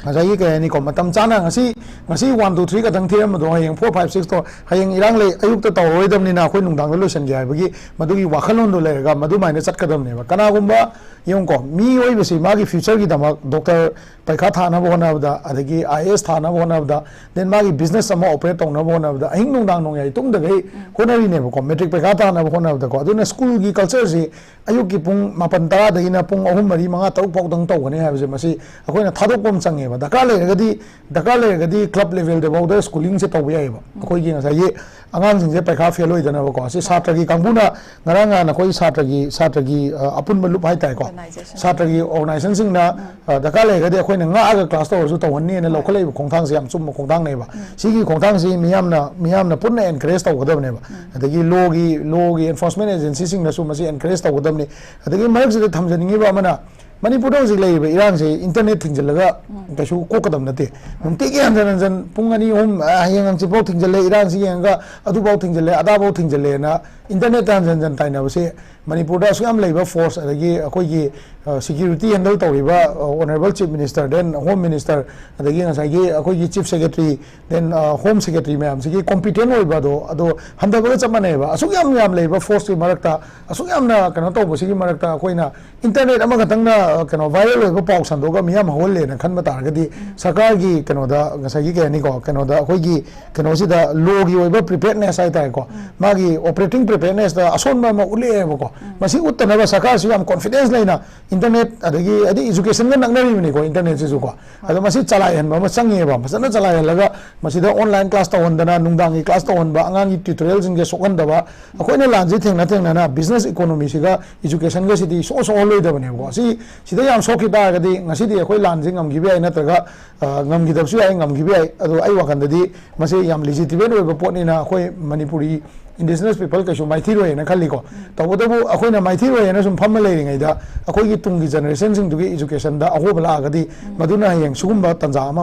ꯉꯁꯥꯏꯒꯤ ꯀꯩ ꯍꯥꯏꯅꯤꯀꯣ, ꯃꯇꯝ ꯆꯥꯅ ꯉꯁꯤ, ꯉꯁꯤ ꯋꯥꯟ ꯇꯨ ꯊ꯭ꯔꯤ ꯈꯛꯇꯪ ꯊꯤꯔꯝꯕꯗꯣ, ꯍꯌꯦꯡ ꯐꯣꯔ ꯐꯥꯏꯚ ꯁꯤꯛꯁ ꯇꯧ, ꯍꯌꯦꯡ ꯏꯔꯥꯡ ꯂꯩ, ꯑꯌꯨꯛꯇ ꯇꯧꯔꯔꯣꯏꯗꯕꯅꯤꯅ ꯑꯩꯈꯣꯏ ꯅꯨꯡꯗꯥꯡꯗ ꯂꯣꯏꯁꯤꯟꯒꯦ ꯍꯥꯏꯕꯒꯤ ꯃꯗꯨꯒꯤ ꯋꯥꯈꯜꯂꯣꯟꯗꯣ ꯂꯩꯔꯒ ꯃꯗꯨꯃꯥꯏꯅ ꯆꯠꯀꯗꯕꯅꯦꯕ꯫ ꯀꯅꯥꯒꯨꯝꯕ, ꯌꯦꯡꯉꯨꯀꯣ, ꯃꯤꯑꯣꯏꯕꯁꯤ ꯃꯥꯒꯤ ꯐ꯭ꯌꯨꯆꯔꯒꯤꯗꯃꯛ ꯗꯣꯛꯇꯔ ꯄꯩꯈꯥ ꯊꯥꯅꯕ ꯍꯣꯠꯅꯕꯗ, ꯑꯗꯒꯤ ꯑꯥꯏ ꯑꯦ ꯑꯦꯁ ꯊꯥꯅꯕ ꯍꯣꯠꯅꯕꯗ, ꯗꯦꯟ ꯃꯥꯒꯤ ꯕꯤꯖꯤꯅꯦꯁ ꯑꯃ ꯑꯣꯄꯔꯦꯠ ꯇꯧꯅꯕ ꯍꯣꯠꯅꯕꯗ ꯑꯍꯤꯡ ꯅꯨꯡꯗꯥꯡ ꯅꯣꯡꯌꯥꯏ ꯇꯨꯝꯗꯈꯩ ꯍꯣꯠꯅꯔꯤꯅꯦꯕꯀꯣ, ꯃꯦꯇ꯭ꯔꯤꯛ ꯄꯩꯈꯥ ꯊꯥꯅꯕ ꯍꯣꯠꯅꯕꯗꯀꯣ꯫ ꯑꯗꯨꯅ ꯁ꯭ꯀꯨꯜꯒꯤ ꯀꯜꯆꯔꯁꯤ ꯑꯌꯨꯛꯀꯤ ꯄꯨꯡ ꯃꯥꯄꯟ ꯇꯔꯥꯗꯒꯤꯅ ꯄꯨꯡ ꯑꯍꯨꯝ, ꯃꯔꯤ, ꯃꯉꯥ, ꯇꯔꯨꯛ ꯐꯥꯎꯗꯪ ꯇꯧꯒꯅꯤ ꯍꯥꯏꯕꯁꯦ, ꯃꯁꯤ ꯑꯩꯈꯣꯏꯅ ꯊꯥꯗꯣꯛꯄ ꯑꯃ ꯆꯪꯉꯦꯕ꯫ ꯗꯔꯀꯥꯔ ꯂꯩꯔꯒꯗꯤ, ꯗꯔꯀꯥꯔ ꯂꯩꯔꯒꯗꯤ ꯀ꯭ꯂꯕ ꯂꯦꯚꯦꯜꯗꯐꯥꯎꯗ ꯁ꯭ꯀꯨꯂꯤꯡꯁꯦ ꯇꯧꯕ ꯌꯥꯏꯑꯕ꯫ ꯑꯩꯈꯣꯏꯒꯤ ꯉꯁꯥꯏꯒꯤ ꯑꯉꯥꯡꯁꯤꯡꯁꯦ ꯄꯩꯈꯥ ꯐꯦꯜ ꯑꯣꯏꯗꯅꯕꯀꯣ꯫ ꯁꯤ ꯁꯥꯇ꯭ꯔꯒꯤ ꯀꯥꯡꯕꯨꯅ ꯉꯔꯥꯡ ꯅꯍꯥꯟ ꯑꯩꯈꯣꯏ ꯁꯥꯇ꯭ꯔꯒꯤ, ꯁꯥꯇ꯭ꯔꯒꯤ, ꯑ, ꯑꯄꯨꯟꯕ ꯂꯨꯞ ꯍꯥꯏꯇꯥꯔꯦꯀꯣ, Organization. ꯁꯥꯇ꯭ꯔꯒꯤ ꯑꯣꯔꯒꯅꯥꯏꯖꯦꯁꯟꯁꯤꯡꯅ, ꯑ, ꯗꯔꯀꯥꯔ ꯂꯩꯔꯒꯗꯤ ꯑꯩꯈꯣꯏꯅ ꯉꯥꯛꯑꯒ ꯀ꯭ꯂꯥꯁ ꯇꯧꯔꯁꯨ ꯇꯧꯍꯟꯅꯤꯅ ꯂꯧꯈꯠꯂꯛꯏꯕ ꯈꯣꯡꯊꯥꯡꯁꯦ ꯌꯥꯝ ꯆꯨꯝꯕ ꯈꯣꯡꯊꯥꯡꯅꯦꯕ꯫ ꯁꯤꯒꯤ ꯈꯣꯡꯊꯥꯡꯁꯤ ꯃꯤꯌꯥꯝꯅ, ꯃꯤꯌꯥꯝꯅ ꯄꯨꯟꯅ ꯑꯦꯟꯀꯔꯦꯖ ꯇꯧꯒꯗꯕꯅꯦꯕ꯫ ꯑꯗꯒꯤ ꯂꯣꯒꯤ, ꯂꯣꯒꯤ ꯑꯦꯟꯐꯣꯔꯁꯃꯦꯟ ꯑꯦꯖꯦꯟꯁꯤꯁꯤꯡꯅꯁꯨ ꯃꯁꯤ ꯑꯦꯟꯀꯔꯦꯖ ꯇꯧꯒꯗꯕꯅꯤ꯫ ꯑꯗꯒꯤ ꯃꯔꯛꯁꯤꯗ ꯊꯝꯖꯅꯤꯡꯉꯤꯕ ꯑꯃꯅ, ꯃꯅꯤꯄꯨꯔꯗ ꯍꯧꯖꯤꯛ ꯂꯩꯔꯤꯕ ꯏꯔꯥꯡꯁꯦ ꯏꯟꯇꯔꯅꯦꯠ ꯊꯤꯡꯖꯤꯜꯂꯒ ꯀꯩꯁꯨ ꯀꯣꯛꯀꯗꯕ ꯅꯠꯇꯦ꯫ ꯅꯨꯡꯇꯤꯒꯤ ꯍꯟꯖꯟ ꯍꯟꯖꯟ ꯄꯨꯡ ꯑꯅꯤ, ꯑꯍꯨꯝ, ꯑ, ꯍꯌꯦꯡ ꯍꯪꯆꯤꯠꯐꯥꯎ ꯊꯤꯡꯖꯤꯜꯂꯦ, ꯏꯔꯥꯡꯁꯤ ꯌꯦꯡꯉꯒ ꯑꯗꯨꯐꯥꯎ ꯊꯤꯡꯖꯤꯜꯂꯦ, ꯑꯗꯥꯐꯥꯎ ꯊꯤꯡꯖꯤꯜꯂꯦꯅ ꯏꯟꯇꯔꯅꯦꯠꯇ ꯍꯟꯖꯟ ꯍꯟꯖꯟ ꯇꯥꯏꯅꯕꯁꯦ ꯃꯅꯤꯄꯨꯔꯗ ꯑꯁꯨꯛ ꯌꯥꯝ ꯂꯩꯕ ꯐꯣꯔꯁ, ꯑꯗꯒꯤ ꯑꯩꯈꯣꯏꯒꯤ, ꯑ, ꯁꯦꯀ꯭ꯌꯨꯔꯤꯇꯤ ꯍꯦꯟꯗꯜ ꯇꯧꯔꯤꯕ, uh, honourable chief minister, then home minister, ꯑꯗꯒꯤ ꯉꯁꯥꯏꯒꯤ ꯑꯩꯈꯣꯏꯒꯤ chief secretary, then, uh, home secretary ꯃꯌꯥꯝꯁꯤꯒꯤ ꯀꯣꯝꯄꯤꯇꯦꯟ ꯑꯣꯏꯕ ꯑꯗꯣ, ꯑꯗꯣ ꯍꯟꯊꯕꯒ ꯆꯞ ꯃꯥꯟꯅꯩꯑꯕ꯫ ꯑꯁꯨꯛ ꯌꯥꯝ, ꯌꯥꯝ ꯂꯩꯕ ꯐꯣꯔꯁꯀꯤ ꯃꯔꯛꯇ, ꯑꯁꯨꯛ ꯌꯥꯝꯅ ꯀꯩꯅꯣ ꯇꯧꯕꯁꯤꯒꯤ ꯃꯔꯛꯇ ꯑꯩꯈꯣꯏꯅ ꯏꯟꯇꯔꯅꯦꯠ ꯑꯃꯈꯛꯇꯪꯅ, ꯑ, ꯀꯩꯅꯣ, ꯚꯥꯏꯔꯦꯜ ꯑꯣꯏꯕ ꯄꯥꯎ ꯁꯟꯗꯣꯛꯑꯒ ꯃꯤꯌꯥꯝ ꯍꯧꯍꯜꯂꯦꯅ ꯈꯟꯕ ꯇꯥꯔꯒꯗꯤ, ꯁꯔꯀꯥꯔꯒꯤ ꯀꯩꯅꯣꯗ, ꯉꯁꯥꯏꯒꯤ ꯀꯩ ꯍꯥꯏꯅꯤꯀꯣ, ꯀꯩꯅꯣꯗ ꯑꯩꯈꯣꯏꯒꯤ ꯀꯩꯅꯣꯁꯤꯗ, ꯂꯣꯒꯤ ꯑꯣꯏꯕ ꯄ꯭ꯔꯤꯄꯦꯌꯔꯅꯦꯁ ꯍꯥꯏꯇꯥꯔꯦꯀꯣ, ꯃꯥꯒꯤ ꯑꯣꯄꯔꯦꯇꯤꯡ ꯄ꯭ꯔꯤꯄꯦꯌꯔꯅꯦꯁꯇ ꯑꯁꯣꯟꯕ ꯑꯃ ꯎꯠꯂꯛꯑꯦꯕꯀꯣ꯫ ꯃꯁꯤ ꯎꯠꯇꯅꯕ ꯁꯔꯀꯥꯔꯁꯨ ꯌꯥꯝ ꯀꯣꯟꯐꯤꯗꯦꯟꯁ ꯂꯩꯅ ꯏꯟꯇꯔꯅꯦꯠ, ꯑꯗꯒꯤ, ꯍꯥꯏꯗꯤ, ꯏꯖꯨꯀꯦꯁꯟꯒ ꯅꯛꯅꯔꯤꯕꯅꯤꯀꯣ ꯏꯟꯇꯔꯅꯦꯠꯁꯤꯁꯨꯀꯣ꯫ ꯑꯗꯣ ꯃꯁꯤ ꯆꯂꯥꯏꯍꯟꯕ ꯑꯃ ꯆꯪꯉꯦꯕ, ꯐꯖꯅ ꯆꯂꯥꯏꯍꯜꯂꯒ ꯃꯁꯤꯗ ꯑꯣꯟꯂꯥꯏꯟ ꯀ꯭ꯂꯥꯁ ꯇꯧꯍꯟꯗꯅ, ꯅꯨꯡꯗꯥꯡꯒꯤ ꯀ꯭ꯂꯥꯁ ꯇꯧꯍꯟꯕ, ꯑꯉꯥꯡꯒꯤ ꯇ꯭ꯌꯨꯇꯣꯔꯤꯌꯦꯜꯁꯤꯡꯁꯦ ꯁꯣꯛꯍꯟꯗꯕ, ꯑꯩꯈꯣꯏꯅ ꯂꯥꯟꯁꯦ ꯊꯦꯡꯅ ꯊꯦꯡꯅꯅ ꯕꯤꯖꯤꯅꯦꯁ ꯏꯀꯣꯅꯣꯃꯤꯁꯤꯒ ꯏꯖꯨꯀꯦꯁꯟꯒꯁꯤꯗꯤ ꯁꯣꯛ ꯁꯣꯛꯍꯜꯂꯣꯏꯗꯕꯅꯦꯕꯀꯣ꯫ ꯁꯤ, ꯁꯤꯗ ꯌꯥꯝ ꯁꯣꯛꯈꯤ ꯇꯥꯔꯒꯗꯤ ꯉꯁꯤꯗꯤ ꯑꯩꯈꯣꯏ ꯂꯥꯟꯁꯦ ꯉꯝꯈꯤꯕ ꯌꯥꯏ, ꯅꯠꯇ꯭ꯔꯒ, ꯑ, ꯉꯝꯈꯤꯗꯕꯁꯨ ꯌꯥꯏ, ꯉꯝꯈꯤꯕ ꯌꯥꯏ꯫ ꯑꯗꯣ ꯑꯩ ꯋꯥꯈꯜꯗꯗꯤ ꯃꯁꯤ ꯌꯥꯝ ꯂꯤꯖꯤꯇꯤꯃꯦꯠ ꯑꯣꯏꯕ ꯄꯣꯠꯅꯤꯅ ꯑꯩꯈꯣꯏ ꯃꯅꯤꯄꯨꯔꯤ indigenous people ꯀꯩꯁꯨ ꯃꯥꯏꯊꯤꯔꯣꯏꯅ ꯈꯜꯂꯤꯀꯣ꯫ ꯇꯧꯕꯇꯕꯨ ꯑꯩꯈꯣꯏꯅ ꯃꯥꯏꯊꯤꯔꯣꯏꯅ ꯁꯨꯝ ꯐꯝꯃ ꯂꯩꯔꯤꯉꯩꯗ ꯑꯩꯈꯣꯏꯒꯤ ꯇꯨꯡꯒꯤ generationꯁꯤꯡꯗꯨꯒꯤ educationꯗ ꯑꯍꯣꯕ ꯂꯥꯛꯑꯒꯗꯤ ꯃꯗꯨꯅ ꯍꯌꯦꯡ ꯁꯤꯒꯨꯝꯕ ꯇꯥꯟꯖꯥ ꯑꯃ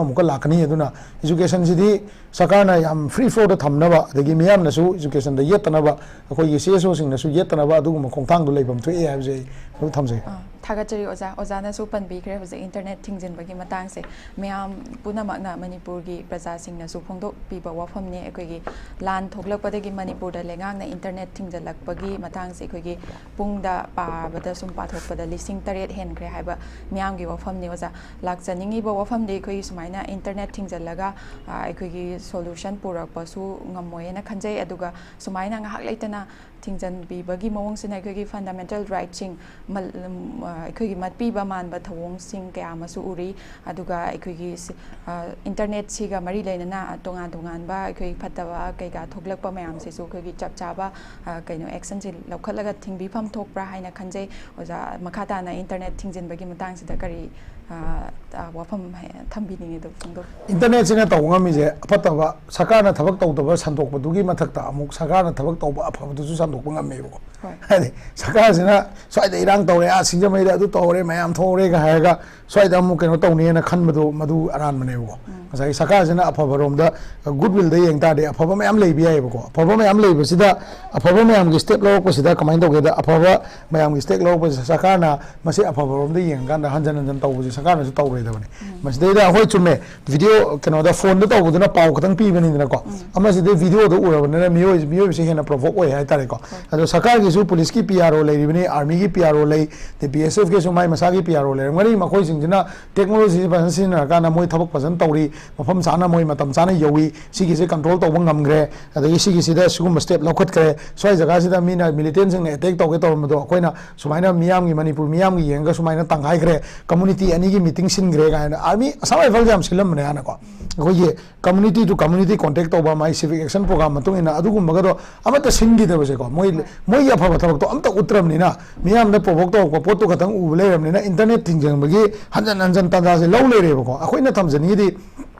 ꯑꯃꯨꯛꯀ ꯂꯥꯛꯀꯅꯤ꯫ ꯑꯗꯨꯅ educationꯁꯤꯗꯤ ꯁꯔꯀꯥꯔꯅ ꯌꯥꯝ free flowꯗ ꯊꯝꯅꯕ, ꯑꯗꯒꯤ ꯃꯤꯌꯥꯝꯅꯁꯨ educationꯗ ꯌꯦꯠꯇꯅꯕ, ꯑꯩꯈꯣꯏꯒꯤ CSOꯁꯤꯡꯅꯁꯨ ꯌꯦꯠꯇꯅꯕ ꯑꯗꯨꯒꯨꯝꯕ ꯈꯣꯡꯊꯥꯡꯗꯣ ꯂꯩꯐꯝ ꯊꯣꯛꯑꯦ ꯍꯥꯏꯕꯁꯦ ꯑꯩ ꯑꯗꯨꯝ ꯊꯝꯖꯒꯦ꯫ ꯑꯥ, ꯊꯥꯒꯠꯆꯔꯤ ꯑꯣꯖꯥ꯫ ꯑꯣꯖꯥꯅꯁꯨ ꯄꯟꯕꯤꯈ꯭ꯔꯦ ꯍꯧꯖꯤꯛ internet ꯊꯤꯡꯖꯤꯟꯕꯒꯤ ꯃꯇꯥꯡꯁꯦ꯫ ꯃꯌꯥꯝ ꯄꯨꯝꯅꯃꯛꯅ, ꯃꯅꯤꯄꯨꯔꯒꯤ ꯄ꯭ꯔꯖꯥꯁꯤꯡꯅꯁꯨ ꯐꯣꯡꯗꯣꯛꯄꯤꯕ ꯋꯥꯐꯝꯅꯤ꯫ ꯑꯩꯈꯣꯏꯒꯤ ꯂꯥꯟ ꯊꯣꯛꯂꯛꯄꯗꯒꯤ ꯃꯅꯤꯄꯨꯔꯗ ꯂꯩꯉꯥꯛꯅ internet ꯊꯤꯡꯖꯤꯜꯂꯛꯄꯒꯤ ꯃꯇꯥꯡꯁꯦ ꯑꯩꯈꯣꯏꯒꯤ ꯄꯨꯡꯗ ꯄꯥꯕꯗ ꯁꯨꯝ ꯄꯥꯊꯣꯛꯄꯗ ꯂꯤꯁꯤꯡ ꯇꯔꯦꯠ ꯍꯦꯟꯈ꯭ꯔꯦ ꯍꯥꯏꯕ ꯃꯤꯌꯥꯝꯒꯤ ꯋꯥꯐꯝꯅꯤ꯫ ꯑꯣꯖꯥ, ꯂꯥꯛꯆꯅꯤꯡꯉꯤꯕ ꯋꯥꯐꯝꯗꯤ ꯑꯩꯈꯣꯏꯒꯤ ꯁꯨꯃꯥꯏꯅ internet ꯊꯤꯡꯖꯤꯜꯂꯒ, ꯑ, ꯑꯩꯈꯣꯏꯒꯤ solution ꯄꯨꯔꯛꯄꯁꯨ ꯉꯝꯃꯣꯏꯅ ꯈꯟꯖꯩ꯫ ꯑꯗꯨꯒ ꯁꯨꯃꯥꯏꯅ ꯉꯥꯏꯍꯥꯛ ꯂꯩꯇꯅ ꯊꯤꯡꯖꯤꯟꯕꯤꯕꯒꯤ ꯃꯑꯣꯡꯁꯤꯅ ꯑꯩꯈꯣꯏꯒꯤ fundamental rightꯁꯤꯡ ꯃꯜ-, ꯎꯝ, ꯑ, ꯑꯩꯈꯣꯏꯒꯤ ꯃꯠꯄꯤꯕ ꯃꯥꯟꯕ ꯊꯧꯑꯣꯡꯁꯤꯡ ꯀꯌꯥ ꯑꯃꯁꯨ ꯎꯔꯤ꯫ ꯑꯗꯨꯒ ꯑꯩꯈꯣꯏꯒꯤ ꯁꯤ-, ꯑ, internetꯁꯤꯒ ꯃꯔꯤ ꯂꯩꯅꯅ ꯇꯣꯉꯥꯟ ꯇꯣꯉꯥꯟꯕ ꯑꯩꯈꯣꯏ ꯐꯠꯇꯕ ꯀꯩꯀꯥ ꯊꯣꯛꯂꯛꯄ ꯃꯌꯥꯝꯁꯤꯁꯨ ꯑꯩꯈꯣꯏꯒꯤ ꯆꯞ ꯆꯥꯕ, ꯑ, ꯀꯩꯅꯣ, actionꯁꯤ ꯂꯧꯈꯠꯂꯒ ꯊꯤꯡꯕꯤꯐꯝ ꯊꯣꯛꯄ꯭ꯔꯥ ꯍꯥꯏꯅ ꯈꯟꯖꯩ꯫ ꯑꯣꯖꯥ, ꯃꯈꯥ ꯇꯥꯅ internet ꯊꯤꯡꯖꯤꯟꯕꯒꯤ ꯃꯇꯥꯡꯁꯤꯗ ꯀꯔꯤ, ꯑ, ꯑ, ꯋꯥꯐꯝ ꯍꯦ-, ꯊꯝꯕꯤꯅꯤꯡꯉꯤ? ꯑꯗꯨ ꯐꯣꯡꯗꯣꯛ- internetꯁꯤꯅ ꯇꯧꯕ ꯉꯝꯃꯤꯁꯦ ꯑꯐꯠꯇꯕ, ꯁꯔꯀꯥꯔꯅ ꯊꯕꯛ ꯇꯧꯗꯕ ꯁꯟꯗꯣꯛꯄꯗꯨꯒꯤ ꯃꯊꯛꯇ ꯑꯃꯨꯛ ꯁꯔꯀꯥꯔꯅ ꯊꯕꯛ ꯇꯧꯕ ꯑꯐꯕꯗꯨꯁꯨ ꯁꯟꯗꯣꯛꯄ ꯉꯝꯃꯦꯕꯀꯣ꯫ ꯍꯣꯏ꯫ ꯍꯥꯏꯗꯤ ꯁꯔꯀꯥꯔꯁꯤꯅ ꯁ꯭ꯋꯥꯏꯗ ꯏꯔꯥꯡ ꯇꯧꯔꯦ, ꯑꯥ ꯁꯤꯡꯖꯃꯩꯗ ꯑꯗꯨ ꯇꯧꯔꯦ, ꯃꯌꯥꯝ ꯊꯣꯛꯍꯧꯔꯦꯒ ꯍꯥꯏꯔꯒ ꯁ꯭ꯋꯥꯏꯗ ꯑꯃꯨꯛ ꯀꯩꯅꯣ ꯇꯧꯅꯤꯅ ꯈꯟꯕꯗꯣ ꯃꯗꯨ ꯑꯔꯥꯟꯕꯅꯦꯕꯀꯣ꯫ ꯉꯁꯥꯏꯒꯤ ꯁꯔꯀꯥꯔꯁꯤꯅ ꯑꯐꯕꯔꯣꯝꯗ, goodwillꯗ ꯌꯦꯡ ꯇꯥꯔꯗꯤ ꯑꯐꯕ ꯃꯌꯥꯝ ꯂꯩꯕ ꯌꯥꯏꯑꯕꯀꯣ꯫ ꯑꯐꯕ ꯃꯌꯥꯝ ꯂꯩꯕꯁꯤꯗ, ꯑꯐꯕ ꯃꯌꯥꯝꯒꯤ step ꯂꯧꯔꯛꯄꯁꯤꯗ ꯀꯃꯥꯏꯅ ꯇꯧꯒꯦꯗ, ꯑꯐꯕ ꯃꯌꯥꯝꯒꯤ step ꯂꯧꯔꯛꯄꯁꯤꯗ ꯁꯔꯀꯥꯔꯅ ꯃꯁꯤ ꯑꯐꯕꯔꯣꯝꯗ ꯌꯦꯡꯉꯀꯥꯟꯗ ꯍꯟꯖꯟ ꯍꯟꯖꯟ ꯇꯧꯕꯁꯦ ꯁꯔꯀꯥꯔꯅꯁꯨ ꯇꯧꯔꯣꯏꯗꯕꯅꯤ꯫ ꯃꯁꯤꯗꯩꯗ, ꯍꯣꯏ, ꯆꯨꯝꯃꯦ, video, ꯀꯩꯅꯣꯗ, phoneꯗ ꯇꯧꯕꯗꯨꯅ ꯄꯥꯎ ꯈꯛꯇꯪ ꯄꯤꯕꯅꯤꯗꯅꯀꯣ꯫ ꯑꯃꯁꯤꯗꯤ videoꯗ ꯎꯔꯕꯅꯤꯅ ꯃꯤꯑꯣꯏ-, ꯃꯤꯑꯣꯏꯕꯁꯦ ꯍꯦꯟꯅ provoke ꯑꯣꯏ ꯍꯥꯏꯇꯥꯔꯦꯀꯣ꯫ ꯑꯗꯣ ꯁꯔꯀꯥꯔꯒꯤꯁꯨ policeꯀꯤ PRO ꯂꯩꯔꯤꯕꯅꯤ, armyꯒꯤ PRO ꯂꯩ, ꯑꯗꯩ BSFꯀꯤꯁꯨ ꯃꯥꯏ ꯃꯁꯥꯒꯤ PRO ꯂꯩꯔꯝꯒꯅꯤ꯫ ꯃꯈꯣꯏꯁꯤꯡꯁꯤꯅ technologyꯁꯤ ꯐꯖꯅ ꯁꯤꯖꯤꯟꯅꯔꯀꯥꯟꯗ ꯃꯣꯏ ꯊꯕꯛ ꯐꯖꯅ ꯇꯧꯔꯤ, ꯃꯐꯝ ꯆꯥꯅ ꯃꯣꯏ ꯃꯇꯝ ꯆꯥꯅ ꯌꯧꯏ, ꯁꯤꯒꯤꯁꯦ control ꯇꯧꯕ ꯉꯝꯈ꯭ꯔꯦ, ꯑꯗꯒꯤ ꯁꯤꯒꯤꯁꯤꯗ ꯁꯤꯒꯨꯝꯕ step ꯂꯧꯈꯠꯈ꯭ꯔꯦ, ꯁ꯭ꯋꯥꯏ ꯖꯒꯥꯁꯤꯗ ꯃꯤꯅ, militantꯁꯤꯡꯅ attack ꯇꯧꯒꯦ ꯇꯧꯔꯝꯕꯗꯣ ꯑꯩꯈꯣꯏꯅ ꯁꯨꯃꯥꯏꯅ ꯃꯤꯌꯥꯝꯒꯤ, ꯃꯅꯤꯄꯨꯔ ꯃꯤꯌꯥꯝꯒꯤ ꯌꯦꯡꯉꯒ ꯁꯨꯃꯥꯏꯅ ꯇꯪꯈꯥꯏꯈ꯭ꯔꯦ, community ꯑꯅꯤꯒꯤ meeting ꯁꯤꯟꯈ꯭ꯔꯦ ꯀꯥꯏꯅ꯫ Army, Assam Riflesꯁꯦ ꯌꯥꯝ ꯁꯤꯜꯂꯝꯕꯅꯦ ꯍꯥꯟꯅꯀꯣ꯫ ꯑꯩꯈꯣꯏꯒꯤ community to community contact ꯇꯧꯕ, ꯃꯥꯏ civic action program ꯃꯇꯨꯡ ꯏꯟꯅ ꯑꯗꯨꯒꯨꯝꯕꯒꯗꯣ ꯑꯃꯠꯇ ꯁꯤꯟꯈꯤꯗꯕꯁꯦꯀꯣ꯫ ꯃꯣꯏ, ꯃꯣꯏꯒꯤ ꯑꯐꯕ ꯊꯕꯛꯇꯣ ꯑꯝꯇ ꯎꯠꯇ꯭ꯔꯕꯅꯤꯅ, ꯃꯤꯌꯥꯝꯗ provoke ꯇꯧꯔꯛꯄ ꯄꯣꯠꯇꯨ ꯈꯛꯇꯪ ꯎꯕ ꯂꯩꯔꯕꯅꯤꯅ, internet ꯊꯤꯡꯖꯤꯟꯕꯒꯤ ꯍꯟꯖꯟ ꯍꯟꯖꯟ ꯇꯥꯟꯖꯥꯁꯦ ꯂꯧ ꯂꯩꯔꯦꯕꯀꯣ꯫ ꯑꯩꯈꯣꯏꯅ ꯊꯝꯖꯅꯤꯡꯉꯤꯗꯤ,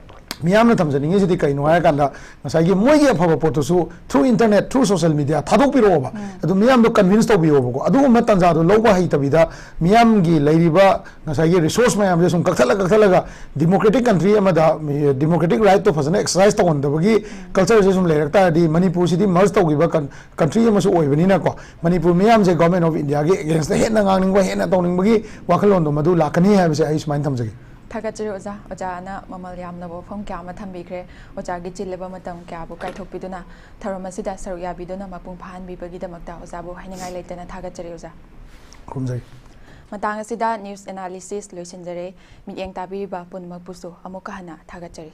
ꯃꯤꯌꯥꯝꯅ ꯊꯝꯖꯅꯤꯡꯉꯤꯁꯤꯗꯤ ꯀꯩꯅꯣ ꯍꯥꯏꯔꯀꯥꯟꯗ, ꯉꯁꯥꯏꯒꯤ ꯃꯣꯏꯒꯤ ꯑꯐꯕ ꯄꯣꯠꯇꯨꯁꯨ through internet, through social media ꯊꯥꯗꯣꯛꯄꯤꯔꯛꯑꯣꯕ꯫ ꯑꯗꯨ ꯃꯤꯌꯥꯝꯗꯣ convince ꯇꯧꯕꯤꯌꯣꯕꯀꯣ꯫ ꯑꯗꯨꯒꯨꯝꯕ ꯇꯥꯟꯖꯥꯗꯣ ꯂꯧꯕ ꯍꯩꯇꯕꯤꯗ, ꯃꯤꯌꯥꯝꯒꯤ ꯂꯩꯔꯤꯕ ꯉꯁꯥꯏꯒꯤ resource ꯃꯌꯥꯝꯁꯦ ꯁꯨꯝ ꯀꯛꯊꯠꯂ ꯀꯛꯊꯠꯂꯒ, democratic country ꯑꯃꯗ democratic right ꯇꯣ ꯐꯖꯅ exercise ꯇꯧꯍꯟꯗꯕꯒꯤ culture ꯁꯦ ꯁꯨꯝ ꯂꯩꯔꯛ ꯇꯥꯔꯗꯤ, ꯃꯅꯤꯄꯨꯔꯁꯤꯗꯤ merge ꯇꯧꯈꯤꯕ ꯀꯟ-, country ꯑꯃꯁꯨ ꯑꯣꯏꯕꯅꯤꯅꯀꯣ, ꯃꯅꯤꯄꯨꯔ ꯃꯤꯌꯥꯝꯁꯦ Government of India ꯒꯤ against ꯇ ꯍꯦꯟꯅ ꯉꯥꯡꯅꯤꯡꯕ, ꯍꯦꯟꯅ ꯇꯧꯅꯤꯡꯕꯒꯤ ꯋꯥꯈꯜꯂꯣꯟꯗꯣ ꯃꯗꯨ ꯂꯥꯛꯀꯅꯤ ꯍꯥꯏꯕꯁꯦ ꯑꯩ ꯁꯨꯃꯥꯏꯅ ꯊꯝꯖꯒꯦ꯫ ꯊꯥꯒꯠꯆꯔꯤ ꯑꯣꯖꯥ꯫ ꯑꯣꯖꯥꯅ ꯃꯃꯜ ꯌꯥꯝꯂꯕ ꯋꯥꯐꯝ ꯀꯌꯥ ꯑꯃ ꯊꯝꯕꯤꯈ꯭ꯔꯦ꯫ ꯑꯣꯖꯥꯒꯤ ꯆꯤꯜꯂꯕ ꯃꯇꯝ ꯀꯌꯥꯕꯨ ꯀꯥꯏꯊꯣꯛꯄꯤꯗꯨꯅ ꯊꯧꯔꯝ ꯑꯁꯤꯗ ꯁꯔꯨꯛ ꯌꯥꯕꯤꯗꯨꯅ ꯃꯄꯨꯡ ꯐꯥꯍꯟꯕꯤꯕꯒꯤꯗꯃꯛꯇ ꯑꯣꯖꯥꯕꯨ ꯍꯥꯏꯅꯤꯡꯉꯥꯏ ꯂꯩꯇꯅ ꯊꯥꯒꯠꯆꯔꯤ ꯑꯣꯖꯥ꯫ ꯈꯨꯔꯨꯝꯖꯔꯤ꯫ ꯃꯇꯥꯡ ꯑꯁꯤꯗ news analysis ꯂꯣꯏꯁꯤꯟꯖꯔꯦ꯫ ꯃꯤꯠꯌꯦꯡ ꯇꯥꯕꯤꯔꯤꯕ ꯄꯨꯝꯅꯃꯛꯄꯨꯁꯨ ꯑꯃꯨꯛꯀ ꯍꯟꯅ ꯊꯥꯒꯠꯆꯔꯤ꯫